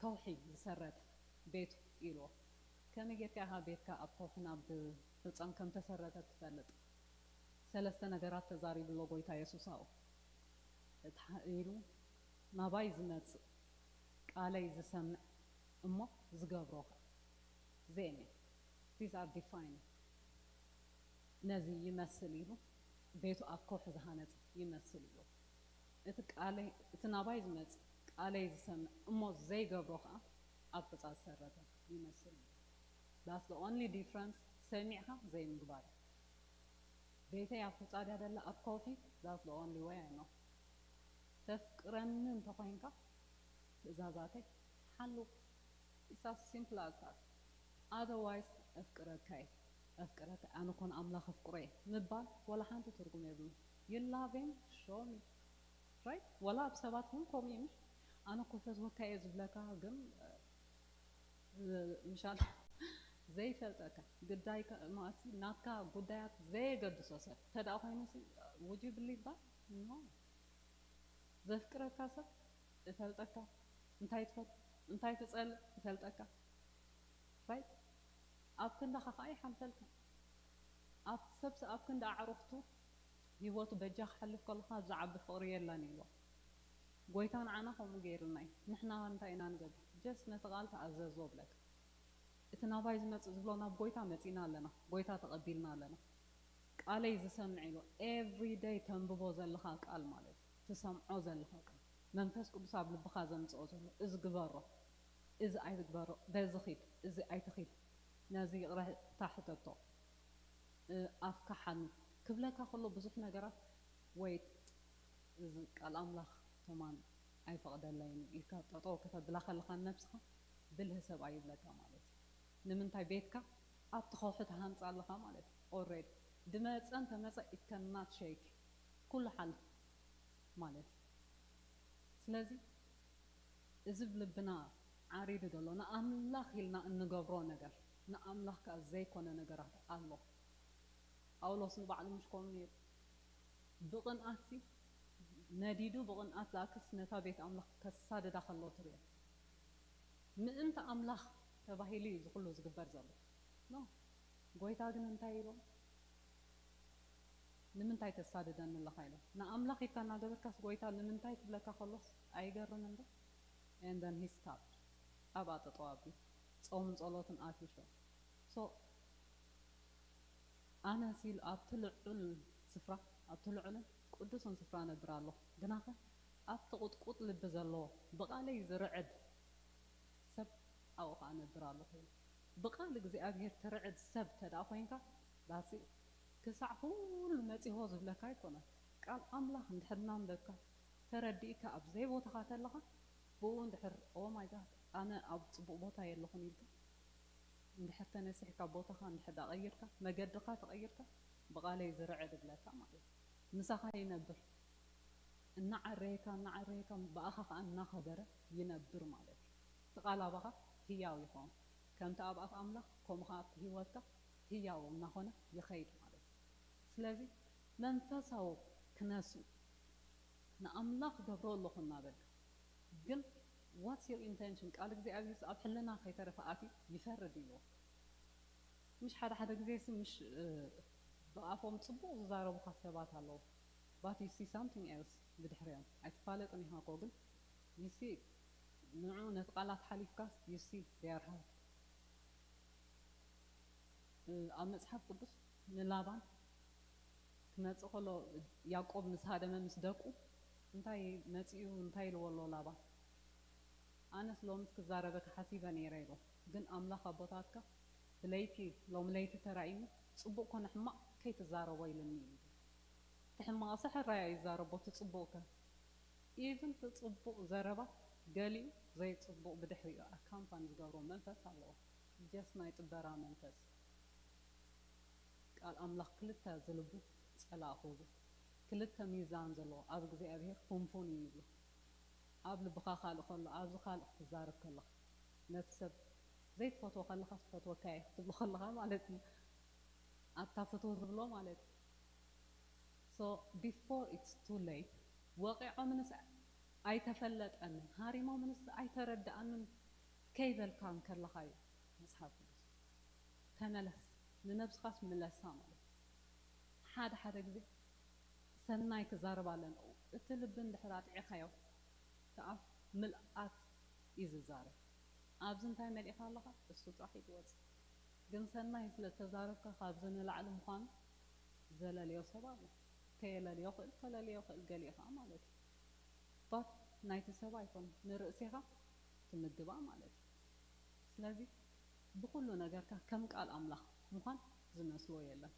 ከውሒ ዝሰረተ ቤቱ ኢልዎ። ከመይ ጌርካ ኢኻ ቤትካ ኣብ ከውሕን ኣብ ሑፃን ከም ተሰረተ ትፈልጥ? ሰለስተ ነገራት ተዛሪቡ ኣሎ ጎይታ የሱስ ኣብኡ። እቲ ኢሉ ናባይ ዝመጽእ ቃለይ ዝሰምዕ እሞ ዝገብሮ ኸዓ ዜን እየ። These are defined። ነዚ ይመስል ኢሉ ቤቱ ኣብ ከውሒ ዝሃነጸ ይመስል ኢሉ እቲ ቃለይ እቲ ናባይ ዝመጽእ ቃለይ ዝሰምዕ እሞ ዘይገብሮ ኸዓ ኣብ ሑጻ ዝሰረተ ይመስል ኢሉ። That's the only difference። ሰሚዕካ ዘይምግባር እዩ። ቤተይ ኣብ ሑጻ ድያ ደላ ኣብ ከውሒ? That's the only way I know። ተፍቅረኒ እንተኾይንካ ትእዛዛተይ ሓሉ። It's as simple as that። Otherwise እፍቅረካ እየ እፍቅረካ ኣነ ኮን ኣምላኽ እፍቅሮ እየ ምባል ወላ ሓንቲ ትርጉም የብሉ። You love him? Show me። Right? ወላ ኣብ ሰባት እውን ከምኡ እዩ ምሽ? ኣነ እኮ ፈትወካ እየ ዝብለካ ግን ምሻል ዘይፈልጠካ ግዳይካ ማለት ናትካ ጉዳያት ዘየገድሶ ሰብ ተደኣ ኮይኑ ውጅ ብሊባ ኖ ዘፍቅረካ ሰብ እፈልጠካ እንታይ ትፈት እንታይ ትጸል እፈልጠካ ራይት ኣብ ክንዳኻ ከዓ ይሓልፈልካ ኣብ ሰብሲ ኣብ ክንዲ ኣዕሩኽቱ ህይወቱ በጃ ክሓልፍ ከለኻ ዝዓቢ ፍቕሪ የላን ኢልዎ ጎይታ ንዓና ከምኡ ገይርና እዩ ንሕና እንታይ ኢና ንገብር just ነቲ ቃል ተኣዘዞ ብለካ እቲ ናባይ ዝመፅእ ዝብሎ ናብ ጎይታ መፂና ኣለና ጎይታ ተቐቢልና ኣለና ቃለይ ዝሰምዕ ኢሉ everyday ተንብቦ ዘለኻ ቃል ማለት እዩ ትሰምዖ ዘለኻ ቃል መንፈስ ቅዱስ ኣብ ልብኻ ዘምፅኦ ዘሎ እዚ ግበሮ እዚ ኣይትግበሮ በዚ ኺድ እዚ ኣይትኺድ ነዚ ይቕረታ ሕተቶ ኣፍካ ሓኑ ክብለካ ከሎ ብዙሕ ነገራት ወይ እዚ ቃል ኣምላኽ ከማን ኣይፈቕደለይን ኢልካ ጠጠው ከተብላ ከለኻ ነብስኻ ብልህ ሰብኣይ ይብለካ ማለት እዩ ንምንታይ ቤትካ ኣብቲ ከውሒ ትሃንፃ ኣለኻ ማለት እዩ already ድመፀ እንተመፀ it cannot shake ኩሉ ሓልፍ ማለት እዩ። ስለዚ እዚ ብልብና ዓሪዱ ዘሎ ንኣምላኽ ኢልና እንገብሮ ነገር ንኣምላኽ ከኣ ዘይኮነ ነገራት ኣሎ። ጳውሎስ ንባዕሉ ምሽ ከምኡ ነይሩ። ብቕንኣት ሲ ነዲዱ ብቕንኣት ዝኣክስ ነታ ቤት ኣምላኽ ከሳድዳ ከሎ ትርእዮ። ምእንቲ ኣምላኽ ተባሂሉ እዩ እዚ ኩሉ ዝግበር ዘሎ። ኖ፣ ጎይታ ግን እንታይ ኢሎም? ንምንታይ ተሳድደኒ ኣለኻ ኢሎም። ንኣምላኽ ኢልካ እናገበርካስ ጎይታ ንምንታይ ክብለካ ከሎስ ኣይገርምን ዶ? And then he stopped። ኣብኣ ጠጠው ኣቢሉ ጾምን ጸሎትን ኣትዩ። So ኣነ ሲል ኣብቲ ልዑል ስፍራ ኣብቲ ልዑልን ቅዱስን ስፍራ ነብር ኣለኹ። ግናኸ ኣብቲ ቁጥቁጥ ልቢ ዘለዎ ብቓለይ ዝርዕድ ሰብ ኣብኡ ኸዓ ነብር ኣለኹ ኢሉ። ብቓል እግዚኣብሔር ትርዕድ ሰብ ተደኣ ኮይንካ ዳሲ ክሳዕ ኩሉ መጺሆ ዝብለካ ኣይኮነን። ቃል ኣምላኽ እንድሕር እናንበብካ ተረዲእካ ኣብ ዘይቦታኻ ተለኻ ብኡ እንድሕር ኦ ማይ ጋድ ኣነ ኣብ ጽቡቕ ቦታ የለኹን ኢልካ እንድሕር ተነሲሕካ ቦታኻ እንድሕር ዳቐይርካ መገድኻ ተቐይርካ ብቓለይ ዝርዕድ እብለካ ማለት እዩ። ምሳኻ ይነብር። እናዓረየካ እናዓረየካ ብኣኻ ከዓ እናኸበረ ይነብር ማለት እዩ። እቲ ቃል ኣባኻ ህያው ይኸውን። ከምቲ ኣብ ኣፍ ኣምላኽ ከምኡ ከዓ ኣብቲ ህይወትካ ህያው እናኾነ ይኸይድ ማለት እዩ። ስለዚ መንፈሳዊ ክነሱ ንኣምላኽ ገብሮ ኣለኹ እናበልካ ግን what's your intention? ቃል እግዚኣብሔር ኣብ ሕልና ከይተረፈ ኣትዩ ይፈርድ ኢልዎ። ምሽ ሓደ ሓደ ግዜ ሲ ምሽ ብኣፎም ጽቡቕ ዝዛረቡኻ ሰባት ኣለዉ but you see something else ብድሕሪኦም ኣይትፋለጥን ኢኻ እኮ ግን you see ንዑ ነቲ ቃላት ሓሊፍካ you see they are hard ኣብ መጽሓፍ ቅዱስ ንላባን ክመጽእ ከሎ ያዕቆብ ምስ ሃደመ ምስ ደቁ እንታይ መጺኡ እንታይ ኢልዎ ኣሎ ላባን ኣነስ ሎምስ ክዛረበካ ሓሲበ ነይረ ኢልዎ ግን ኣምላኽ ኣቦታትካ ብለይቲ ሎም ለይቲ ተራእዩኒ ጽቡቕ ኮነ ሕማቕ ከይትዛረቦ ኢልኒ ኢሉ እቲ ሕማቕ ሰ ሕራይ ኣይዛረቦ እቲ ጽቡቕ ከ even እቲ ጽቡቕ ዘረባ ገሊኡ ዘይጽቡቕ ብድሕሪኡ ኣካምፓን ዝገብሮ መንፈስ ኣለዎ just ናይ ጥበራ መንፈስ ቃል ኣምላኽ ክልተ ዝልቡ ጸላእኹ ይብል ክልተ ሚዛን ዘለዎ ኣብ እግዚኣብሔር ፉንፉን እዩ ይብሎ ኣብ ልብኻ ካልእ ከሎ ኣብዚ ካልእ ክትዛረብ ከለኻ ነቲ ሰብ ዘይትፈትዎ ከለኻስ ክፈትወካ እየ ክትብሎ ከለኻ ማለት እዩ ኣብታ ፍትው ዝብሎ ማለት እዩ so before it's too late ወቂዖምንስ ኣይተፈለጠንን ሃሪሞምንስ ኣይተረድኣንን ከይበልካ እንከለኻ እዩ መፅሓፍ ቅዱስ ተመለስ ንነብስኻስ ምለሳ ማለት ሓደ ሓደ ግዜ ሰናይ ክዛረብ ኣለና እቲ ልቢ እንድሕር ኣጥዒኻዮ እቲ ኣፍ ምልኣት እዩ ዝዛረብ ኣብዚ እንታይ መሊእኻ ኣለኻ እሱ ጥራሕ እዩ ዝወፅእ ግን ሰናይ ስለ ዝተዛረብካ ካብዚ ንላዕሊ ምዃኑ ዘለልዮ ሰብ ኣሎ ከየለልዮ ክእል ከለልዮ ክእል ገሊኡ ከዓ ማለት እዩ but ናይቲ ሰብ ኣይኮን ንርእሲኻ ትምግባ ማለት እዩ ስለዚ ብኩሉ ነገርካ ከም ቃል ኣምላኽ ምዃን ዝመስሎ የለን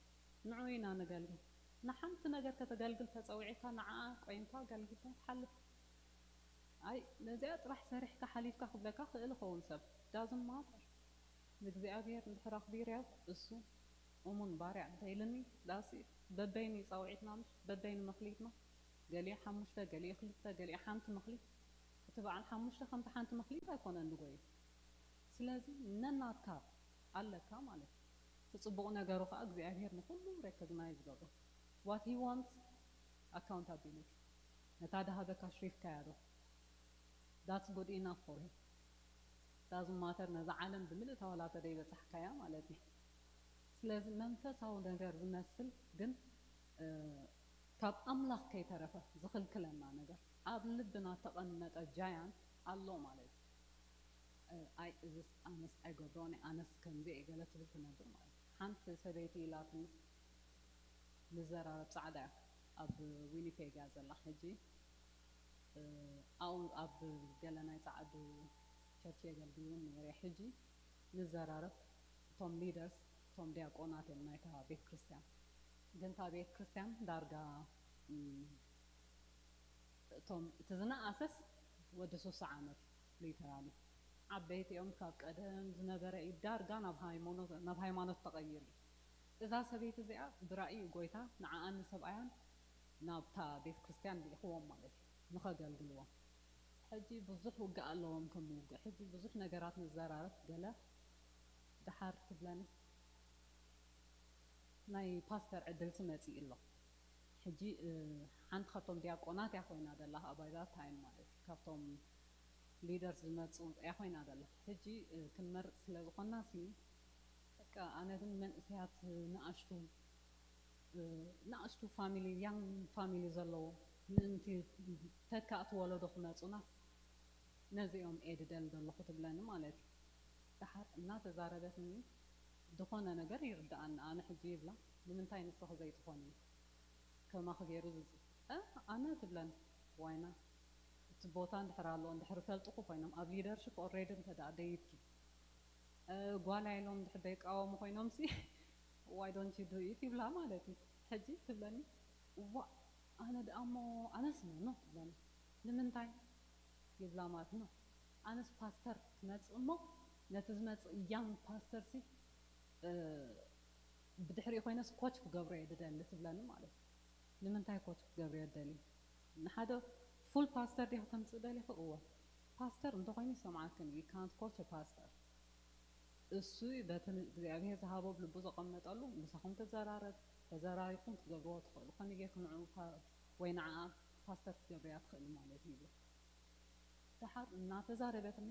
ንዑ ኢና ንገልግል ንሓንቲ ነገር ከተገልግል ተፀዊዕካ ንዓኣ ቆይምካ ገልጊልካ ትሓልፍ ኣይ ነዚኣ ጥራሕ ሰሪሕካ ሓሊፍካ ክብለካ ክእል ይኸውን ሰብ doesn't matter ንእግዚኣብሔር እንድሕር ኣኽቢረዮ እሱ እሙን ባርያ እንተ ኢልኒ ዳስ በበይኑ እዩ ፃውዒትና ምሽ በበይኑ መኽሊትና ገሊኡ ሓሙሽተ ገሊኡ ክልተ ገሊኡ ሓንቲ መኽሊት እቲ በዓል ሓሙሽተ ከምቲ ሓንቲ መኽሊት ኣይኮነን ንጎዩ ስለዚ ነናትካ ኣለካ ማለት እዩ እቲ ፅቡቕ ነገሩ ከዓ እግዚኣብሔር ንኩሉ recognize ይገብሮ what he wants accountability ነታ ድሃበካ ሽሪፍካያ ዶ that's good enough for him doesn't matter ነዛ ዓለም ብምልእታ ዋላ ተደይበፃሕካያ ማለት እዩ ስለዚ መንፈሳዊ ነገር ዝመስል ግን ካብ ኣምላኽ ከይተረፈ ዝኽልክለና ነገር ኣብ ልብና ተቐመጠ giant ኣሎ ማለት እዩ ኣይ እዝስ ኣነስ ኣይገብሮን ኣነስ ከምዚ እየ ገለ ትብል ትነብር ማለት እዩ ሓንቲ ሰበይቲ ኢላትንስ ንዘራረብ ፃዕዳ እያ ኣብ ዊኒፔግ እያ ዘላ ሕጂ ኣብኡ ኣብ ገለ ናይ ፃዓዱ ቸርች የገልግል እውን ነይረ ሕጂ ንዘራረብ እቶም leaders እቶም ዲያቆናት እዮም ናይታ ቤተ ክርስቲያን ግን እታ ቤተ ክርስቲያን ዳርጋ እቶም እቲ ዝነኣሰስ ወዲ ሱሳ ዓመት literally ዓበይቲ እዮም ካብ ቀደም ዝነበረ እዩ ዳርጋ ናብ ሃይማኖት ተቐይሩ እዩ እዛ ሰበይቲ እዚኣ ብራእዩ ጎይታ ንዓኣን ንሰብኣያን ናብታ ቤተ ክርስቲያን ልኢኽዎም ማለት እዩ፣ ንኸገልግልዎም። ሕጂ ብዙሕ ውግእ ኣለዎም፣ ከም ውግእ ሕጂ ብዙሕ ነገራት ንዘራረብ። ገለ ደሓር ትብለኒ፣ ናይ ፓስተር ዕድል ትመፅእ ኣሎ። ሕጂ ሓንቲ ካብቶም ዲያቆናት እያ ኮይና ደላ፣ ኣባይዛ ታይም ማለት እዩ፣ ካብቶም ሊደር ዝመፁ እያ ኮይና ደላ። ሕጂ ክንመርፅ ስለ ዝኾንና ሲ፣ በቃ ኣነ ግን መንእሰያት ንኣሽቱ ንኣሽቱ ፋሚሊ፣ ያንግ ፋሚሊ ዘለዎ ምእንቲ ተካእቲ ወለዶ ክመፁና ነዚኦም እየ ድደሊ ዘለኹ ትብለኒ ማለት እዩ። ደሓር እናተዛረበትኒ፣ ዝኾነ ነገር ይርድኣኒ። ኣነ ሕጂ ይብላ፣ ንምንታይ ንስኺ ዘይትኾኒ ከማኺ ገይሩ ዝፅ-፣ እ፣ ኣነ ትብለኒ፣ ዋይና እቲ ቦታ እንድሕር ኣሎ እንድሕር ፈልጥኹ ኮይኖም ኣብ ሊደርሽፕ ኦልሬዲ እንተ ደኣ ደይብኪ፣ እ፣ ጓል ኢሎም እንድሕር ዘይቃወሙ ኮይኖም ሲ why don't you do it ይብላ ማለት እዩ። ሕጂ ትብለኒ፣ ዋ፣ ኣነ ደኣ እሞ ኣነስ ኖ ኖ ትብለኒ። ንምንታይ ይብላ ማለት ነው። ኣነስ ፓስተር ክመፅእ እሞ ነቲ ዝመፅእ ያንግ ፓስተር ሲ ብድሕሪኡ ኮይነስ ኮች ክገብሮ እየ ድደሊ ትብለኒ ማለት እዩ። ንምንታይ ኮች ክትገብርዮ ትደሊ? ንሓደ ፉል ፓስተር ዲኺ ተምፅእ ደሊኺ? እወ። ፓስተር እንተኮይኑ ይሰምዓክን እዩ፣ you can't coach a pastor። እሱ በቲ እግዚኣብሔር ዝሃቦ ብልቡ ዘቐመጠሉ ምሳኹም ክዘራረብ፣ ተዘራሪብኩም ክትገብርዎ ትኽእሉ። ከመይ ጌርኪ ንዕኡ ፓ-፣ ወይ ንዓኣ ፓስተር ክትገብርያ ትኽእሊ ማለት እዩ ይብሎ። ደሓር እናተዛረበትኒ፣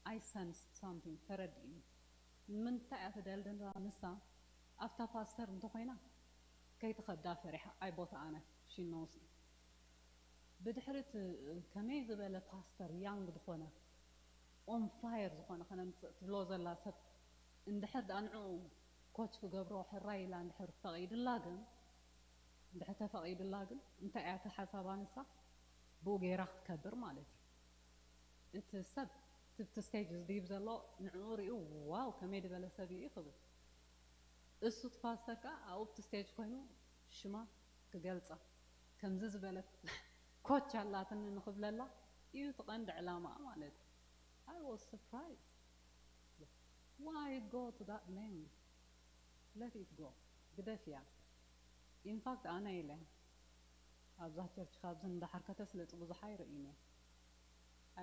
I sensed something፣ ተረዲእኒ። ንምንታይ እያ ትደልድላ ንሳ ኣብታ ፓስተር እንተኾይና ከይትኸብዳ ፈሪሓ፣ ኣይ ቦታ ኣነ፣ she knows me። ብድሕሪት ከመይ ዝበለ ፓስተር ያንግ ዝኾነ፣ on fire ዝኾነ ከነምፅእ ትብሎ ዘላ ሰብ እንድሕር ደኣ ንዕኡ ኮች ክገብሮ ሕራይ ኢላ እንድሕር ፈቒድላ ግን፣ እንድሕር ተፈቒድላ ግን እንታይ እያ እቲ ሓሳባ ንሳ? ብኡ ገይራ ክትከብር ማለት እዩ። እቲ ሰብ እቲ ስቴጅ ዝድይብ ዘሎ ንዕኡ ሪኡ ዋው ከመይ ዝበለ ሰብ እዩ ክብል፣ እሱ እቲ ፓስተር ከዓ ኣብኡ ኣብቲ ስቴጅ ኮይኑ ሽማ ክገልፃ ከምዚ ዝበለት ኮች ኣላትኒ ንክብለላ እዩ እቲ ቀንዲ ዕላማኣ ማለት እዩ። I was surprised. Why go to that length? Let it go. ግደፍያ። In fact ኣነ ኢለ ኣብዛ ቸርች ካብዚ እንዳሓርከተ ስለጥ ብዙሕ ኣይርእይን እየ።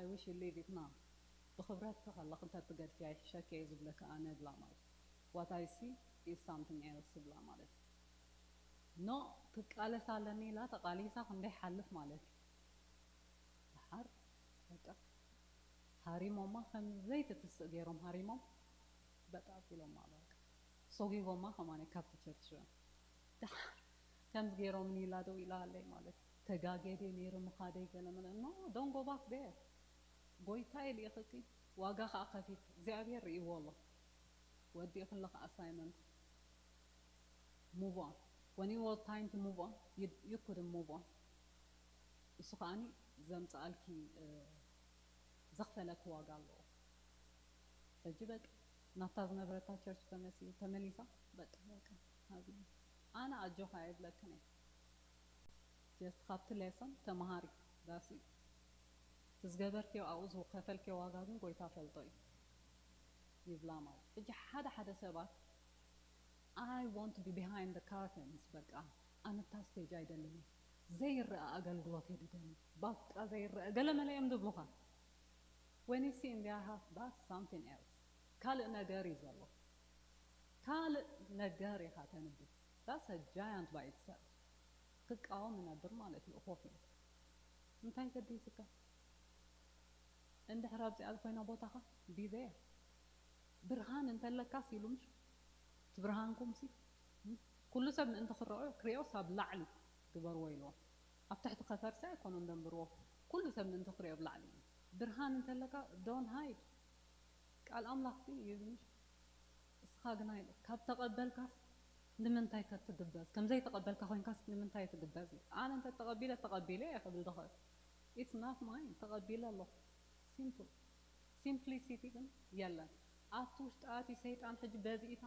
I wish you leave it now። ብኽብረት ከለኽ እንተ ትገድፍያ ይሕሸኪ እየ ዝብለካ ኣነ እብላ ማለት። What I see is something else እብላ ማለት። ኖ ክቃለስ ኣለኒ ኢላ ተቃሊሳ ክንደይ ሓልፍ ማለት እዩ። ደሓር በቃ ሃሪሞማ ከም ዘይትትስእ ገይሮም ሃሪሞም በጣ ኣቢሎማ በቃ ሶጊጎማ ከማን ካብቲ ቸርች። ደሓር ከምዚ ገይሮምኒ ኢላ ደው ኢላ ኣለይ ማለት እዩ። ተጋግየ ድየ ነይሩ ምኻደይ ገለ መለ። No, don't go back there። ጎይታ እየ ልኢኽኪ፣ ዋጋ ከዓ ከፊልኪ፣ እግዚኣብሔር ርእይዎ ኣሎ። ወዲእኺ ኣለኺ ኣሳይመንት። Move on. When it was time to move on, you, you couldn't move on። እሱ ከዓኒ ዘምፅኣልኪ፣ እ፣ ዘኽፈለኪ ዋጋ ኣለዎ። ሕጂ በቃ ናብታ ዝነበረታ ቸርች ተመሲ-፣ ተመሊሳ በቃ በቃ ኣብዚ ኣነ ኣጆኻ ኣይብለክን እየ። Just ካብቲ ሌሰን ተምሃሪ። That's it። እቲ ዝገበርክዮ ኣብኡ ዝኸፈልክዮ ዋጋ ግን ጎይታ ፈልጦ እዩ ይብላ ማለት። ሕጂ ሓደ ሓደ ሰባት I want to be behind the curtains፣ በቃ ኣነ እታ ስቴጅ ኣይደልን እየ፣ ዘይረኣ ኣገልግሎት እየ ዝደሊ፣ በቃ ዘይረአ ገለ መለ እዮም ዝብሉኻ። When you see in their heart, that's something else። ካልእ ነገር እዩ ዘሎ። ካልእ ነገር ኢኻ ተንብብ። That's a giant by itself። ክቃወም ይነብር ማለት እዩ። ኮፍ ኢሉ እንታይ ገዲስካ? እንድሕር ኣብዚኣ ዝኾይና ቦታኻ be there። ብርሃን እንተለካስ ኢሉ ምሽ እቲ ብርሃንኩም ሲ ኩሉ ሰብ ምእንቲ ክረኦ ክሪኦስ ኣብ ላዕሊ ግበርዎ ኢልዎ። ኣብ ትሕቲ ከፈርሲ ኣይኮኑን ደንብርዎ። ኩሉ ሰብ ምእንቲ ክሪኦ ኣብ ላዕሊ እዩ። ብርሃን እንተለካ don't hide። ቃል ኣምላኽ እዩ ዝምሽ። እስኻ ግና ኢሉ ካብ ተቐበልካስ ንምንታይ ከ ትግበዝ? ከም ዘይተቐበልካ ኮይንካስ ንምንታይ ትግበዝ? ኣነ እንተ ተቐቢለ ተቐቢለ እየ ክብል ዝኽእል። It's not mine። ተቐቢለ ኣለኹ። Simple። Simplicity ግን የለን። ኣብቲ ውሽጢ ኣትዩ ሰይጣን ሕጂ በዚ ኢታ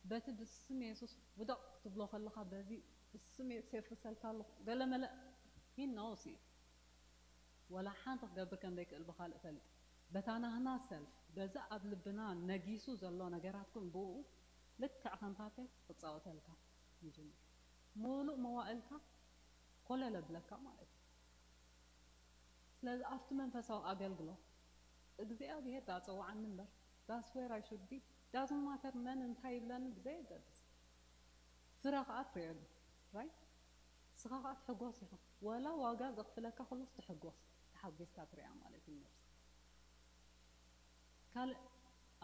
በቲ ብስም የሱስ ውደቕ ክትብሎ ከለኻ በዚ ብስም የሱስ የፍርሰልካ ኣለኹ። ገለ መለ he knows እዩ። ወላ ሓንቲ ክገብር ከም ዘይክእል ብኻልእ ፈሊጡ። በታ ናህና ሰልፍ፣ በዚ ኣብ ልብና ነጊሱ ዘሎ ነገራት ግን ብኡ ልክዕ ከም ፓፔት ክጻወተልካ ይጅምር። ሙሉእ መዋእልካ ኮለል ኣብለካ ማለት እዩ። ስለዚ ኣብቲ መንፈሳዊ ኣገልግሎት እግዚኣብሔር ዳጸውዓኒ እምበር፣ that's where I should be, doesn't matter መን እንታይ ይብለኒ ብዘየገድስ፣ ፍረ ከኣ ትርእየሉ። Right? ንስኻ ከኣ ትሕጎስ ኢኻ። ወላ ዋጋ ዘኽፍለካ ከሎስ ትሕጎስ፣ ተሓጒስካ ትሪኣ ማለት እዩ ነብስኻ። ካልእ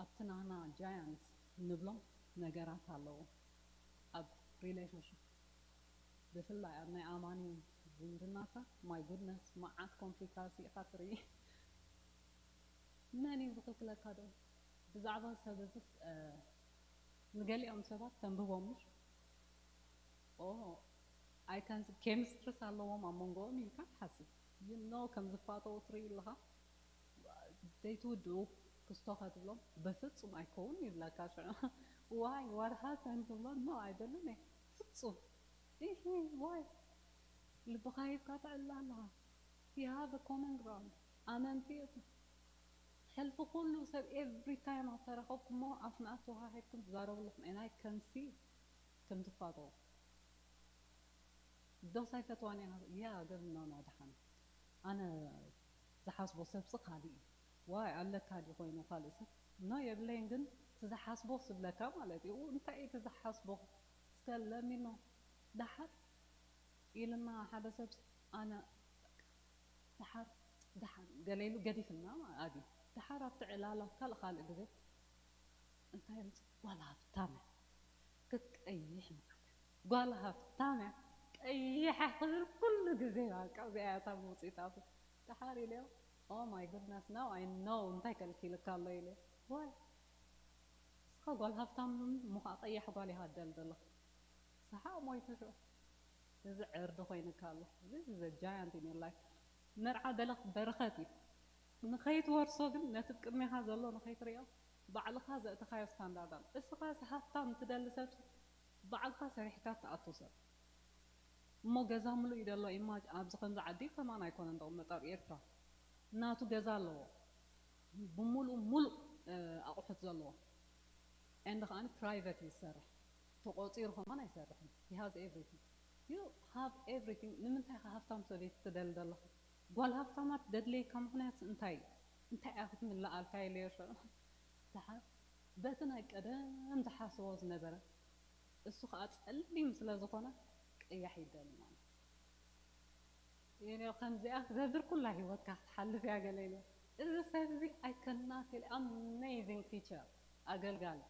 ኣብቲ ናህና ጃያንት እንብሎም ነገራት ኣለዉ ኣብ relationship፣ ብፍላይ ኣብ ናይ ኣማኒ ዝምድናካ። My goodness፣ መዓት ኮንፍሊክት ኢኻ ትርኢ። መን እዩ ዝኽልክለካ ዶ? ብዛዕባ ሰብ እዝስ ንገሊኦም ሰባት ተንብቦም ምሽ ኦ ኣይከንስ ኬሚስትሪስ ኣለዎም ኣብ መንጎኦም ኢልካ ትሓስብ። You know ከም ዝፋተው ትርኢ ኣለኻ። ዘይትውድኡ ክስቶ ከትብሎም፣ በፍጹም ኣይከውን ይብለካ። ሽዑ ዋይ ዋት ሃፐን ትብሎ፣ ኖ ኣይደልን እየ ፍጹም። ኢሂ ዋይ ልብኻ ሂብካ ተዕልል ኣለኻ። You have a common ground። ኣመንቲ ኢኹም። ሕልፊ ኩሉ ሰብ ኤቭሪ ታይም ኣብ ተራኸብኩሞ ኣፍ ንኣፍ ተወሃሂድኩም ትዛረቡ ኣለኹም። And I can see ከም ትፋተው። ዶስ ኣይፈትዋን እያ። ያ ግን ኖ ኖ ደሓን። ኣነ ዝሓስቦ ሰብሲ ካልእ እዩ። ዋይ ኣለካ ድዩ ኮይኑ ካልእ ሰብ? ኖ የብለይን፣ ግን እቲ ዝሓስቦ ስብለካ ማለት እዩ። እንታይ እዩ እቲ ዝሓስቦ? እስከ ለሚኖ ደሓር ኢልና ሓደ ሰብ ኣነ ደሓር ደሓር ገለ ኢሉ ገዲፍና ማለት እዩ። ደሓር ኣብቲ ዕላላ ካልእ ካልእ ግዜ እንታይ ይምጽእ? ጓል ሃብታም እያ ክትቀይሕ ማለት ጓል ሃብታም እያ ቀይሓ ክብል ኩሉ ግዜ በቃ እዚኣ እያ እታ መውፅኢት ኣፉ። ደሓር ኢለዮ oh my goodness now I know እንታይ ከልኪልካ ኣሎ ኢለ። ዋይ ንስኻ ጓል ሃብታም እሞ ከዓ ቀያሕ ጓል ኢኻ ትደሊ ዘለኻ። ሰሓቕ ሞይቱ ሽዑ። እዚ ዕርዲ ኮይንካ ኣሎ። This is a giant in your life። መርዓ በለኽ በረኸት እዩ። ንኸይትወርሶ ግን ነቲ ቅድሜኻ ዘሎ ንኸይትሪኦ ባዕልኻ ዘእተኻዮ ስታንዳርድ ኣሎ። እስኻ ሃብታም ትደሊ ሰብ ባዕልኻ ሰሪሕካ ትኣቱ ሰብ እሞ ገዛ ምሉእ እዩ ደሎ። ኢማጅ ኣብዚ ከምዚ ዓዲ ከማን ኣይኮነን ዝቕመጥ ኣብ ኤርትራ ናቱ ገዛ ኣለዎ። ብምሉእ ሙሉእ ኣቑሑት ዘለዎ and ከዓኒ ፕራይቨት እዩ ዝሰርሕ። ተቆፂሩ ከማን ኣይሰርሕን። He has everything. You have everything። ንምንታይ ከ ሃፍታም ሰበይቲ ትደሊ ዘለኻ? ጓል ሃፍታማት ደድለየካ ምኽንያት እንታይ እዩ? እንታይ እያ ክትምልኣልካ ኢለዮ ሽዑ። ደሓር በቲ ናይ ቀደም ዝሓስቦ ዝነበረ እሱ ከዓ ፀሊም ስለ ዝኾነ ቀያሕ ይደሊ ማለት እዩ። ኢለ ከምዚኣ ክገብር ኩላ ሂወትካ ክትሓልፍ እያ ገለ ኢለ። እዚ ሰብ እዚ I cannot ኢለ። Amazing teacher ኣገልጋሊ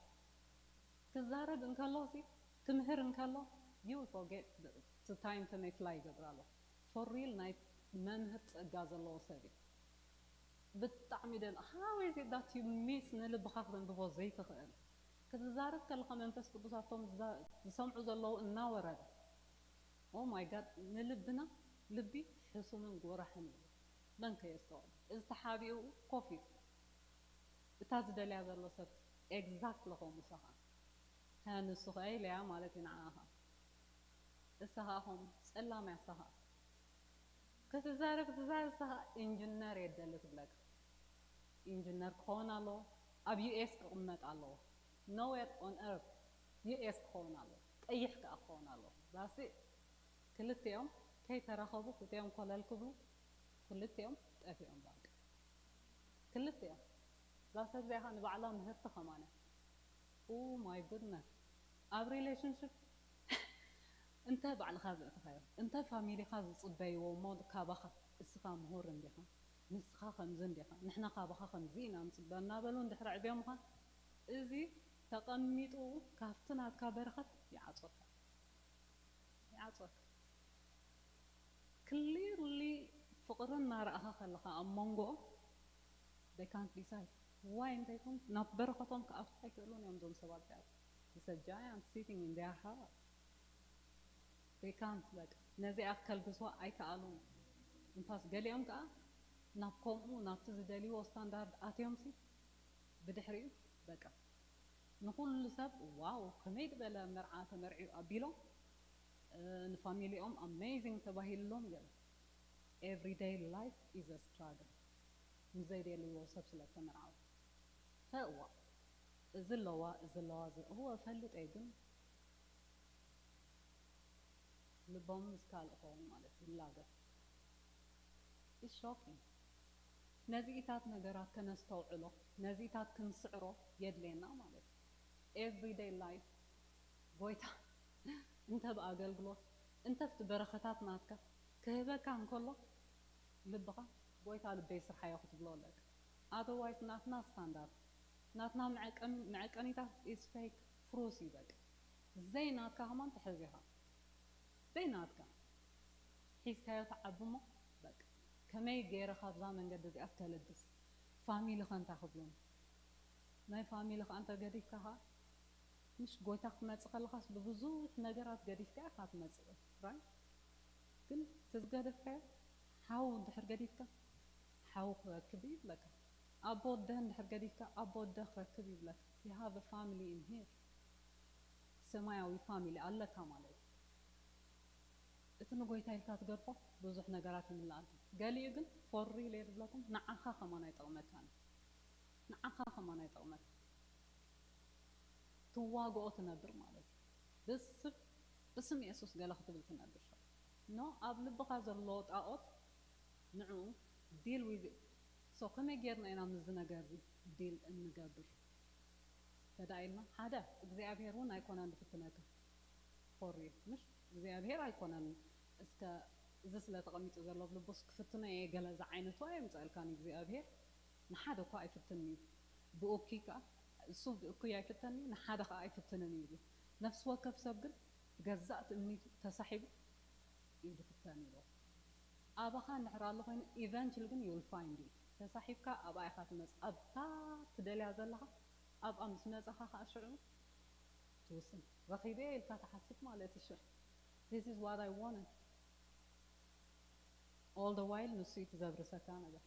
ክዛረብ እንከሎ ሲ ክምህር እንከሎ you forget time ተመይ ፍላይ ይገብር ኣሎ። For real ናይ መምህር ፀጋ ዘለዎ ሰብ እዩ። ብጣዕሚ ደን how is it that you miss ንልብኻ ክተንብቦ ዘይትኽእል ክትዛረብ ከለኻ መንፈስ ቅዱስ ኣብቶም ዝሰምዑ ዘለዉ እናወረደ oh my God ንልብና ልቢ ሕሱምን ጎራሕን እዩ። መን ከየስተውዕል እዚ ተሓቢኡ ኮፍ ኢሉ እታ ዝደልያ ዘሎ ሰብ exactly ከምኡ እሳ ከዓ ሀ ንሱ ከዓ ኢለያ ማለት እዩ ንዓኻ እሳ ከዓ ከምኡ ፀላም እያ እሳ ከዓ ክትዛረብ ክትዛረብ እሳ ከዓ ኢንጅነር እየ ዝደሊ ትብለካ ኢንጅነር ክኸውን ኣለዎ ኣብ US ክቕመጥ ኣለዎ nowhere on earth US ክኸውን ኣለዎ ቀይሕ ከዓ ክኸውን ኣለዎ that's it ክልቲኦም ከይተራኸቡ ክልቲኦም ኮለል ክብሉ ክልቲኦም ጠፊኦም በቃ ክልቲኦም እዛ ሰብ እዚኣ ከዓ ንባዕላ ምህርቲ ከማን እያ oh my goodness ኣብ relationship እንተ ባዕልኻ ዘእተኻዮ እንተ ፋሚሊኻ ዝፅበይዎ እሞ ካባኻ እስኻ ምሁር እንዲኻ ንስኻ ከምዚ እንዲኻ ንሕና ካባኻ ከምዚ ኢና ንፅበ እናበሉ እንድሕር ኣዕብዮምኻ እዚ ተቐሚጡ ካብቲ ናትካ በረኸት ይዓፅወካ ይዓፅወካ clearly ፍቕሪ እናረኣኻ ከለኻ ኣብ መንጎኦም they can't decide why እንተይኮን ናብ በረኸቶም ክኣትዉ ኣይክእሉን እዮም እዞም ሰባት እዚኣት it's a giant sitting in their heart they can't በቃ ነዚኣ ከልግስዋ ኣይከኣሉን እንታስ ገሊኦም ከዓ ናብ ከምኡ ናብቲ ዝደልይዎ ስታንዳርድ ኣትዮም ሲ ብድሕሪኡ በቃ ንኹሉ ሰብ ዋው ከመይ ዝበለ መርዓ ተመርዕዩ ኣቢሎም ንፋሚሊኦም amazing ተባሂልሎም ገለ everyday life is a struggle ንዘይደልይዎ ሰብ ስለ ተመርዓው እዋ እዚ ኣለዋ እዚ ኣለዋ እወ እፈልጥ እየ ግን ልቦም ምስ ካልእ ኸውን ማለት ይላገብ። It's shocking። ነዚኢታት ነገራት ከነስተውዕሎ፣ ነዚኢታት ክንስዕሮ የድልየና ማለት እዩ። Everyday life ጎይታ እንተ ብኣገልግሎት እንተ ብቲ በረኸታት ናትካ ክህበካ እንከሎ ልብኻ ጎይታ ልበይ ስርሓዮ ክትብሎ ኣለካ። Otherwise ናትና ስታንዳርድ ናትና መዐቀኒታት is fake፣ ፍሩስ እዩ በቃ። ዘይናትካ ከማን ተሕዚኻ ዘይናትካ ሒዝካዮ ተዓቢ እሞ በቃ ከመይ ገይረ ካብዛ መንገዲ እዚኣ እስከልግስ ፋሚሊ ከ እንታይ ክብሉን ናይ ፋሚሊ ከ እንተ ገዲፍካ ከ ምሽ ጎይታ ክትመጽእ ከለኻስ ብብዙሕ ነገራት ገዲፍካ ኢኻ ትመጽእ right ግን እቲ ዝገደፍካዮ ሓው እንድሕር ገዲፍካ ሓው ክረክብ ይብለካ ኣቦ ኣደ እንድሕር ገዲፍካ ኣቦ ኣደ ክረክብ ይብለካ you have a family in here ሰማያዊ ፋሚሊ ኣለካ ማለት እዩ እቲ ንጎይታ ኢልካ ትገድፎ ብዙሕ ነገራት ይምልኣልካ ገሊኡ ግን for real እየ ዝብለኩም ንዓኻ ከማን ኣይጠቕመካን ንዓኻ ከማን ኣይጠቕመካ ትዋግኦ ትነብር ማለት እዩ ብስም ብስም የሱስ ገለ ክትብል ትነብር no ኣብ ልብኻ ዘሎ ጣኦት ንዕኡ deal with so ከመይ ጌርና ኢና ምስዚ ነገር እዚ deal እንገብር ተዳ ኢልና ሓደ እግዚኣብሔር እውን ኣይኮነን ዝፍትነካ for real ምሽ እግዚኣብሔር ኣይኮነን እስከ እዚ ስለ ተቐሚጡ ዘሎ ኣብ ልቡስ ክፍትኖ እየ ገለ ዝዓይነቱ ኣየምፀእልካን እግዚኣብሔር ንሓደ እኳ ኣይፍትን እዩ ብኡኪ ከዓ እሱ ብእኩይ ኣይፍተን እዩ ንሓደ ከዓ ኣይፍትንን እዩ ነፍሲ ወከፍ ሰብ ግን ብገዛእ ትእምኒቱ ተሳሒቡ እዩ ዝፍተን ይብሎ ኣባኻ እንድሕር ኣሎ ኮይኑ eventually ግን you will find it ተሳሒብካ ኣብኣ ኢኻ ትመጽእ ኣብታ ትደልያ ዘለኻ ኣብኣ ምስ መጻኻ ከዓ ሽዑ ትውስን ረኺበ ኢልካ ትሓስብ ማለት እዩ ሽዑ this is what I wanted all the while ንሱ እዩ ትዘብርሰካ ነገር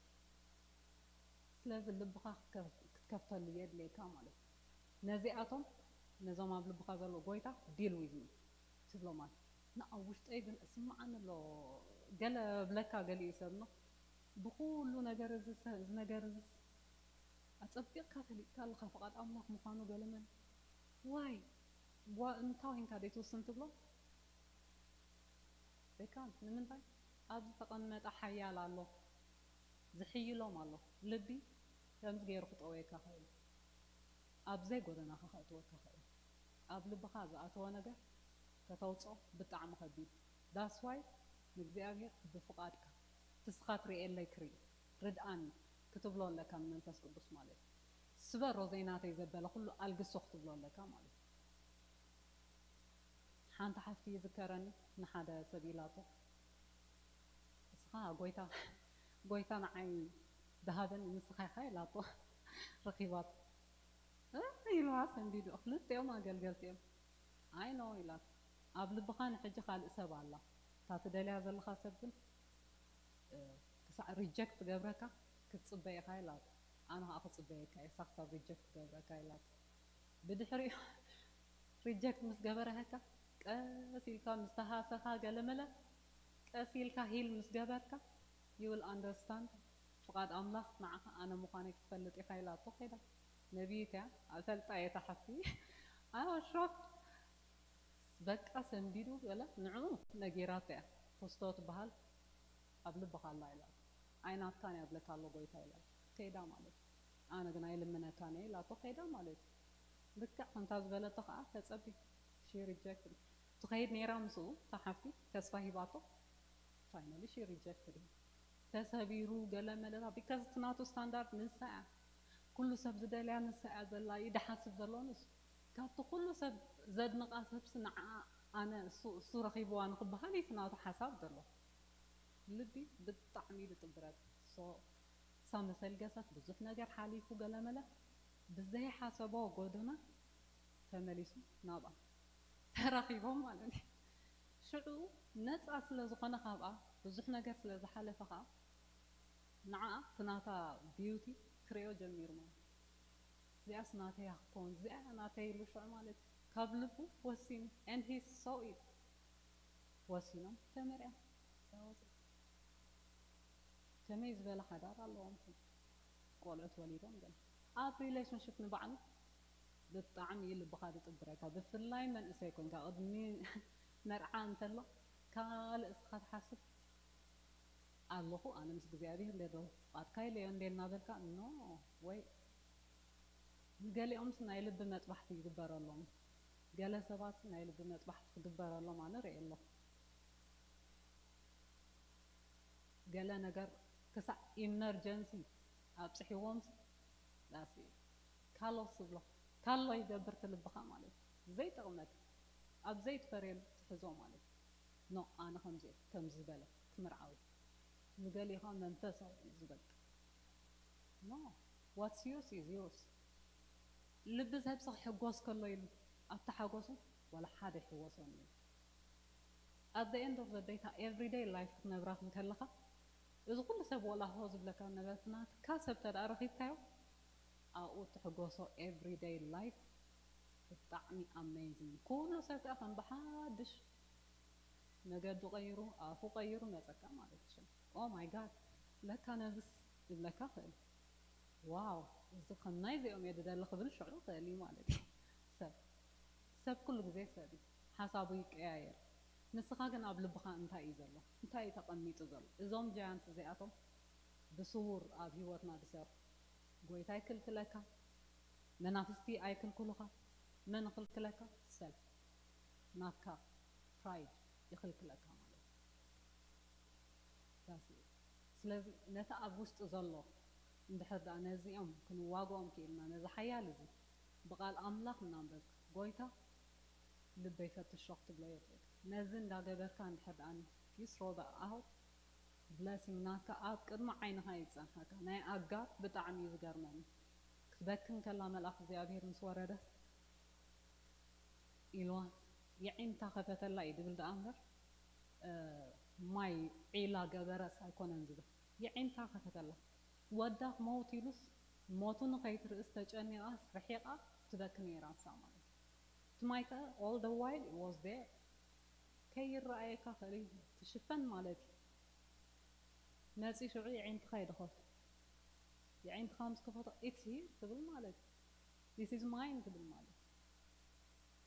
ስለዚ ልብኻ ክትከፍተሉ የድልየካ ማለት እዩ ነዚኣቶም ነዞም ኣብ ልብኻ ዘሎ ጎይታ deal with me ትብሎ ማለት ንኣብ ውሽጠይ ግን እስምዓኒ ኣሎ ገለ ብለካ ገሊኡ ሰብ ኖ ብኩሉ ነገር እዚ ነገር እዚ ኣጸቢቕካ ፈሊጥካ ኣለኻ ፍቓድ ኣምላኽ ምዃኑ ገለ መን ዋይ እንታይ ኮይንካ ደይትውስን ትብሎ they can't ንምንታይ ኣብ ዝተቐመጠ ሓያል ኣሎ ዝሕይሎም ኣሎ ልቢ ከምዚ ገይሩ ክጠወየካ ኽእል ኣብ ዘይ ጎደናኻ ከእትወካ ኽእል ኣብ ልብኻ ዝኣተወ ነገር ከተውፅኦ ብጣዕሚ ከቢድ that's why ንእግዚኣብሔር ብፍቓድካ ትስኻ ትርእየለይ ክርኢ ርድኣኒ ክትብሎ ኣለካ ንመንፈስ ቅዱስ ማለት እዩ ስበሮ ዘይናተይ ዘበለ ኩሉ ኣልግሶ ክትብሎ ኣለካ ማለት እዩ ሓንቲ ሓፍቲ ይዝከረኒ ንሓደ ሰብ ኢላቶ እስኻ ጎይታ ጎይታ ንዓይ ዝሃበኒ ንስኻ ኢኻ ኢላቶ ረኺባቶ ኢልዋ ሰንቢዱ ክልቲኦም ኣገልገልቲ እዮም ኣይ ኖ ኢላቶ ኣብ ልብኻ ንሕጂ ካልእ ሰብ ኣላ እታ ትደልያ ዘለኻ ሰብ ግን ክሳዕ ሪጀክት ትገብረካ ክትፅበ ኢኻ ኢላቶ ኣነ ከዓ ክፅበየካ እየ ሳክሳብ ሪጀክት ትገብረካ ኢላቶ ብድሕሪኡ ሪጀክት ምስ ገበረካ ቀስ ኢልካ ምስ ተሃሰኻ ገለመለ ቀስ ኢልካ ሂል ምስ ገበርካ you will understand ፍቓድ ኣምላኽ ንዓኻ ኣነ ምዃነይ ክትፈልጥ ኢኻ ኢላቶ ከይዳ ነቢይት እያ ኣፈልጣ እየ ተሓፍቲ ኣወሾክ በቃ ሰንቢዱ ገለ ንዕኡ ነጊራቶ እያ ፖስቶ ትበሃል ኣብ ልብኻ ኣላ ኢላ ኣይናትካን እያ ብለካ ኣሎ ጎይታ ኢላ ከይዳ ማለት ኣነ ግን ኣይልምነካን እየ ኢላቶ ከይዳ ማለት ልክዕ ከምታ ዝበለቶ ከዓ ተፀቢ she rejected ትኸይድ ነይራ ምስኡ እታ ሓፍቲ ተስፋ ሂባቶ finally she rejected him ተሰቢሩ ገለ መለታ because እቲ ናቱ ስታንዳርድ ንሳ እያ ኩሉ ሰብ ዝደልያ ንሳ እያ ዘላ እዩ ድሓስብ ዘሎ ንሱ ካብቲ ኩሉ ሰብ ዘድንቓ ሰብሲ ንዓ ኣነ እሱ እሱ ረኺብዋ ንክበሃል እዩ ናቱ ሓሳብ ዘሎ ልቢ ብጣዕሚ እዩ ዝጥብረካ so እሳ መሰልገሰት ብዙሕ ነገር ሓሊፉ ገለመለ ብዘይሓሰቦ ጎደና ተመሊሱ ናብኣ ተራኺቦም ማለት እዩ ሽዑ ነፃ ስለ ዝኾነ ካብኣ ብዙሕ ነገር ስለ ዝሓለፈ ከዓ ንዓኣ እቲ ናታ ቢዩቲ ክርእዮ ጀሚሩ ማለት እዚኣስ ናተይ ክትከውን እዚኣ ናተይ ኢሉ ሽዑ ማለት እዩ ካብ ልቡ ወሲኑ and he saw it ወሲኖም ተመርያ ከመይ ዝበለ ሓዳር ኣለዎም ቆልዑት ወሊዶም ገለ ኣብ ሪሌሽንሽፕ ንባዕሉ ብጣዕሚ እዩ ልብኻ ዝጥብረካ ብፍላይ መንእሰይ ኮንካ ቅድሚ መርዓ እንተሎ ካልእ እስኻ ትሓስብ ኣለኹ ኣነ ምስ እግዚኣብሔር እንደ ፍቓድካ ኢለዮ እንደ እናበልካ ኖ ወይ ንገሊኦምስ ናይ ልቢ መጥባሕቲ ይግበረሎም። ገለ ሰባት ናይ ልቢ መጥባሕቲ ክግበረሎም ኣነ ርኢ ኣለኹ። ገለ ነገር ክሳዕ ኢመርጀንሲ ኣብፅሕዎም ዳስ ካሎ ስብሎ ካሎ ይገብር ትልብኻ ማለት እዩ። ዘይጠቕመካ ኣብ ዘይትፈርየሉ ትሕዞ ማለት እዩ። ኖ ኣነ ከምዚ እየ ከምዚ ዝበለ ክምርዓዊ ንገሊኻ መንፈሳዊ እዩ ዝበልጥ ኖ ዋትስ ዩርስ ኢዝ ዩርስ። ልቢ ሰብ ክሕጎስ ከሎ ኢሉ ኣብቲ ሓጎሱ ዋላ ሓደ ይሕወሶን እዩ። At the end of the day እታ everyday life ክትነብራ እንከለኻ እዚ ኩሉ ሰብ ወላ ሆ ዝብለካ ነበርትናትካ ሰብ ተደኣ ረኺብካዮ ኣብኡ ትሕጎሶ everyday life ብጣዕሚ amazing። ኩሉ ሰብ ከኣ ከም ብሓድሽ መገዱ ቀይሩ ኣፉ ቀይሩ መጸካ ማለት እዩ። Oh my God ለካ ነዝስ ይብለካ ክእል ዋው እዚ ከም ናይዚኦም እየ ድደሊ ክብል ሽዑ ክእል እዩ ማለት እዩ። ሰብ ሰብ ኩሉ ግዜ ሰብ እዩ፣ ሓሳቡ ይቀያየር። ንስኻ ግን ኣብ ልብኻ እንታይ እዩ ዘሎ? እንታይ እዩ ተቐሚጡ ዘሎ? እዞም ጃያንት እዚኣቶም ብስውር ኣብ ህይወትና ዝሰርሑ ጎይታ ይክልክለካ፣ መናፍስቲ ኣይክልክሉኻ። መን ይኽልክለካ? ሰልፍ ናትካ ፕራይድ ይኽልክለካ ማለት እዩ። ስለዚ ነቲ ኣብ ውሽጢ ዘሎ እንድሕር ደኣ ነዚኦም ክንዋግኦም ክኢልና ነዚ ሓያል እዚ ብቓል ኣምላኽ እናንበብካ ጎይታ ልበይ ፈትሾ ክትብሎ የድልየካ። ነዚ እንዳገበርካ እንድሕር ደኣ you throw that out blessing ናትካ ኣብ ቅድሚ ዓይንኻ እዩ ዝጸንሓካ። ናይ ኣጋር ብጣዕሚ እዩ ዝገርመኒ። ክትበክን ከላ መልኣኽ እግዚኣብሔር ምስ ወረደ ኢልዋ የዒንታ ከፈተላ እዩ ድብል ደኣ እምበር ማይ ዒላ ገበረስ ኣይኮነን ዝብል የዒንታ ከፈተላ ወዳ ክመውት ኢሉስ ሞቱ ንኸይትርእስ ተጨኒቓስ ርሒቓ ትበኪ ነይራ እሳ ማለት እዩ እቲ ማይ ከ all the while was there ከይረኣየካ ክእል ትሽፈን ማለት እዩ መፂ ሽዑ የዒንትኻ ይድኸፍ የዒንትኻ ምስ ከፈቶ it's here ትብል ማለት እዩ this is mine ትብል ማለት እዩ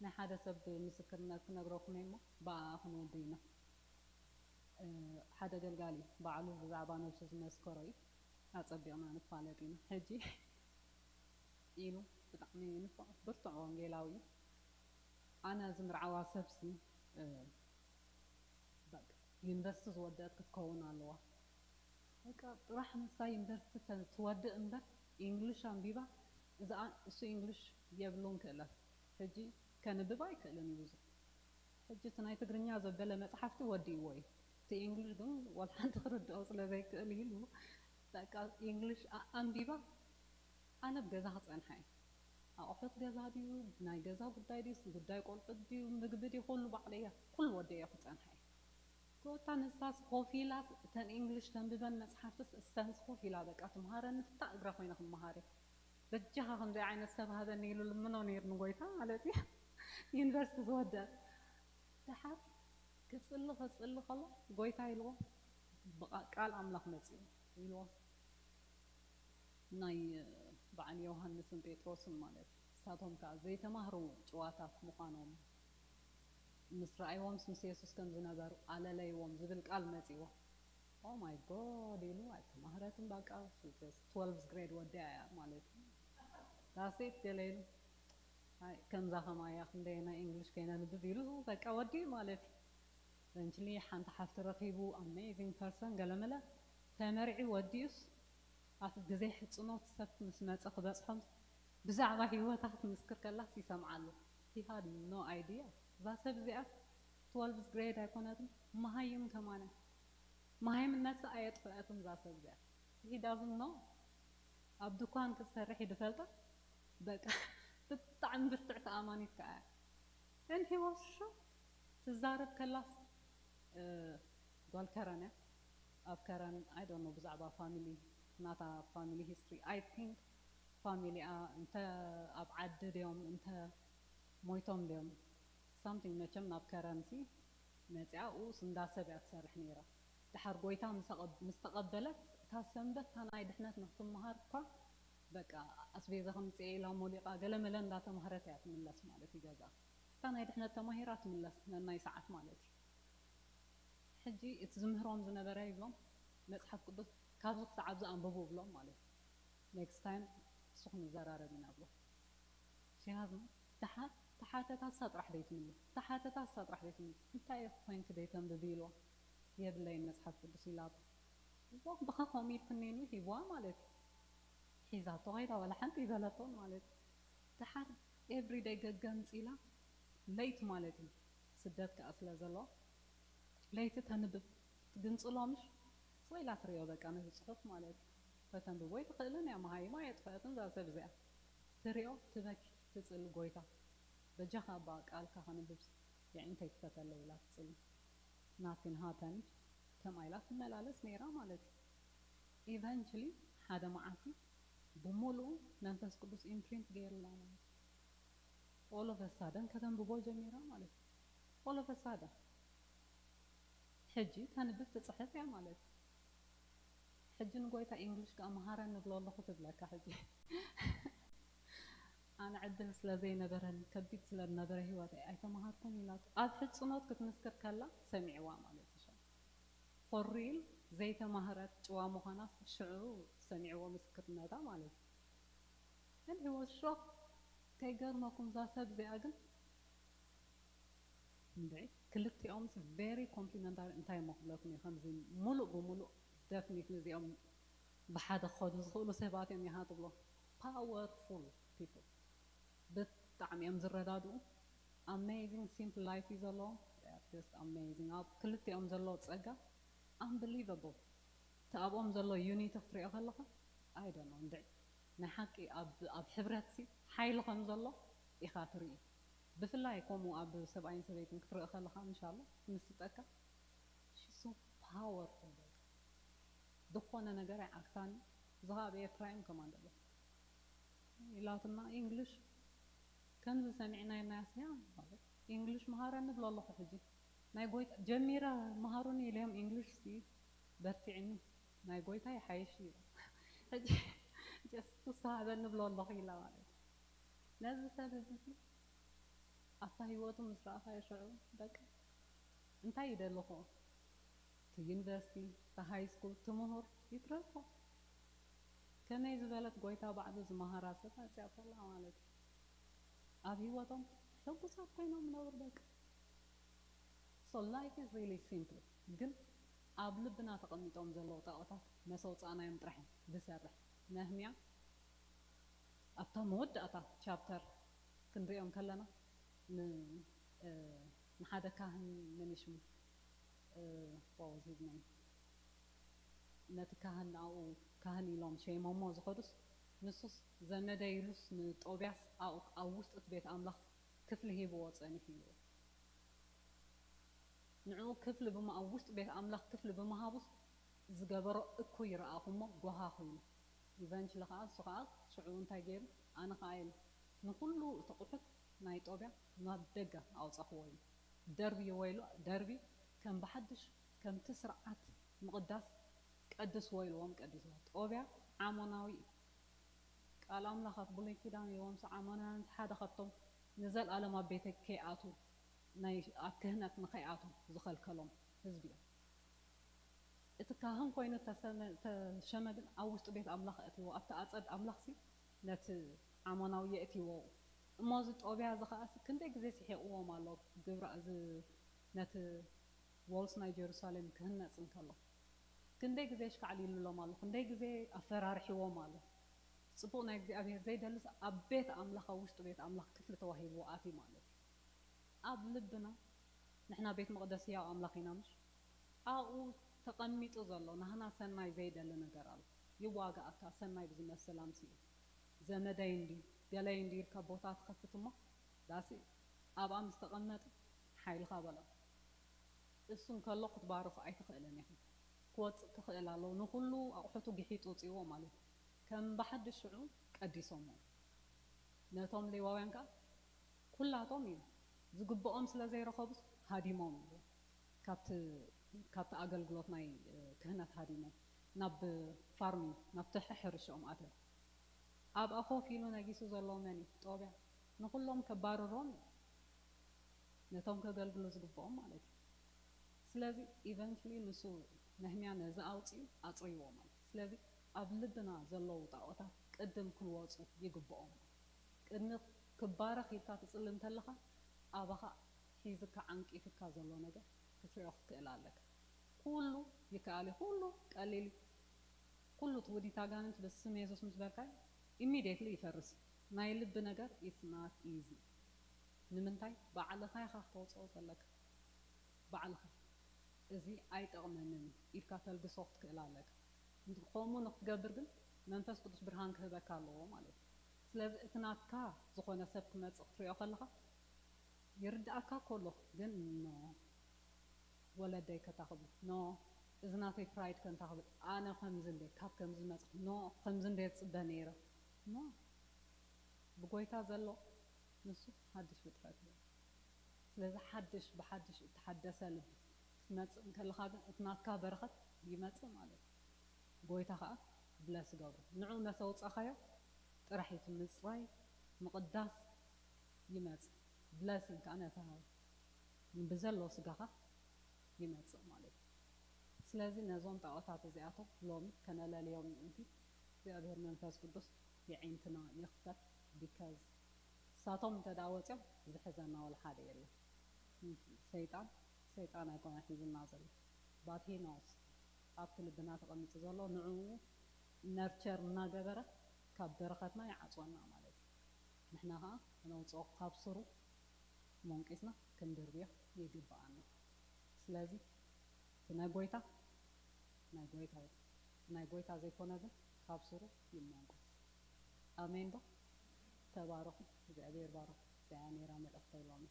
ናይ ሓደ ሰብ ምስክርነት ክነግረኩም እሞ ብኣ ክንወዱ ኢና ሓደ ገልጋሊ ባዕሉ ብዛዕባ ነብሱ ዝመስከሮ እዩ ኣፀቢቕና ንፋለጥ ኢና ሕጂ ኢሉ ብጣዕሚ ንፉዕ ብርቱዕ ወንጌላዊ እዩ ኣነ ዝምርዓዋ ሰብሲ ዩኒቨርሲቲ ዝወደአት ክትከውን ኣለዋ በቃ ጥራሕ ንሳ ዩኒቨርሲቲ ትወድእ እምበር ኢንግሊሽ ኣንቢባ እዛ እሱ ኢንግሊሽ የብሉን ክእለት ሕጂ ከንብብ ኣይክእልን እዩ ብዙ ሕጂ እቲ ናይ ትግርኛ ዘበለ መፅሓፍቲ ወዲእዎ እዩ እቲ ኢንግሊሽ ግን ወላ ሓንቲ ክርድኦ ስለ ዘይክእል ኢሉ በቃ ኢንግሊሽ ኣንቢባ ኣነ ኣብ ገዛ ክፀንሓ እየ ኣቑሑት ገዛ ድዩ ናይ ገዛ ጉዳይ ድዩ ጉዳይ ቆልዑት ድዩ ምግቢ ድዩ ኩሉ ባዕለይ እየ ኩሉ ወዲአ እየ ክፀንሓ እየ ጎታ ንሳስ ኮፍ ኢላስ እተን ኢንግሊሽ ተንብበን መፅሓፍትስ እሰንስ ኮፍ ኢላ በቃ ትምሃረኒ ፍታ እግራ ኮይነ ክመሃር እየ በጃኻ ከምዚ ዓይነት ሰብ ሃበኒ ኢሉ ልምኖ ነይሩ ንጎይታ ማለት እዩ ዩኒቨርሲቲ ዝወደአ ደሓር ክፅሊ ክፅሊ ከሎ ጎይታ ኢልዎ ቃል ኣምላኽ መፅኡ ኢልዎ ናይ በዓል ዮሃንስን ጴጥሮስን ማለት እዩ። ንሳቶም ከኣ ዘይተማህሩ ጭዋታት ምዃኖም ምስ ረኣይዎምስ ምስ የሱስ ከም ዝነበሩ ኣለለይዎም ዝብል ቃል መጺዎ። Oh my God ኢሉ ኣይተማህረትን በቃ twelfth grade ወዲኣ እያ ማለት እዩ። That's it ገለ ኢሉ ኣይ ከምዛ ከማያ ክንደየናይ English ከይነንብብ ኢሉ በቃ ወዲኡ ማለት እዩ። Eventually ሓንቲ ሓፍቲ ረኺቡ amazing person ገለመለ ተመሪዑ ወዲኡስ ኣብ ግዜ ሕጽኖት ሰብ ምስ መጸ ክበጽሖም ብዛዕባ ህይወታ ክትምስክር ከላስ ይሰምዓ ኣሎ። He had no idea እዛ ሰብ እዚኣስ twelfth grade ኣይኮነትን መሃይም ከማን እያ። መሃይምነትስ ኣየጥፈአትን እዛ ሰብ እዚኣ። He doesn't know ኣብ ድኳን ክትሰርሕ እዩ ዝፈልጣ በቃ ብጣዕሚ ብርትዕቲ ኣማኒት ከኣ እያ። And he was shocked ትዛረብ ከላስ ጓል ከረን እያ ኣብ ከረን I don't know ብዛዕባ family ናታ family history I think family ኣ እንተ ኣብ ዓዲ ድዮም እንተ ሞይቶም ድዮም something መቸም ናብ ከረን ሲ መጺኣ ኡስ እንዳ ሰብ እያ ትሰርሕ ነይራ ድሓር ጎይታ ምስ ተቐበለት እታ ሰንበት እታ ናይ ድሕነት ንክትመሃር እኳ በቃ ኣስቤዛ ከምፅኤ ኢላ ሞሊቓ ገለመለ እንዳተማህረት እያ ትምለስ ማለት እዩ ገዛ እታ ናይ ድሕነት ተማሂራ ትምለስ ነናይ ሰዓት ማለት እዩ ሕጂ እቲ ዝምህሮም ዝነበረ ይብሎም መፅሓፍ ቅዱስ ካብዚ ክሳብ ኣብዚ ኣንብቡ ብሎም ማለት እዩ። Next time ንስኹም ንዘራረብ ኢና ብሎም። ሽሃዝም ተሓተታ እሳ ጥራሕ ዘይትምልስ፣ ተሓተታ እሳ ጥራሕ ዘይትምልስ። እንታይ ኢኺ ኮይንኪ ዘይተንብቢ ኢልዋ። የብለይን መፅሓፍ ቅዱስ ኢላቶ። እሞ ብኸ ከምኡ ኢልክኒ ሂብዋ ማለት እዩ። ሒዛቶ ከይዳ ዋላ ሓንቲ ይበለቶን ማለት እዩ። ደሓር everyday ገገምፂላ ለይቲ ማለት እዩ። ስደት ከዓ ስለ ዘሎ ለይቲ ተንብብ ትግንፅሎ ምሽ ስቕ ኢላ ትሪኦ በቃ ነቲ ፅሑፍ ማለት እዩ። ከተንብቦ ኣይትኽእልን እያ። መሃይማ የጥፈአትን እዛ ሰብ እዚኣ። ትሪኦ ትበኪ ትፅሊ ጎይታ በጃኻ እባ ቃልካ ከንብብ የዒንተይ ክፈተለይ ኢላ ትፅሊ። Nothing happened። ከምኣ ኢላ ትመላለስ ነይራ ማለት እዩ። Eventually ሓደ መዓልቲ ብምሉኡ መንፈስ ቅዱስ imprint ገይርላ ማለት እዩ። All of a sudden ከተንብቦ ጀሚራ ማለት እዩ። All of a sudden ሕጂ ተንብብ ትፅሕፍ እያ ማለት እዩ። ሕጂ ንጎይታ English ከዓ መሃረኒ ንብሎ ኣለኹ ትብለካ ሕጂ። ኣነ ዕድል ስለ ዘይነበረን ከቢድ ስለ ዝነበረ ህይወተይ ኣይተማሃርኩን ኢላቶ ኣብ ሕፅኖት ክትምስክር ከላ ሰሚዕዋ ማለት እዩ። For real ዘይተማህረት ጭዋ ምዃና ሽዑ ሰሚዕዎ ምስክርነታ ማለት እዩ። And he was shocked። ከይገርመኩም እዛ ሰብ እዚኣ ግን እንድዒ ክልቲኦም very complementary እንታይ እሞ ክብለኩም እዩ ከምዚ ሙሉእ ብሙሉእ definitely እዚኦም ብሓደ ክኸዱ ዝኽእሉ ሰባት እዮም ይሃ ትብሎ powerful people ብጣዕሚ እዮም ዝረዳድኡ amazing simple life እዩ ዘለዎም just amazing ኣብ ክልቲኦም ዘለዎ ፀጋ unbelievable እቲ ኣብኦም ዘሎ unity ክትሪኦ ከለኻ I don't know እንድዒ ናይ ሓቂ ኣብ ሕብረት ሲ ሓይሊ ከም ዘሎ ኢኻ ትርኢ ብፍላይ ከምኡ ኣብ ሰብኣይን ሰበይትን ክትርኢ ከለኻ እንሻሎ ክምስጠካ so powerful ዝኾነ ነገር ኣይዓግታኒ እዚ ከዓ ኣብ ኤርትራ እዮም ከማን ዘሎ ኢላትና English ከምዚ ሰሚዕናዮ ናይ ኣስያ English መሃረኒ ብሎ ኣለኹ ሕጂ ናይ ጎይታ ጀሚረ መሃሩኒ ኢለዮም English ሲ በርቲዕኒ ናይ ጎይታ ይሓይሽ እዩ ሕጂ just ክሰሃበኒ ብሎ ኣለኹ ኢላ ማለት ነዚ ሰብ እዚ ኣብታ ህይወቱ ምስ ረኣኻዮ ሽዑ በቃ እንታይ ይደሊ ኾ እቲ ዩኒቨርሲቲ እቲ ሃይ ስኩል እቲ ምሁር ይትረፎ ከመይ ዝበለት ጎይታ ባዕሉ ዝመሃራ ሰብ ኣፅያቶላ ማለት እዩ ኣብ ህይወቶም ሕጉሳት ኮይኖም ነብሩ በቃ so life is really simple ግን ኣብ ልብና ተቐሚጦም ዘለዉ ጣዖታት መሰውፃእናዮም ጥራሕ ዝሰርሕ ነህምያ ኣብታ መወዳእታ ቻፕተር ክንሪኦም ከለና ንሓደ ካህን መን ሽሙ what was his name ነቲ ካህን ንኣኡ ካህን ኢሎም ሸይሞሞ ዝኸዱስ ንሱስ ዘመደ ኢሉስ ንጦብያስ ኣብ ውሽጢ እቲ ቤት ኣምላኽ ክፍሊ ሂብዎ ጸኒሑ ኢልዎ። ንዕኡ ክፍሊ ኣብ ውሽጢ ቤት ኣምላኽ ክፍሊ ብምሃቡስ ዝገበሮ እኩይ ረኣኹሞ ጓሃ ኮይኑ። Eventually ኸዓ እሱ ኸዓ ሽዑ እንታይ ገይሩ ኣነ ኸዓ ኢሉ ንኹሉ እቲ ኣቑሑት ናይ ጦብያ ናብ ደገ ኣውፃእኽዎ ኢሉ ደርብይዎ ኢሉ ደርቢ ከም ብሓድሽ ከምቲ ስርዓት ምቕዳስ ቀድስዎ ኢልዎም ቀዲስዎ። ጦብያ ዓሞናዊ እዩ። ቃል ኣምላኽ ኣብ ብሉይ ኪዳን ኢልዎም ዓሞናውያን ሓደ ካብቶም ንዘልኣለም ኣብ ቤተይ ከይኣትዉ ናይ ኣብ ክህነት ንኸይኣትዉ ዝኸልከሎም ህዝቢ እዮም። እቲ ካህን ኮይኑ ተሰመ- ተሸመ ግን ኣብ ውሽጢ ቤት ኣምላኽ ኣእትይዎ ኣብቲ ኣጸድ ኣምላኽሲ ነቲ ዓሞናዊ የእትይዎ እሞ እዚ ጦብያ እዚ ከኣሲ ክንደይ ግዜ ስሒቕዎም ኣሎ ግብራ እዚ ነቲ ዎልስ ናይ ጀሩሳሌም ክህነጽ እንከሎ ክንደይ ግዜ ሽካዕሊሉሎም ኣሎ፣ ክንደይ ግዜ ኣፈራርሕዎም ኣሎ። ጽቡቕ ናይ እግዚኣብሔር ዘይደልስ ኣብ ቤት ኣምላኽ ኣብ ውሽጢ ቤት ኣምላኽ ክፍሊ ተዋሂብዎ ኣትዩ ማለት እዩ። ኣብ ልብና ንሕና ቤት መቕደስ ህያው ኣምላኽ ኢና ምሽ ኣብኡ ተቐሚጡ ዘሎ ናህና ሰናይ ዘይደሊ ነገር ኣሎ። ይዋጋኣካ ሰናይ ብዝመስል ኣምስኡ ዘመደይ እንዲ ገለይ እንዲ ኢልካ ቦታ ትኸፍት እሞ ዳሲ ኣብኣ ምስ ተቐመጠ ሓይልኻ በሎ። እሱ እንከሎ ክትባርኾ ኣይትኽእልን ኢኻ። ክወፅእ ክኽእል ኣለዎ። ንኹሉ ኣቑሑቱ ግሒጡ ውፅእዎ ማለት እዩ። ከም ብሓድሽ ሽዑ ቀዲሶሞ። ነቶም ሌዋውያን ከኣ ኩላቶም እዩ ዝግብኦም ስለ ዘይረኸቡስ ሃዲሞም እዩ። ካብቲ ካብቲ ኣገልግሎት ናይ ክህነት ሃዲሞም ናብ ፋርሚንግ ናብቲ ሕርሽኦም ኣትዮም። ኣብኣ ኮፍ ኢሉ ነጊሱ ዘሎ መን እዩ? ጦብያ። ንኹሎም ከባርሮም እዩ። ነቶም ከገልግሉ ዝግብኦም ማለት እዩ። ስለዚ ኢቨንትሊ ንሱ ነህምያ ነዚ ኣውፅኡ ኣፅርይዎ ማለት እዩ። ስለዚ ኣብ ልብና ዘለዉ ጣዖታት ቅድም ክንወፁ ይግብኦም። ቅድሚ ክባረኽ ኢልካ ትፅሊ እንተለኻ ኣባኻ ሒዝካ ዓንቂፍካ ዘሎ ነገር ክትሪኦ ክትክእል ኣለካ። ኩሉ ይከኣል እዩ፣ ኩሉ ቀሊል እዩ። ኩሉ እቲ ውዲት ኣጋንንት ብስም የሱስ ምስ በልካዮ ኢሚድየትሊ ይፈርስ እዩ። ናይ ልቢ ነገር it's not easy። ንምንታይ? ባዕልኻ ኢኻ ክተውፅኦ ዘለካ። ባዕልኻ እዚ ኣይጠቕመንን ኢልካ ተልግሶ ክትክእል ኣለካ። ከምኡ ንክትገብር ግን መንፈስ ቅዱስ ብርሃን ክህበካ ኣለዎ ማለት እዩ። ስለዚ እቲ ናትካ ዝኾነ ሰብ ክመፅእ ክትሪኦ ከለኻ ይርድኣካ ከሎ ግን ኖ ወለደይ ከታኽብል ኖ እዚ ናተይ ፕራይድ ከንታ ክብል ኣነ ከምዚ እንደ ካብ ከምዚ መጽ ኖ ከምዚ እንደ ዝጽበ ነይረ ኖ ብጎይታ ዘሎ ንሱ ሓድሽ ፍጥረት እዩ። ስለዚ ሓድሽ ብሓድሽ እተሓደሰ ልቢ ክትመጽእ እንከለኻ ግን እቲ ናትካ በረኸት ይመጽእ ማለት እዩ። ጎይታ ከዓ ብለስ ይገብሮ ንዑ መሰውፃኻዮ ጥራሕ እዩ ምፅራይ ምቕዳስ ይመጽእ። ብለሲንግ ከዓ ነታ ብዘሎ ስጋኻ ይመጽእ ማለት እዩ። ስለዚ ነዞም ጣዖታት እዚኣቶም ሎሚ ከነለልዮም ምእንቲ እግዚኣብሔር መንፈስ ቅዱስ የዒንትና ይኽፈት። ቢካዝ ንሳቶም እንተ ደኣ ወፂኦም ዝሕዘና ወላ ሓደ የለን። ሰይጣን ሰይጣን ኣይኮነ ሒዝና ዘሎ but he knows ኣብቲ ልብና ተቐሚጡ ዘሎ ንዕኡ ነርቸር እናገበረ ካብ በረኸትና ይዓፅወና ማለት እዩ። ንሕና ከዓ ከነውፅኦ ካብ ስሩ ሞንቂስና ክንድርብዮ ይግብኣና። ስለዚ እቲ ናይ ጎይታ ናይ ጎይታ እዩ። ናይ ጎይታ ዘይኮነ ግን ካብ ስሩ ይሞንቆስ። ኣሜን ዶ? ተባረኹ። እግዚኣብሔር ባረኹ። እዚኣ ነይራ መልእኽተይ ሎሚ።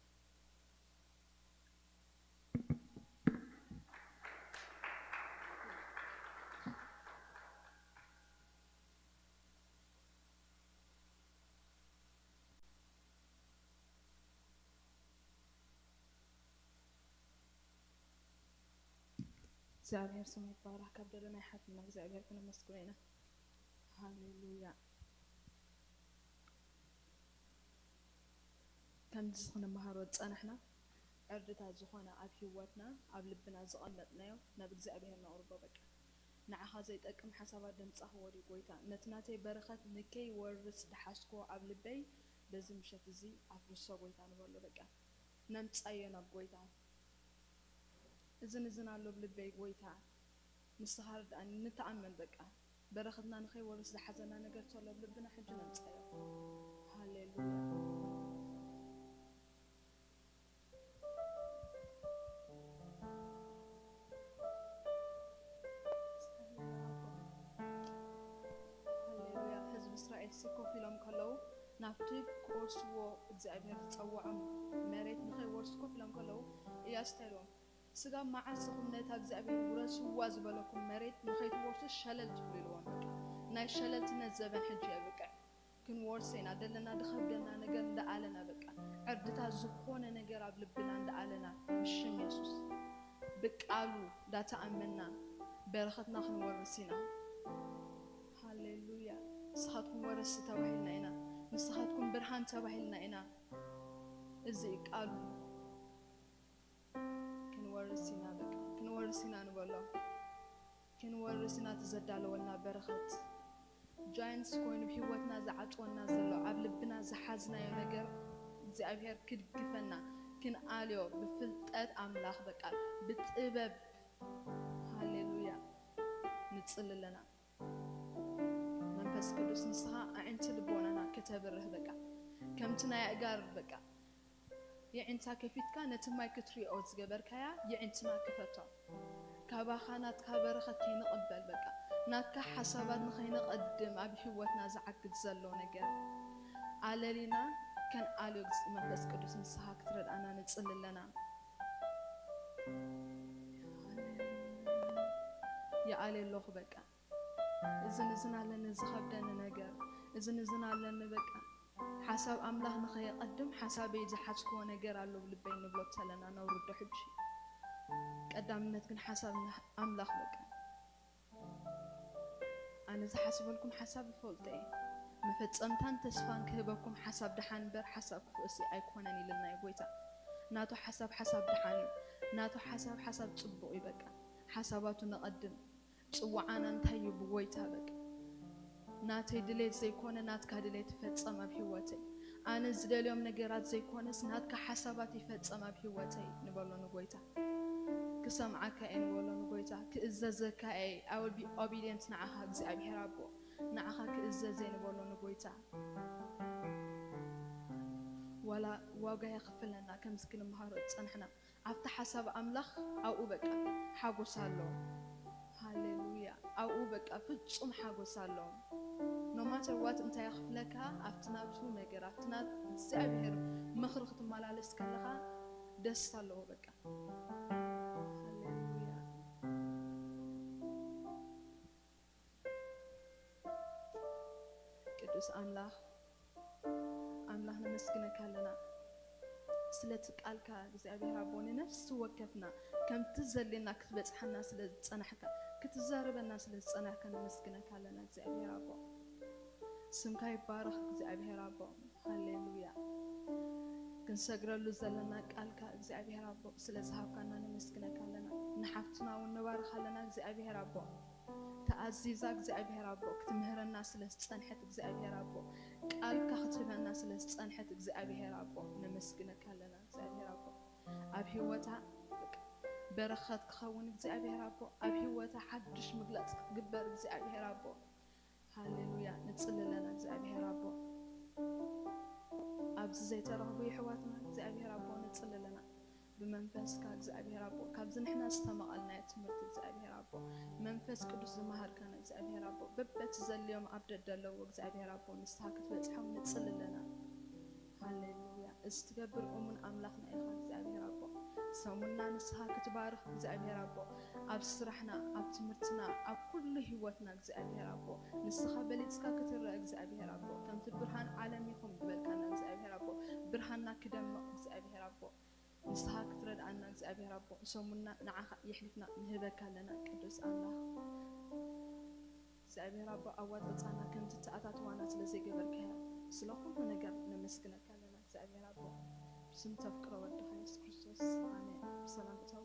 እግዚኣብሔር ስሙ ይባረክ። ካብ ደለና ይሓትና እግዚኣብሔር ክነመስግኖ ኢና። ሃሌሉያ። ከምዚ ክንመሃሮ ዝጸናሕና ዕርድታት ዝኾነ ኣብ ህይወትና ኣብ ልብና ዝቐመጥናዮ ናብ እግዚኣብሔር ነቕርቦ። በቃ ንዓኻ ዘይጠቅም ሓሳባት ደምጻኽዎ ድዩ ጎይታ? ነቲ ናተይ በረኸት ንከይወርስ ድሓዝክዎ ኣብ ልበይ በዚ ምሸት እዚ ኣፍርሶ ጎይታ ንበሎ። በቃ ነምጻዮ ናብ ጎይታ። እዝን እዝን ኣሎ ኣብ ልበይ ጎይታ ንስኻ ርድኣኒ። ንተኣመን በቃ በረኸትና ንኸይወርስ ዝሓዘና ነገር ተሎ ኣብ ልብና ሕጂ ነምጻዮ። ሃሌሉያ። ሃሌሉያ። ህዝቢ እስራኤል ሲ ኮፍ ኢሎም ከለዉ ናብቲ ክወርስዎ እግዚኣብሔር ዝጸውዖም መሬት ንኸይወርሱ ኮፍ ኢሎም ከለዉ እያሱ እንታይ ኢልዎም? ስጋብ መዓስ ኢኹም ነታ እግዚኣብሔር ውረስዋ ዝበለኩም መሬት ንኸይትወርሱ ሸለል ትብሉ ኢልዎም። በቃ ናይ ሸለልትነት ዘበን ሕጂ የብቅዕ። ክንወርሶ ኢና ዘለና ድኸብደና ነገር እንዳኣለና በቃ ዕርድታት ዝኾነ ነገር ኣብ ልብና እንዳኣለና ብሽም የሱስ ብቃሉ እንዳተኣመና በረኸትና ክንወርስ ኢና። ሃሌሉያ። ንስኻትኩም ወረስቲ ተባሂልና ኢና። ንስኻትኩም ብርሃን ተባሂልና ኢና። እዚ እዩ ቃሉ። ክንወርስ ኢና በቃ ክንወርስ ኢና ንበሎ። ክንወርስ ኢና እቲ ዘዳለወልና በረኸት። ጃይንትስ ኮይኑ ብህይወትና ዝዓጽወና ዘሎ ኣብ ልብና ዝሓዝናዮ ነገር እግዚኣብሔር ክድግፈና ክንኣልዮ ብፍልጠት ኣምላኽ በቃ ብጥበብ ሃሌሉያ ንጽሊ ኣለና። መንፈስ ቅዱስ ንስኻ ኣዒንቲ ልቦናና ከተብርህ በቃ ከምቲ ናይ ኣእጋር በቃ የዒንታ ከፊትካ ነቲ ማይ ክትሪኦ ዝገበርካያ የዒንትና ክፈቶ። ካባኻ ናትካ በረኸት ከይንቕበል በቃ ናትካ ሓሳባት ንኸይንቐድም ኣብ ህይወትና ዝዓግድ ዘሎ ነገር ኣለሊና ከንኣልዮ መንፈስ ቅዱስ ንስኻ ክትረድኣና ንጽሊ ኣለና። ይኣልየ ኣለኹ በቃ እዝን እዝን ኣለኒ ዝኸብደኒ ነገር እዝን እዝን ኣለኒ በቃ ሓሳብ ኣምላኽ ንኸየቐድም ሓሳበይ ዝሓዝክዎ ነገር ኣሎ ኣብ ልበይ ንብሎ ተለና ነውርዶ ሕጂ ቀዳምነት ግን ሓሳብ ኣምላኽ በቃ ኣነ ዝሓስበልኩም ሓሳብ ይፈልጦ እየ መፈጸምታን ተስፋን ክህበኩም ሓሳብ ደሓን እምበር ሓሳብ ክፉእሲ ኣይኮነን ኢልና እዩ ጎይታ ናቱ ሓሳብ ሓሳብ ደሓን እዩ ናቱ ሓሳብ ሓሳብ ጽቡቕ እዩ። በቃ ሓሳባቱ ነቐድም። ጽዋዓና እንታይ እዩ? ብጎይታ በቃ ናተይ ድሌት ዘይኮነ ናትካ ድሌት ይፈጸም ኣብ ህይወተይ። ኣነ ዝደልዮም ነገራት ዘይኮነስ ናትካ ሓሳባት ይፈጸም ኣብ ህይወተይ ንበሎ ንጎይታ። ክሰምዓካ እየ ንበሎ ንጎይታ። ክእዘዘካ እየ። I will be obedient ንዓኻ እግዚኣብሔር ኣቦ። ንዓኻ ክእዘዝ እየ ንበሎ ንጎይታ። ዋላ ዋጋ የኽፍለና ከምዚ ክንምሃሮ ዝጸንሕና ኣብቲ ሓሳብ ኣምላኽ ኣብኡ በቃ ሓጎስ ኣሎ። ሃሌሉያ። ኣብኡ በቃ ፍጹም ሓጎስ ኣሎ። No matter what እንታይ የኽፍለካ ኣብቲ ናቱ ነገር ኣብቲ ናት እግዚኣብሔር ምኽሪ ክትመላለስ ከለኻ ደስታ ኣለዎ በቃ። ሃሌሉያ። ቅዱስ ኣምላኽ ኣምላኽ ነመስግነካ ኣለና ስለቲ ቃልካ እግዚኣብሔር ኣቦ ንነፍሲ ወከፍና ከምቲ ዘሌና ክትበጽሓና ስለ ዝጸናሕካ ክትዛረበና ስለ ዝጸናሕካ ነመስግነካ ኣለና እግዚኣብሔር ኣቦ። ስምካ ይባረኽ እግዚኣብሔር ኣቦ። ሃሌሉያ። ክንሰግረሉ ዘለና ቃልካ እግዚኣብሔር ኣቦ ስለ ዝሃብካና ነመስግነካ ኣለና። ንሓፍትና እውን ንባርኻ ኣለና እግዚኣብሔር ኣቦ። ተኣዚዛ እግዚኣብሔር ኣቦ ክትምህረና ስለ ዝጸንሐት እግዚኣብሔር ኣቦ ቃልካ ክትህበና ስለ ዝጸንሐት እግዚኣብሔር ኣቦ ነመስግነካ ኣለና እግዚኣብሔር ኣቦ። ኣብ ህይወታ በረኸት ክኸውን እግዚኣብሔር ኣቦ ኣብ ህይወታ ሓድሽ ምግላጽ ክትግበር እግዚኣብሔር ኣቦ። ሃሌሉያ። ንጽሊ ኣለና እግዚኣብሔር ኣቦ። ኣብዚ ዘይተረኽቡ የሕዋትና እግዚኣብሔር ኣቦ ንጽሊ ኣለና። ብመንፈስካ እግዚኣብሔር ኣቦ ካብዚ ንሕና ዝተመቐልናዮ ትምህርቲ እግዚኣብሔር ኣቦ መንፈስ ቅዱስ ዝመሃርካና እግዚኣብሔር ኣቦ በበቲ ዘልዮም ኣብ ደደለዎ እግዚኣብሔር ኣቦ ንስኻ ክትበጽሖም ንጽሊ ኣለና። ሃሌሉያ። እዚ ትገብር እሙን ኣምላኽና ኢኻ እግዚኣብሔር ኣቦ። ሰሙንና ንስኻ ክትባርኽ እግዚኣብሔር ኣቦ ኣብ ስራሕና ኣብ ትምህርትና ኣብ ኩሉ ህይወትና እግዚኣብሔር ኣቦ ንስኻ በሊጽካ ክትረአ እግዚኣብሔር ኣቦ ከምቲ ብርሃን ዓለም ይኹን ዝበልካና እግዚኣብሔር ኣቦ ብርሃንና ክደምቕ እግዚኣብሔር ኣቦ ንስኻ ክትረድኣና እግዚኣብሔር ኣቦ ሰሙንና ንዓኻ የሕሊፍና ንህበካ ኣለና ቅዱስ ኣምላኽ። እግዚኣብሔር ኣቦ ኣዋጽጻና ከምቲ ተኣታትዋና ስለ ዘይገበርካያ ስለ ኩሉ ነገር ነመስግነካ ኣለና እግዚኣብሔር ኣቦ። ብስም ተፍቅሮ ወድኻ የሱስ ክርስቶስ ኣሜን። ብሰላም እተው።